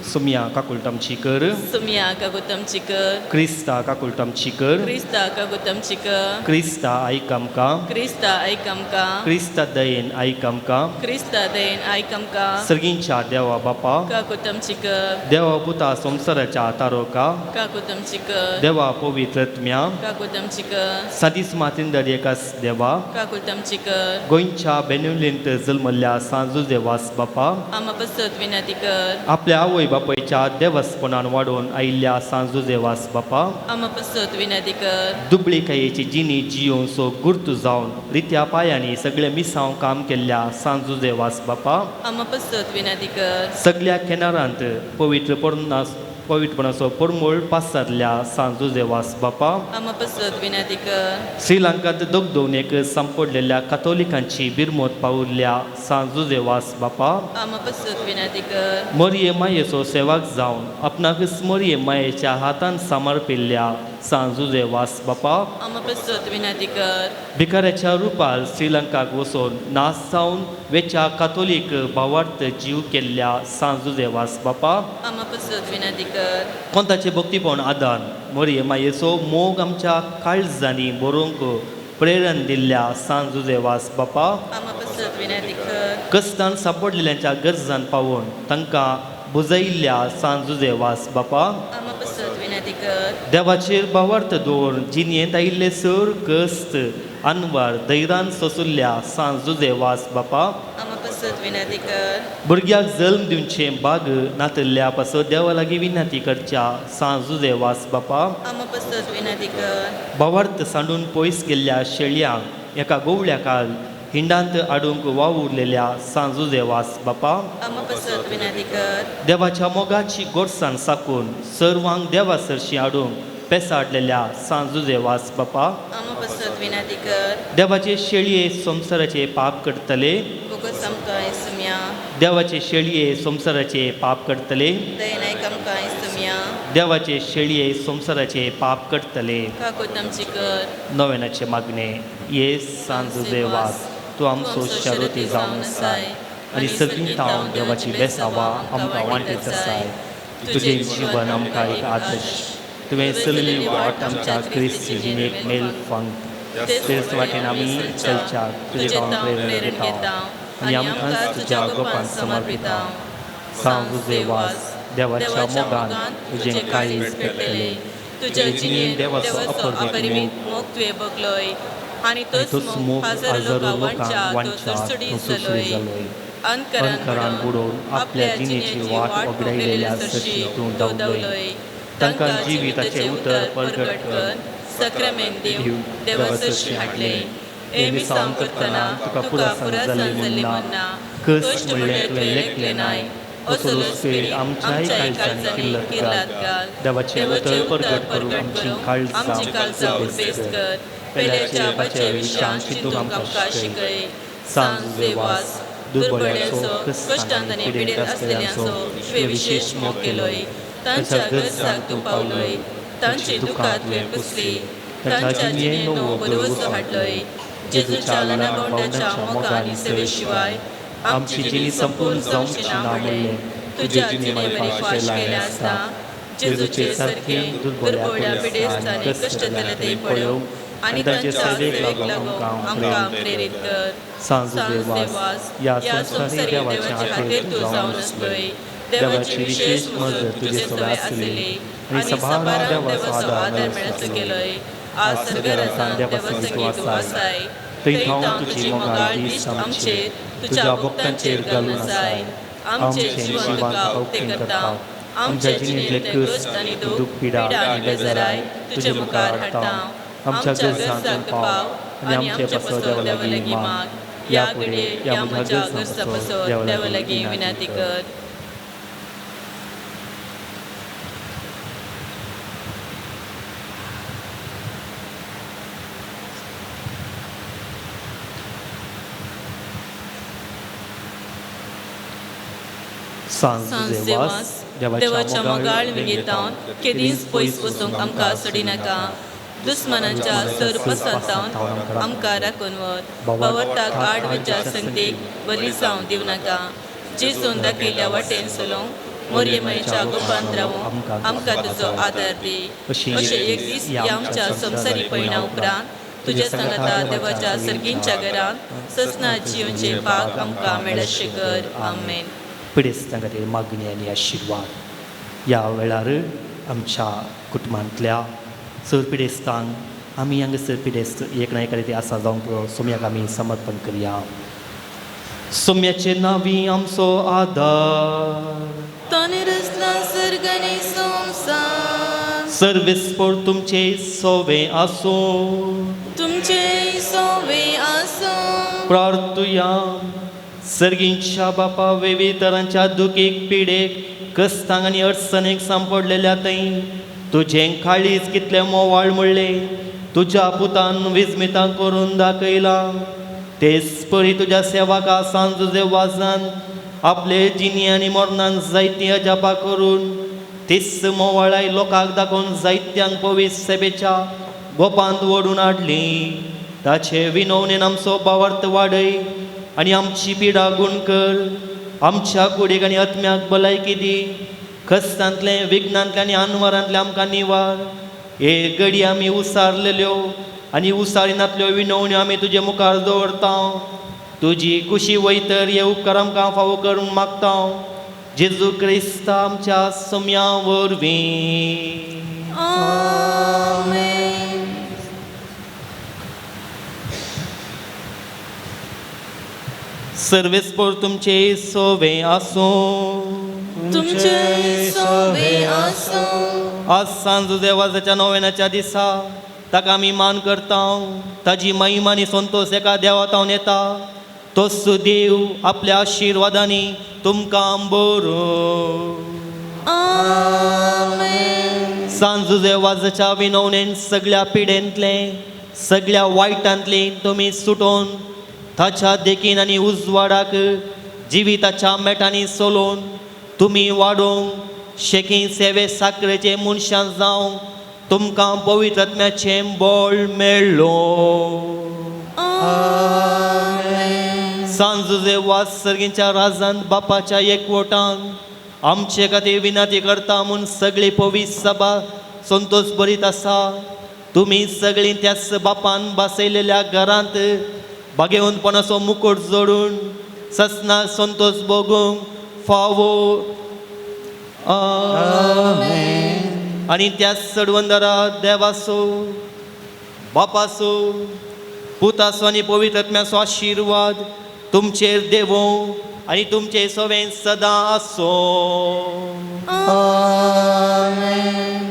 B: सोमया काकुळट आमची कर.
C: सुमया कागूत आमची कर.
B: क्रिस्ता काकुळट आमची कर.
C: क्रिस्ता कागूत आमची कर.
B: क्रिस्ता आयक आमकां.
C: क्रिस्ता आयक आमकां.
B: क्रिस्ता दयेन आयक आमकां.
C: क्रिस्ता दयेन आयक आमकां.
B: सर्गींच्या देवा बापा,
C: कागूत आमची कर.
B: देवा पुता संवसाराच्या तारोका,
C: कागूत आमची कर.
B: देवा पवित्र आत्म्या,
C: कागूत आमची कर.
B: सादीस मातींदर एकास देवा,
C: कागूत आमची कर.
B: गोंयच्या बेनुलींत जल्मल्ल्या सांजू देवास बापा,
C: आमा पसत विनंती कर.
B: आपल्या आवय बापायच्या देवस्पणान वाडोवन आयिल्ल्या सांजू देवास बापा,
C: आमा पसत विनंती कर.
B: दुबळीकायेची जिणी जियोवन सो गुर्तू जावन रित्या पायांनी सगळे मिसांव काम केल्ल्या सांजू देवास बापा,
C: आमा पसत विनंती कर.
B: सगळ्या केनारांत पवित्र परनास पवित्रपणाचो परमोळ पासारल्या सांजू देवास बापा,
C: आमा पसत विनंती कर.
B: श्रीलंकांत दगदोवणेक सांपडलेल्या कातोलिकांची बिरमोत पावुल्ल्या सांजू देवास बापा,
C: आमा पसत विनंती कर.
B: मरिये मायेचो सेवक जावन आपणाकच मरिये मायेच्या हातान समर्पिल्ल्या सांजू देवास बापा,
C: आमा पसत विनंती कर.
B: भिकाऱ्याच्या रुपार श्रीलंकाक वचून नाश जावन वेच्या कातोलीक भावार्थ जीव केल्ल्या सांजू देवास बापा,
C: आमा पसत विनंती कर.
B: कोंताचे भक्तीपण आदान मरिये मायेचो मोग आमच्या काळजांनी बरोवंक प्रेरण दिल्ल्या सांजू देवास बापा,
C: आमा पसत विनंती कर.
B: कस्तान सापडलेल्यांच्या गरजान पावोवन तांकां बुजयिल्ल्या सांजू देवास बापा,
C: आमा पसत विनंती कर.
B: देवाचेर भावार्थ दवरून जिणेंत आयिल्ले सर कस्त अनवार धैर्यान सोंशिल्ल्या सांजू देवास बापा,
C: आमा पसत विनंती कर.
B: भुरग्याक जल्म दिवचें बाग नातल्ल्या पासत देवा लागीं विनंती करच्या सांजू देवास बापा,
C: आमा पसत विनंती कर.
B: भावार्थ सांडून पयस गेल्ल्या शेळयांक एका गोवळ्या काल हिंडांत हाडूंक वावुरलेल्या सांजू देवास बापा,
C: आमा पसत विनंती कर.
B: देवाच्या मोगाची गोडसाण साकून सर्वांक देवा सरशी हाडूंक पेसाडलेल्या सांजू देवास बापा,
C: आमा पसत विनंती कर.
B: देवाचे शेळये संवसाराचे पाप करतले,
C: बोगस आमकां सुमया.
B: देवाचे शेळये संवसाराचे पाप करतले,
C: दयेन आयक आमकां सुमया.
B: देवाचे शेळये संवसाराचे पाप करतले.
C: काकूत आमची कर.
B: नव्यानाचे मागणे. ये सांजू देवास, तूं आमचो शरुती जावन आसाय आनी सगळीं तावन देवाची बेसावा आमकां वांटेत आसाय. तुजें जीवन आमकां एक आदर्श, तुवें चलयल्ली वाट आमच्या क्रिस्त जिणेक मेल फांक, तेच वाटेन आमी चलच्याक तुजें तावन प्रेरणा घेता आनी आमकां तुज्या गोपान समर्पिता. सांजू देवास, देवाच्या मोगान तुजें काळीज पेट्टलें.
C: तुज्या
B: तुजे जिणेंत देवाचो अपरिमीत
C: मोग तुवें भोगलोय आनी
B: तोच
C: तोच
B: मोग
C: हजारो
B: हजारो
C: लोकां
B: लोकांक
C: वांटच्या
B: वांटच्या
C: तूं
B: तूं
C: सुरसुरीत
B: सुरसुरीत
C: जालोय.
B: जालोय.
C: अंतकरान
B: अंतकरान
C: बुडोवन
B: बुडोवन आपल्या जिणेची वाट वगडायलेल्या सरशी तूं धांवलोय. तांकां जिविताचें उतर परगट कर,
C: सक्रामेंत दिवन
B: दिवन
C: देवा
B: देवा
C: सरशी
B: सरशी
C: हाडलें.
B: हाडलें.
C: हे
B: हे
C: मिसांव
B: मिसांव
C: करतना
B: करतना
C: तुका
B: तुका
C: पुरासान
B: पुरासान
C: जाल्ली
B: जाल्ली
C: म्हणना,
B: म्हणना,
C: कश्ट
B: कश्ट
C: म्हणलें
B: म्हणलें
C: तुवें
B: तुवें
C: लेखलें
B: लेखलें
C: नाय,
B: नाय,
C: असलो
B: असलो
C: स्पिरीत
B: स्पिरीत
C: आमच्याय
B: आमच्याय
C: काळजांनी
B: काळजांनी
C: किल्लत
B: किल्लत
C: घाल.
B: घाल. देवाचें
C: देवाचें
B: उतर
C: उतर
B: परगट करूंक
C: परगट
B: आमची
C: करूंक
B: काळजां
C: आमची काळजां
B: उर्बेस्त
C: उर्बेस्त
B: कर.
C: कर.
B: पेल्याचे
C: पेल्याच्या
B: बाचे
C: बाचे
B: विशांत
C: विशांत
B: चिंतूंक
C: चिंतूंक
B: आमकां
C: आमकां
B: शिकय.
C: शिकय.
B: सांजू
C: सांज
B: देवास,
C: देवास,
B: दुर्बळ्यांचो,
C: दुर्बळ्यांचो,
B: कश्टांत
C: कश्टांत
B: आनी
C: आनी
B: पिडेंत
C: पिडेंत
B: आसलेल्यांचो
C: आसलेल्यांचो
B: तुवें
C: तुवें
B: विशेश
C: विशेश
B: मोग
C: मोग
B: केलोय.
C: केलोय. तांच्या
B: तांच्या
C: गरजांक
B: गरजांक
C: तूं
B: तूं
C: पावलोय,
B: पावलोय,
C: तांची
B: तांची
C: दुखां
B: दुखां
C: तुवें
B: तुवें
C: पुसली,
B: पुसली,
C: तांच्या
B: तांच्या
C: जिणेंत
B: जिणेंत
C: नवो
B: नवो
C: भरवंसो
B: भरवंसो
C: हाडलोय.
B: हाडलोय.
C: जेजूच्या
B: जेजूच्या
C: ल्हाना
B: ल्हान
C: भावंडाच्या
B: भावंडाच्या
C: मोगा
B: मोगा
C: आनी
B: आनी
C: सेवे
B: सेवे
C: शिवाय
B: शिवाय
C: आमची
B: आमची
C: जिणी
B: जिणी
C: संपूर्ण
B: संपूर्ण
C: जावची
B: जावची
C: ना
B: ना
C: म्हणलें
B: म्हणलें
C: तुज्या
B: तुजे
C: जिणे
B: जिणे
C: वरी
B: वरी
C: फाश
B: फाश
C: केलें
B: केलें
C: आसता.
B: आसता.
C: जेजूचे
B: जेजूचे
C: सारके
B: सारके
C: दुर्बोळ्या
B: दुर्बोळ्या
C: पिडेस्त
B: पिडेस्त
C: आनी
B: आनी
C: कश्ट
B: कश्ट
C: जाले ते
B: ते
C: पळोवंक
B: पळोवंक
C: आनी
B: आनी तांचे
C: तांच्या
B: सेवेक
C: सेवेक
B: लागूंक
C: लागूंक
B: आमकां
C: आमकां
B: प्रेरीत
C: प्रेरीत कर.
B: सांजू
C: सांज
B: देवास,
C: देवास,
B: ह्या
C: ह्या
B: संवसारी
C: संवसारी
B: देवाच्या
C: देवाच्या
B: हातीर
C: हातीर
B: तूं
C: तूं
B: जावन
C: जावन
B: आसलोय.
C: आसलोय.
B: देवाची विशेश मजत तुजे सगळें आसली आनी सभारां
C: सभारांक
B: देवाचो
C: देवाचो
B: आदार
C: आदार
B: मेळसो
C: मेळसो
B: केलोय.
C: केलोय. आज
B: आज
C: सर्गराजान
B: सर्गराजान
C: देवा
B: देवा
C: संगीत
B: संगीत
C: तूं
B: तूं
C: आसाय.
B: आसाय. थंय थावन तुजी मोगाळ दीस आमचेर तुज्या भक्तांचेर घालून आसाय. आमचे जिवन तुका उक्तें करता. आमच्या जिणेंतले कश्ट आनी दूख, पिडा आनी बेजाराय तुजे मुखार हाडटा. आमच्या गरजांक पाव आनी आमचे पासत देवा लागीं माग. ह्या घडये ह्या म्हज्या गरजा पासत देवा लागीं विनंती कर. सांज देवाच्या मोगाळ विंगेतावन केदींच पयस वचूंक आमकां सोडिनाका. दुस्मानाच्या सरपसांतावन आमकां राखून व्हर. बावरताक आडवेच्या संगतीक बली जावं दिवनाका. जेजून दाखयल्या वाटेन चलोवंक मोरयेमयच्या गोपांत रावूंक आमकां तुजो आदार दी. अशें एक दीस ह्या आमच्या संवसारी पयणा उपरांत तुज्या सांगाता देवाच्या सर्गींच्या घरांत ससना जिवचे भाग आमकां मेळशें कर. आमेन.
I: पिडेस्तां खातीर मागणी आनी आशिर्वाद. ह्या वेळार आमच्या कुटुंबांतल्या सर पिडेस्तांक आमी हांगासर पिडेस्त एक ना एका रिती आसा जावंक पुरो सोम्याक आमी समर्पण करया. सोम्याचे नांवी आमचो आदार.
C: ताणें रचला सर्ग आनी संवसार.
B: सर्वेस्पोर तुमचे सोवे आसूं.
C: तुमचे सोवे आसूं.
B: प्रार्थुया. सर्गींच्या बापा विविध तरांच्या दुखीक, पिडेक, कस्तांक आनी अडचणीक सांपडलेल्या थंय तुजें काळीज कितलें मोवाळ म्हणलें तुज्या पुतान विस्मितां करून दाखयलां. तेच परी तुज्या सेवका सांजुजे वाजान आपले जिणी आनी मरणान जायतीं अजापां करून तीच मोवाळाय लोकांक दाखोवन जायत्यांक पवित्र सेवेच्या गोपांत ओडून हाडली. ताचे विनवणेन आमचो भावार्थ वाडय आनी आमची पिडा गुण कर. आमच्या कुडीक आनी आत्म्याक भलायकी दी. कस्तांतलें, विघ्नांतलें आनी आनवारांतलें आमकां निवार. हे घडी आमी उसारलेल्यो आनी उसारिनातल्यो विनवण्यो आमी तुजे मुखार दवरता. तुजी कुशी वयतर हे उपकार आमकां फावो करूंक मागता. जेजू क्रिस्ता आमच्या सोम्या वरवीं.
C: आमेन.
B: सर्वेस्पोर तुमचे सोवे आसूं.
C: तुमचे सोवे आसूं.
B: आज सांज देवाच्या नोवेनाच्या दिसा ताका आमी मान करता. ताजी महिमा आनी संतोष एका देवातावन येता. तोच देव आपल्या आशिर्वादांनी तुमकां बरो.
C: आमेन.
B: सांज देवाच्या विनवणेन सगळ्या पिडेंतलें, सगळ्या वायटांतलें तुमी सुटोवन ताच्या देखीन आनी उजवाडाक जिविताच्या मेटांनी चलोवन तुमी वाडोवंक शेकी सेवे साकरेचे मनशां जावंक तुमकां पवित्र आत्म्याचें बळ मेळ्ळो. सांजुजे वास सर्गींच्या राजान बापाच्या एकवटान आमचे खातीर विनंती करता म्हूण सगळी पवित्र सभा संतोष बरीत आसा. तुमी सगळीं त्याच बापान बसयलेल्या घरांत भागेवंतपणाचो मुकुट जोडून ससना संतोष भोगूंक फावो. आनी त्या सडवंदरा देवासो, बापासो, पुतासो आनी पवित्र आत्म्याचो आशिर्वाद तुमचेर देवो आनी तुमचे सोवें सदां आसो.
D: आमेन.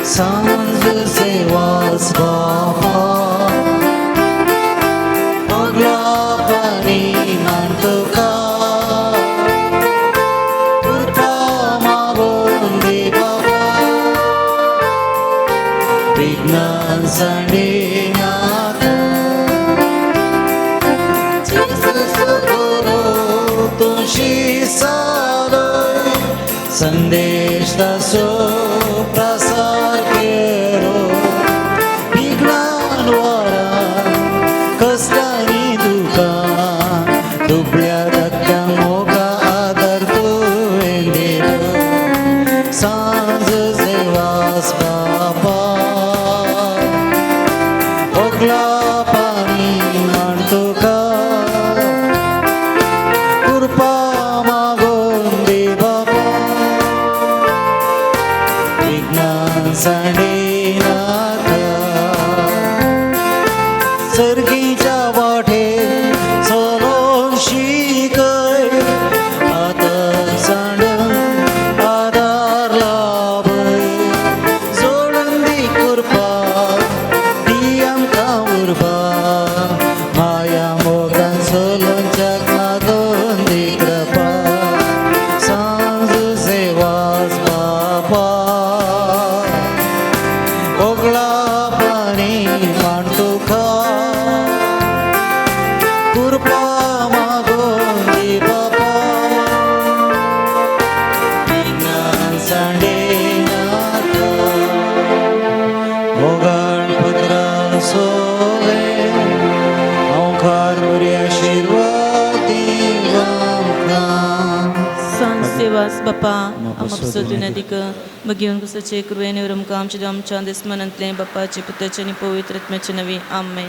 D: सांज सेवास बापा पगलापानी मान तुका. कृपा मागून दे बाबा. विघ्नां सांडिनाका. जेजू तुशी सालोय संदेश तासो प्रसार केलो. विघ्नान वरान कश्टांनी दुखान दुबळ्या धाकट्या मोगा आदार तुवें दिलो. सांज सेवास बाबा ओगलापानी मान तुका. कृपा मागून सांडे नाका सर्गीच्या वाटे चलोवंक शिकय आतां सांडून आदार लाभय जोडून दी कृपा दी आमकां उर्बा माया मोगान चलोवच्याक मागून दी कृपा सांज सेवास बापा ओगळा पाणी मान तुका कृपा मागून दी बापा विज्ञान सांडे नाका मोगान पुत्रा सोले ओंकार बरी आशिर्वाद दी आमकां.
C: सांज सेवास बापा आमचो दिनादिक मगीन कुसाचे कृपेन आमकां आमच्या आमच्या दुस्मनांतलें बापाचे पुताचे आनी पवित्र आत्म्याचे नवी आमेन.